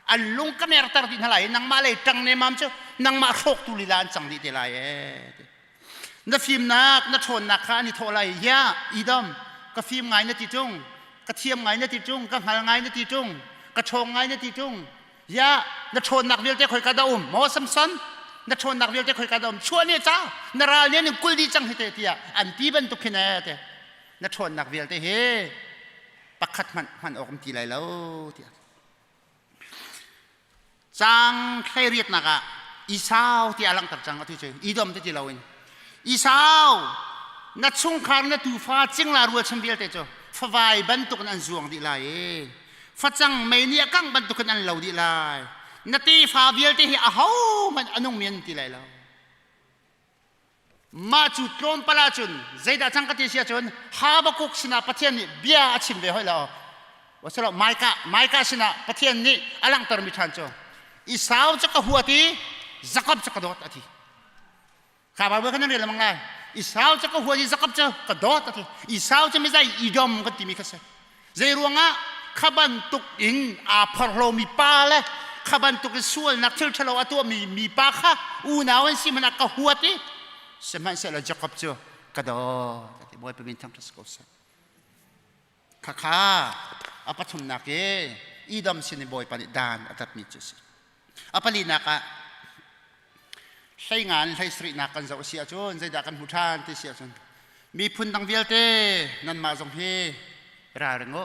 An lung ka merter dih hna lai i nangmah lei ṭang nemam cu nangmah hrawktu lila an cang dih te lai ee. Na fimnak, na ṭhawnnak kha an i thawh lai. Hiah, Edom, ka fim ngai na ti ṭung, ka thiam ngai na ti ṭung, ka hngal ngai na ti ṭung, ka ṭhawng ngai na ti ṭung. Hiah, na ṭhawnnak vialte khoika dah um? Maw Samson, na ṭhawnnak vialte khoika dah um? Chuah ne ca, na ral nih an in kulh dih cang hi te tiah an ti bantuk hin ee te. Na ṭhawnnak vialte hi pakhat hmanh hman awk um ti lai lo tiah. Caang 18nak ah Esau ti a langhter cang atu cu Edom ti ti loin Esau na chungkhar na tufa cingla rualchan vialte cu favai bantukin an zuang dih lai i facang mei nih a kangh bantukin an lo dih lai na tefa vialte hi ahohmanh a nungmi an ti lai lo Mah cu tlawmpal ahcun zeidah cang ka ti si ahcun Habakkuk sinah Pathian nih bia a chim ve hoi lo. Wasilo Micah Micah sinah Pathian nih a langhtermi ṭhan cu Esau cu ka huat i Jakob cu ka dawt a ti. Kha Bible kha nan rel lengmang lai. Esau cu ka huat i Jakob cu ka dawt a ti. Esau cu mizai Edom kan timi kha si. Zei ruangah kha bantuk in aa phorhlomi pa le kha bantuk in sualnak thil ṭhalo a tuahmi mipa kha unau an si hmanh ah ka huat i sihmanhsehlaw Jakob cu ka dawt a ti. Bawipa min thangṭhat si ko seh. Khakha a pathumnak i Edom sin i Bawipa nih dan a tatmi cu a si. A palinak ah hleingan hleisarihnak kan zoh a si ahcun zeidah kan hmu ṭhan ti si ahcun miphun dang vialte nanmah zong hi ralring u.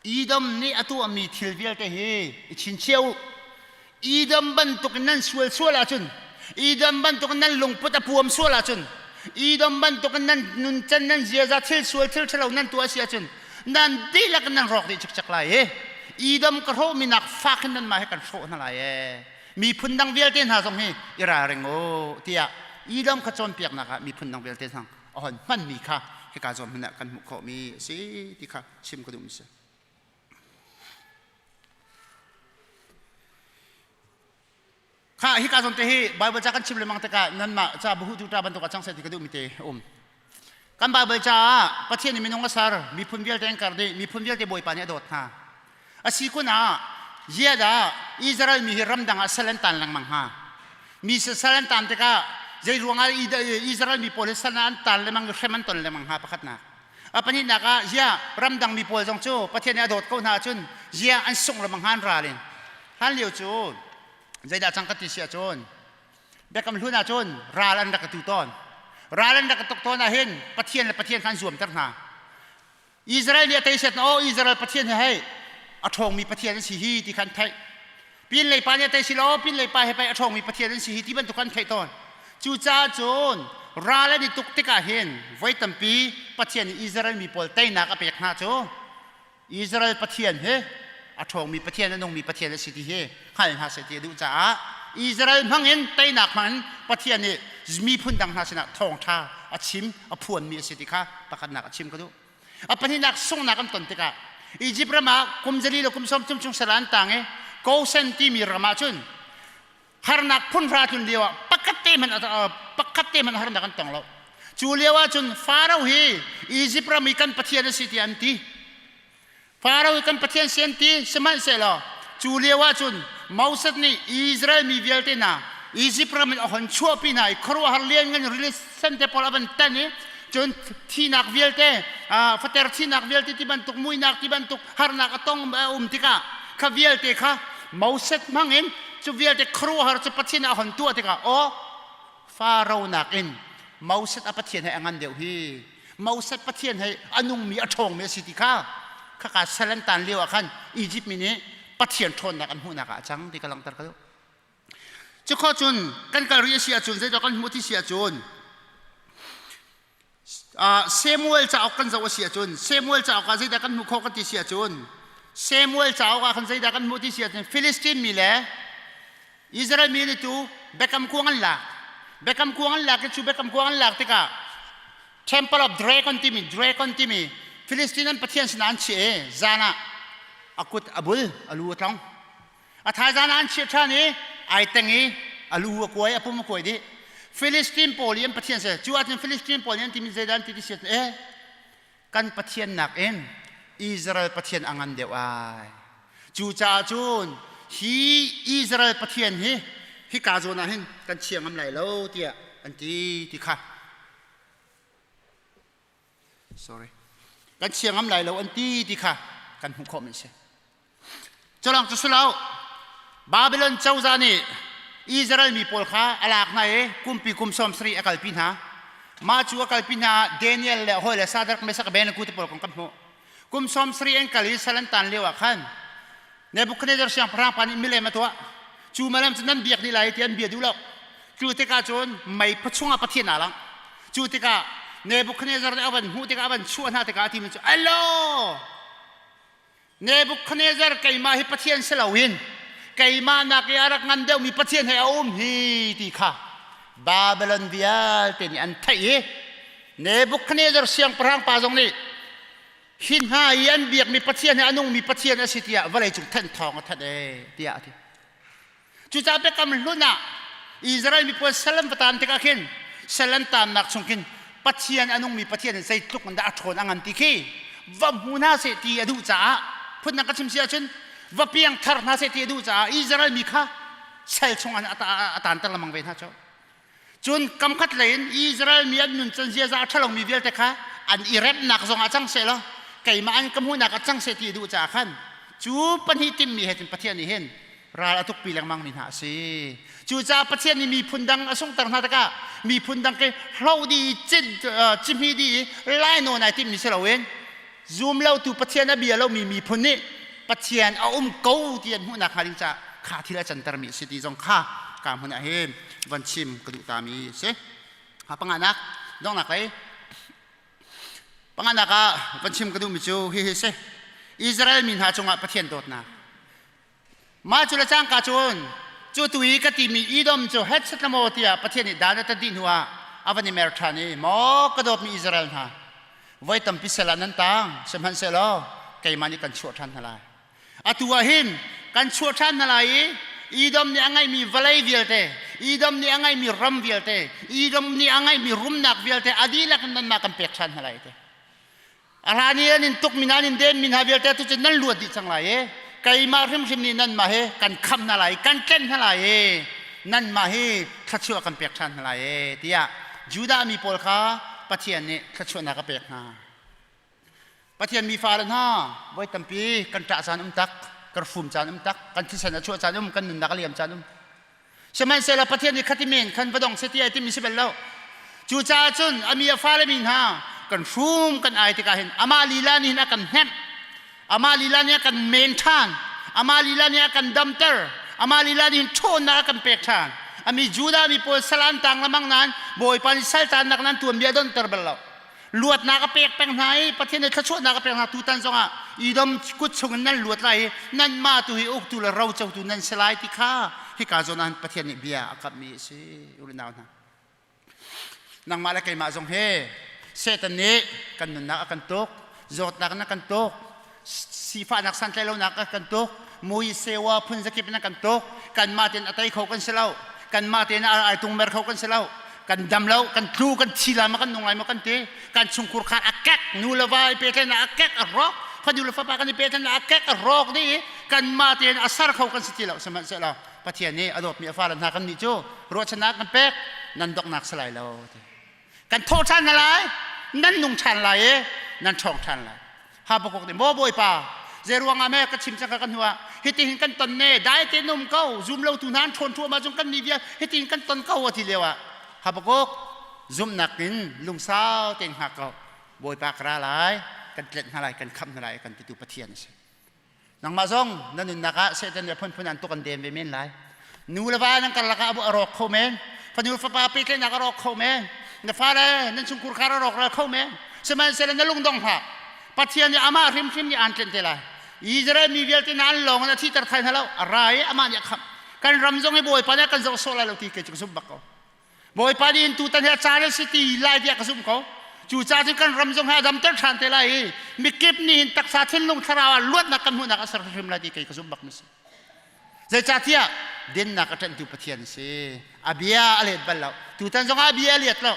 Edom nih a tuahmi thil vialte hi i chinchiah u. Edom bantukin nan sual sual ahcun Edom bantukin nan lungput a puam sual ahcun Edom bantukin nan nuncan nan ziaza thil sual thil ṭhalo nan tuah a si ahcun nan dihlak in nan rawk dih cikcek lai i Edom ka hrawhmi nak fak in nanmah hi kan hrawh hna lai ee miphun dang vialte hna zong hi i ralring u tiah Edom kha cawnpiaknak ah miphun dang vialte hna a hon hmanmi kha hika zawn hmun ah kan hmuh khawhmi a si ti kha chim ka duhmi si. Kha hika zawn te hi Bible ca kan chim lengmang tikah nanmah ca buhu tu ta bantuk ah cang seh ti ka duhmi te a um. Kan Bible ca ah Pathian nih minung a ser, miphun vialte an kar dih, miphun vialte Bawipa nih a dawt hna. A si kun ah ziadah Israel mi hi ramdang ah sal an tan lengmang hnga? Mi sal an tan tikah zei ruangah Israel mi pawl hi sal an tan lengmang i hrem an ton lengmang hnga pakhatnak. A pahnihnak ah ziah ramdang mi pawl zong cu Pathian nih a dawt ko hna ahcun ziah an sungh lengmang hnga an ral in. Hlan lio cu zeidah cang ka ti si ahcun Biakam hlun ahcun ral an rak ka tu tawn. Ral an rak ka tuk tawn ahhin Pathian le Pathian kha an zuamter hna. Israel nih a tei set oh Israel Pathian hi hei a ṭhawngmi Pathian an si hi ti kha an theih. Pin lei pa nih a tei si lo pin lei pa he pei a ṭhawngmi Pathian an si hi ti bantuk kha an theih tawn. Cucaah cun ral an i tuk tikah hin voi tampi Pathian nih Israel mi pawl teinak a pek hna cu Israel Pathian hi a ṭhawngmi Pathian a nungmi Pathian a si ti hi hngal hna seh ti a duh caah Israel hmangin teinak hmangin Pathian nih miphun dang hna sinah thawngṭha a chim a phuanmi a si ti kha pakhatnak a chim ka duh. A pahnihnak sunghnak an ton tikah Egypt ram ah kum zali le kum 30 chung sal an tang i Goshen timi ram ah cun harnak phun hra tlun lio ah pakhat te hmanh pakhat te hmanh harnak an tong lo. Cu lio ah cun Faro hi Egypt ram i kan pathian a si tiah an ti. Faro hi kan pathian si an ti sihmanhsehlaw cu lio ah cun Moses nih Israel mi vialte hna Egypt ram in a hon chuahpi hna i khuaruahhar lianngan rili sen te pawl a van tan i cun thinak vialte fater thinak vialte ti bantuk muinak ti bantuk harnak a tong a um tikah kha vialte kha Moses hmang in cu vialte khuaruahhar cu Pathian a hon tuah tikah aw Faro nakin Moses a Pathian he a ngan deuh hi Moses Pathian he a nungmi a ṭhawngmi a si ti kha khaka sal an tan lio ah khan Egypt mi nih Pathian ṭhawnnak an hmuhnak ah a cang ti ka langhter ka duh. Cukhawh cun kan kal rih a si ahcun zeidah kan hmuh ti si ahcun Samuel cauk kan zoh a si ahcun Samuel cauk ah zeidah kan hmuh khawh kan ti si ahcun Samuel cauk ah khan zeidah kan hmuh ti si ahcun Philistine mi le Israel mi nih tu biakam kuang an lak. Biakam kuang an lak i cu biakam kuang an lak tikah Temple of Dragon timi Dragon timi Philistine an pathian sinah an chiah i zan ah a kut a bul a lu a tlong. A thaizan ah an chiah ṭhan i ai teng i a lu a kuai a pum a kuai dih. Philistine pawl i an pathian si cu ahcun Philistine pawl nih an timi zeidah an ti ti si ahcun eh kan Pathian nakin Israel Pathian a ngan deuh ai. Cucaah cun hi Israel Pathian hi hika zawn ah hin kan chia ngam lai lo tiah an ti ti kha. Sorry. Kan chia ngam lai lo an ti ti kha kan hmuh khawh mi si. Culawng cu si lo. Babylon cozah nih Israel mi pawl kha a lak hna i kumpi kum 70 a kalpi hna. Mah cu a kalpi hna Daniel le hawi le Shadrach, Meshach, Abednego te pawl kong kan hmuh. Kum 70 an kal i sal an tan lio ah khan Nebuchadnezzar siangpahrang pa nih milem a tuah. Cu milem cu nan biak dih lai ti an bia duh lo. Cu tikah cun mei chungah Pathian aa langh. Cu tikah Nebuchadnezzar nih a van hmuh tikah a van chuah hna tikah a timi cu Alo! Nebuchadnezzar keimah hi Pathian si loin keimah nak i a rak ngan deuhmi Pathian he a um hi ti kha Babylon vialte nih an theih i Nebuchadnezzar siangpahrang pa zong nih hi hna i an biakmi Pathian hi a nungmi Pathian a si tiah vawleicung thanh thawng a thanh ee tiah a ti. Cucaah biakam hlun ah Israel miphun sal an va taan tikah khin sal an taannak chung khin Pathian a nungmi Pathian in zeitluk in dah a ṭhawn a ngan ti khi va hmu hna seh ti a duh caah phundang ka chim si ahcun va piang thar hna seh ti a duh caah Israel mi kha sal chung ah a taanter lengmang ve hna cu. Cun kamkhat lei in Israel mi an nuncan ziaza a ṭhalomi vialte kha an i remhnak zongah cang seh law keimah an ka hmuhnak ah cang seh ti a duh caah khan cu pahnih timmi he cun Pathian nih hin ral a tukpi lengmang mi hna a si. Cucaah Pathian nih miphun dang a sunghter hna tikah miphun dang khi hlo dih i cihmi dih i lainawn ai timmi si loin zum lotu Pathian a bia lomi miphun nih Pathian a um ko ti an hmuhnak hnga ding caah kha thil a cantermi a si ti zong kha ka hmun ah hin van chim ka duh tami a si. Ha panganak donghnak lei panganak ah van chim ka duhmi cu hihi si. Israel mi hna cungah Pathian dawtnak. Mah cu le cangka cun cu tu i ka timi Edom cu hetset maw tiah Pathian nih dan a tat dih hnuah a van i mer ṭhan i maw ka dawtmi Israel hna voi tampi sal ah nan taang sihmanhsehlaw keimah nih kan chuah ṭhan hna lai. Atu ah hin kan chuah ṭhan hna lai i Edom nih a ngeihmi vawlei vialte, Edom nih a ngeihmi ram vialte, Edom nih a ngeihmi rumnak vialte a dihlak in nanmah kan pek ṭhan hna lai ti. A hlan i an in tukmi hna an in denmi hna vialte tu cu nan luat dih cang lai i keimah hrimhrim nih nanmah hi kan khamh hna lai i kan tlenh hna lai i nanmah hi thluachuah kan pek ṭhan hna lai e tiah Judah mi pawl kha Pathian nih thluachuahnak a pek hna. Pathian mi fale hna voi tampi kan ṭah caan um tak, kan fum caan um tak, kan thisen a chuah caan um, kan nunnak a liam caan um. Sihmanhsehlaw Pathian nih khati men khan va dong seh ti ai timi si bal lo. Cucaah cun a mi a fale mi hna kan hrum kan ai tikah hin amah lila nih hin a kan hnemh. Amah lila nih a kan men ṭhan. Amah lila nih a kan damter. Amah lila nih hin ṭhawnnak a kan pek ṭhan. Ami Judah mi pawl sal an tang lamang nain Bawipa nih saltannak nan tuanbia donter bal lo. Luatnak a pek peng hna i Pathian nih thluachuahnak a pek hna tutan zongah Edom kut chungin nan luat lai i nanmah tu hi uktu le rocotu nan si lai ti kha hika zawn ah Pathian nih bia a kamhmi a si unau hna nangmah le keimah zong hi Satan nih kan nunnak a kan tuk zawtnak in a kan tuk sifahnak santlaihlonak a kan tuk mui sewa phun zakip in a kan tuk kanmah tein a tei kho kan si lo kanmah tein a ai tungmer kho kan si lo kan dam lo kan tlu kan thi lai ma kan nung lai ma kan ti kan chungkhur khan a kek nu le va i pehtlaihnak a kek a rawk fanu le fapa kan i pehtlaihnak a kek a rawk dih i Kanmah tein a ser kho kan si ti lo. Sihmanhsehlaw Pathian nih a dawtmi a fale hna kan nih cu ruahchannak kan pek nan donghnak si lai lo ti. Kan thawh ṭhan hna lai, nan nung ṭhan lai i nan ṭhawng ṭhan lai. Habakkuk nih maw Bawipa zei ruangah me ka chim cang kan hnu ah hitin kan ton ne dai te num ko zum lo tu hna an ṭhawn ṭhuam ahcun kan mi vial hitin kan ton ko a ti lio ah Habakkuk zumhnak in lungsau tein hngak ko Bawipa ka ra lai kan tlenh hna lai kan khamh hna lai kan titu Pathian a si. Nangmah zong na nunnak ah Satan le phunphun an tuk an den ve men lai. Nu le va nan karlak ah a rawk kho men. Fanu fapa pehtlaihnak a rawk kho men. Na fale nan chungkhur khar a rawk ral kho men. Sihmanhsehlaw na lungdong hlah. Pathian nih amah hrimhrim nih aan tlenh te lai. Israel mi vialte na an lawng in a thiter thai hna lo. A ra i amah nih a khamh. Kan ram zong hi Bawipa nih a kan zoh sawh lai lo ti kei cu ka zumh bak ko. Bawipa nih in tutan hi a caan a si ti lai tiah ka zumh ko. Cu ca cun kan ram zong hi a damter ṭhan te lai i mikip nih hin taksa thinlung thlarau ah luatnak kan hmuhnak a ser hrim lai ti kei ka zumh bak mi si. Zeicahtiah dinnak a ṭanhtu Pathian a si. A bia a let bal lo. Tutan zong ah a bia a let lo.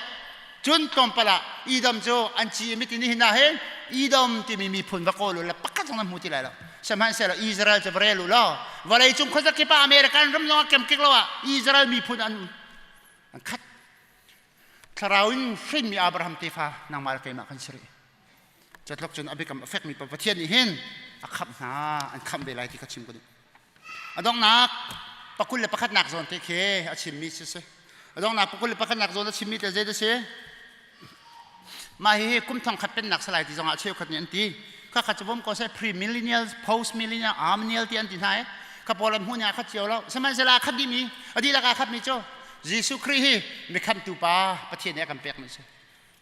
Cun tlawmpal ah Edom cu an ci i miti nihin ah hin Edom timi miphun va kawl u la pakhat zong nan hmu ti lai lo. Sihmanhsehlaw Israel cu va rel u law vawleicung khuazakip ah American ram zong ah kemkik lo ah Israel miphun an an khat. Thlarau in hrinmi Abraham tefa nangmah le keimah kan si rih. Catluk cun a biakam a fekmi pa Pathian nih hin a khamh hna, an khamh ve lai ti kha chim ka duh. A donghnak pakul le pakhatnak zawn te khi a chimmi si si. A donghnak pakul le pakhatnak zawn a chimmi te zei da si? Mah hihi kum thong khat pennak salai ti zongah cheukhat nih an ti. Khakhat cu bom ko seh pre-millennial, post-millennial, amillennial ti an ti hna i ka pawl an hmuh ning ah khat cio lo. Sihmanhsehlaw a khat dihmi, a dihlak aa khatmi cu Jesuh Khrih hi mikhamtu pa Pathian nih a kan pekmi a si.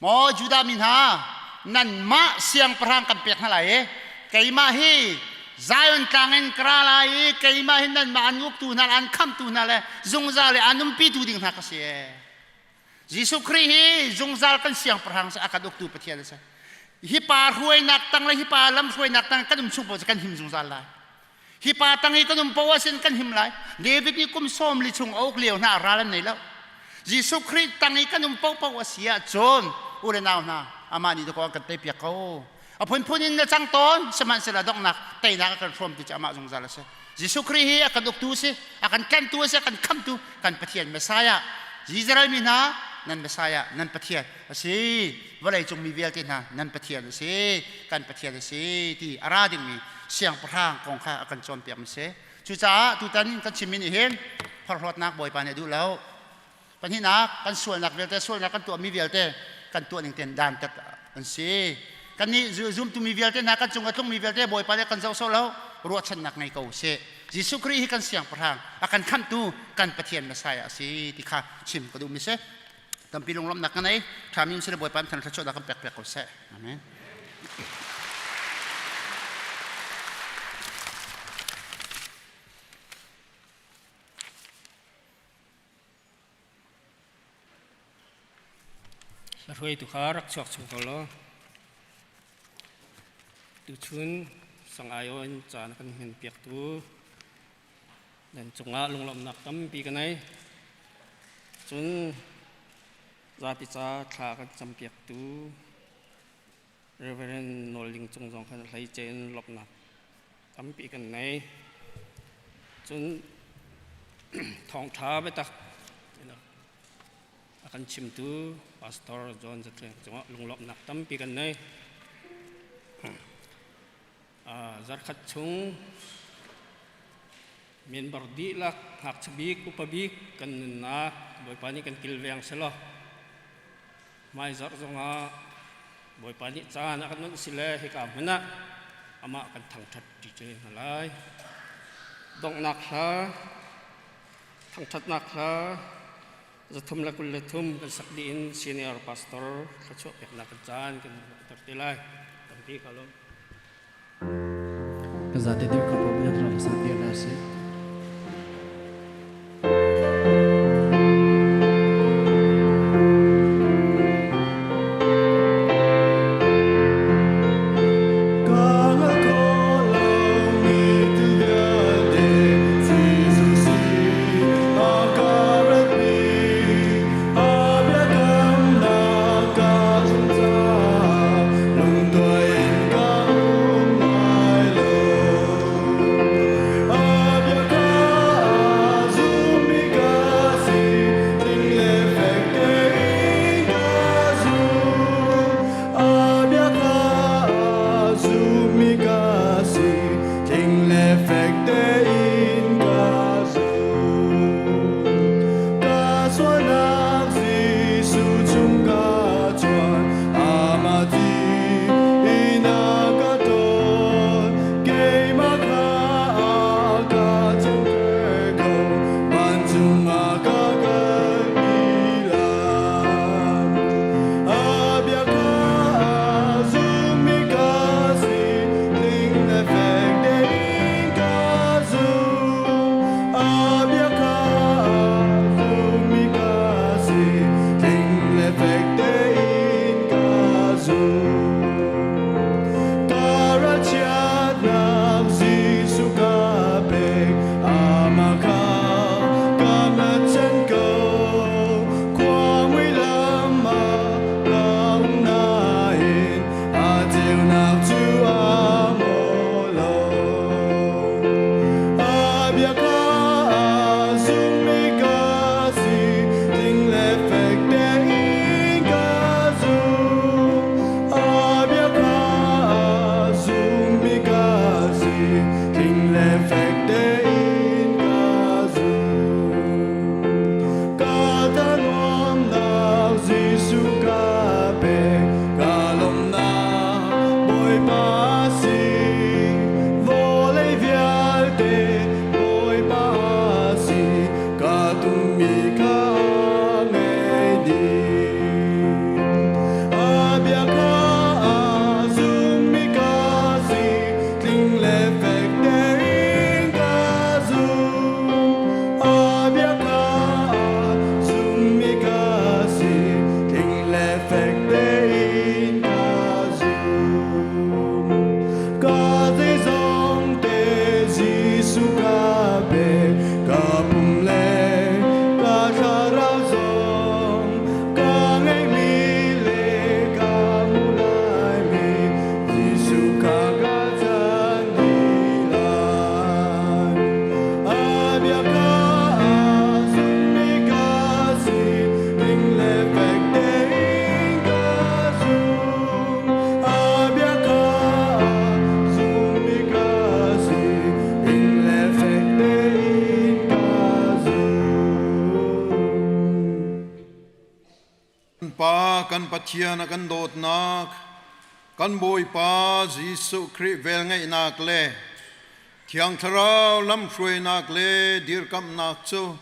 Maw Judah mi hna, nanmah siangpahrang kan pek hna lai i keimah hi Zion tlang in ka ra lai i keimah hi nanmah an uktu hna le an khamtu hna le zungzal i an umpitu ding hna ka si. Jesuh Khrih hi zungzal kan siangpahrang a kan uktu Pathian a si. Hi pa hruainak tang le hi pa lam hruainak tang kan um chung paoh cu kan him zungzal lai. Hi pa tang i kan um paoh ahcun kan him lai. David nih kum sawm li chung a uk lio hna ral an nei lo. Jesuh Khrih tang i kan um paohpaoh a si ahcun u le nau hna amah nih dakaw an kan teipiak ko. A phunphun in na cang tawn sihmanhsehlaw donghnak teinak a kan hrawmtu cu amah zungzal a si. Jesuh Khrih hi a kan uktu a si, a kan tlanhtu a si, a kan khamtu kan Pathian Messiah. Israel mi hna nan Messiah, nan Pathian a si. Vawleicung mi vialte hna nan Pathian a si, kan Pathian a si ti a ra dingmi siangpahrang kong kha a kan cawnpiak mi si. Cucaah tutan kan chimmi nih hin phorhlawtnak Bawipa nih a duh lo. Pahnihnak, kan sualnak vialte, sualnak kan tuahmi vialte kan tuah ning tein dantat an si. Kannih zumtu mi vialte hna kan cung a tlungmi vialte Bawipa nih kan zoh sawh lo, ruahchannak ngei ko usih. Jesuh Khrih hi kan siangpahrang, a kan khamhtu kan Pathian Messiah a si ti kha chim ka duhmi si. Tampi lunglawmhnak ka nei. Ṭhami um sile Bawipa in thluachuahnak kan pek piak ko seh. Amen. Hruaitu kha rak chuak chung ko law tuchun sangaio in caan kan hman piaktu nan cungah lunglawmhnak tampi ka nei. Cun zapi ca thla kan campiaktu Reverend Nawl Ling Cung zong khan hleice in lawmhnak tampi kan nei. Cun thawngṭha biatak a kan chimtu Pastor John Zatleng cungah lunglawmhnak tampi kan nei. Zarkhat chung member dihlak ngakchia bik upa bik kan nunnak Bawipa nih kan kilveng selaw Hmaizarh zongah Bawipa nih caan a kan onh sile hika hmun ah amah kan thangṭhat ṭi te hna lai. Donghnak hla, thangṭhatnak hla, 323 kan sak dih in senior pastor thluachuah peknak kan caan kan ter te lai. Tampi ka lawm. Kan zate dir ko Pathian ram sak dir na si. Pa kan Pathian a kan dawtnak, kan Bawipa Jesuh Khrih velngeihnak le Thiang Thlarau lamhruainak le dirkamhnak cu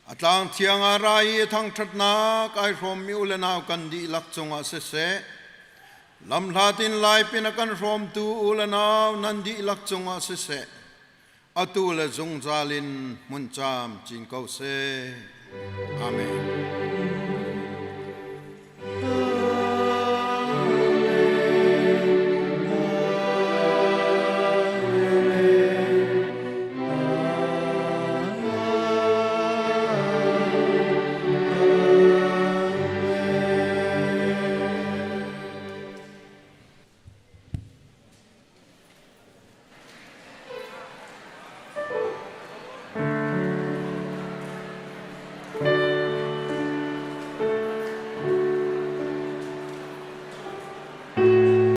a tlang thiang ah ra i thangṭhatnak ai hrawmmi u le nau kan dihlak cungah siseh, lamhlat in laipin a kan hrawmtu u le nau nan dihlak cungah siseh, atu le zungzal in hmun camcin ko seh. Amen.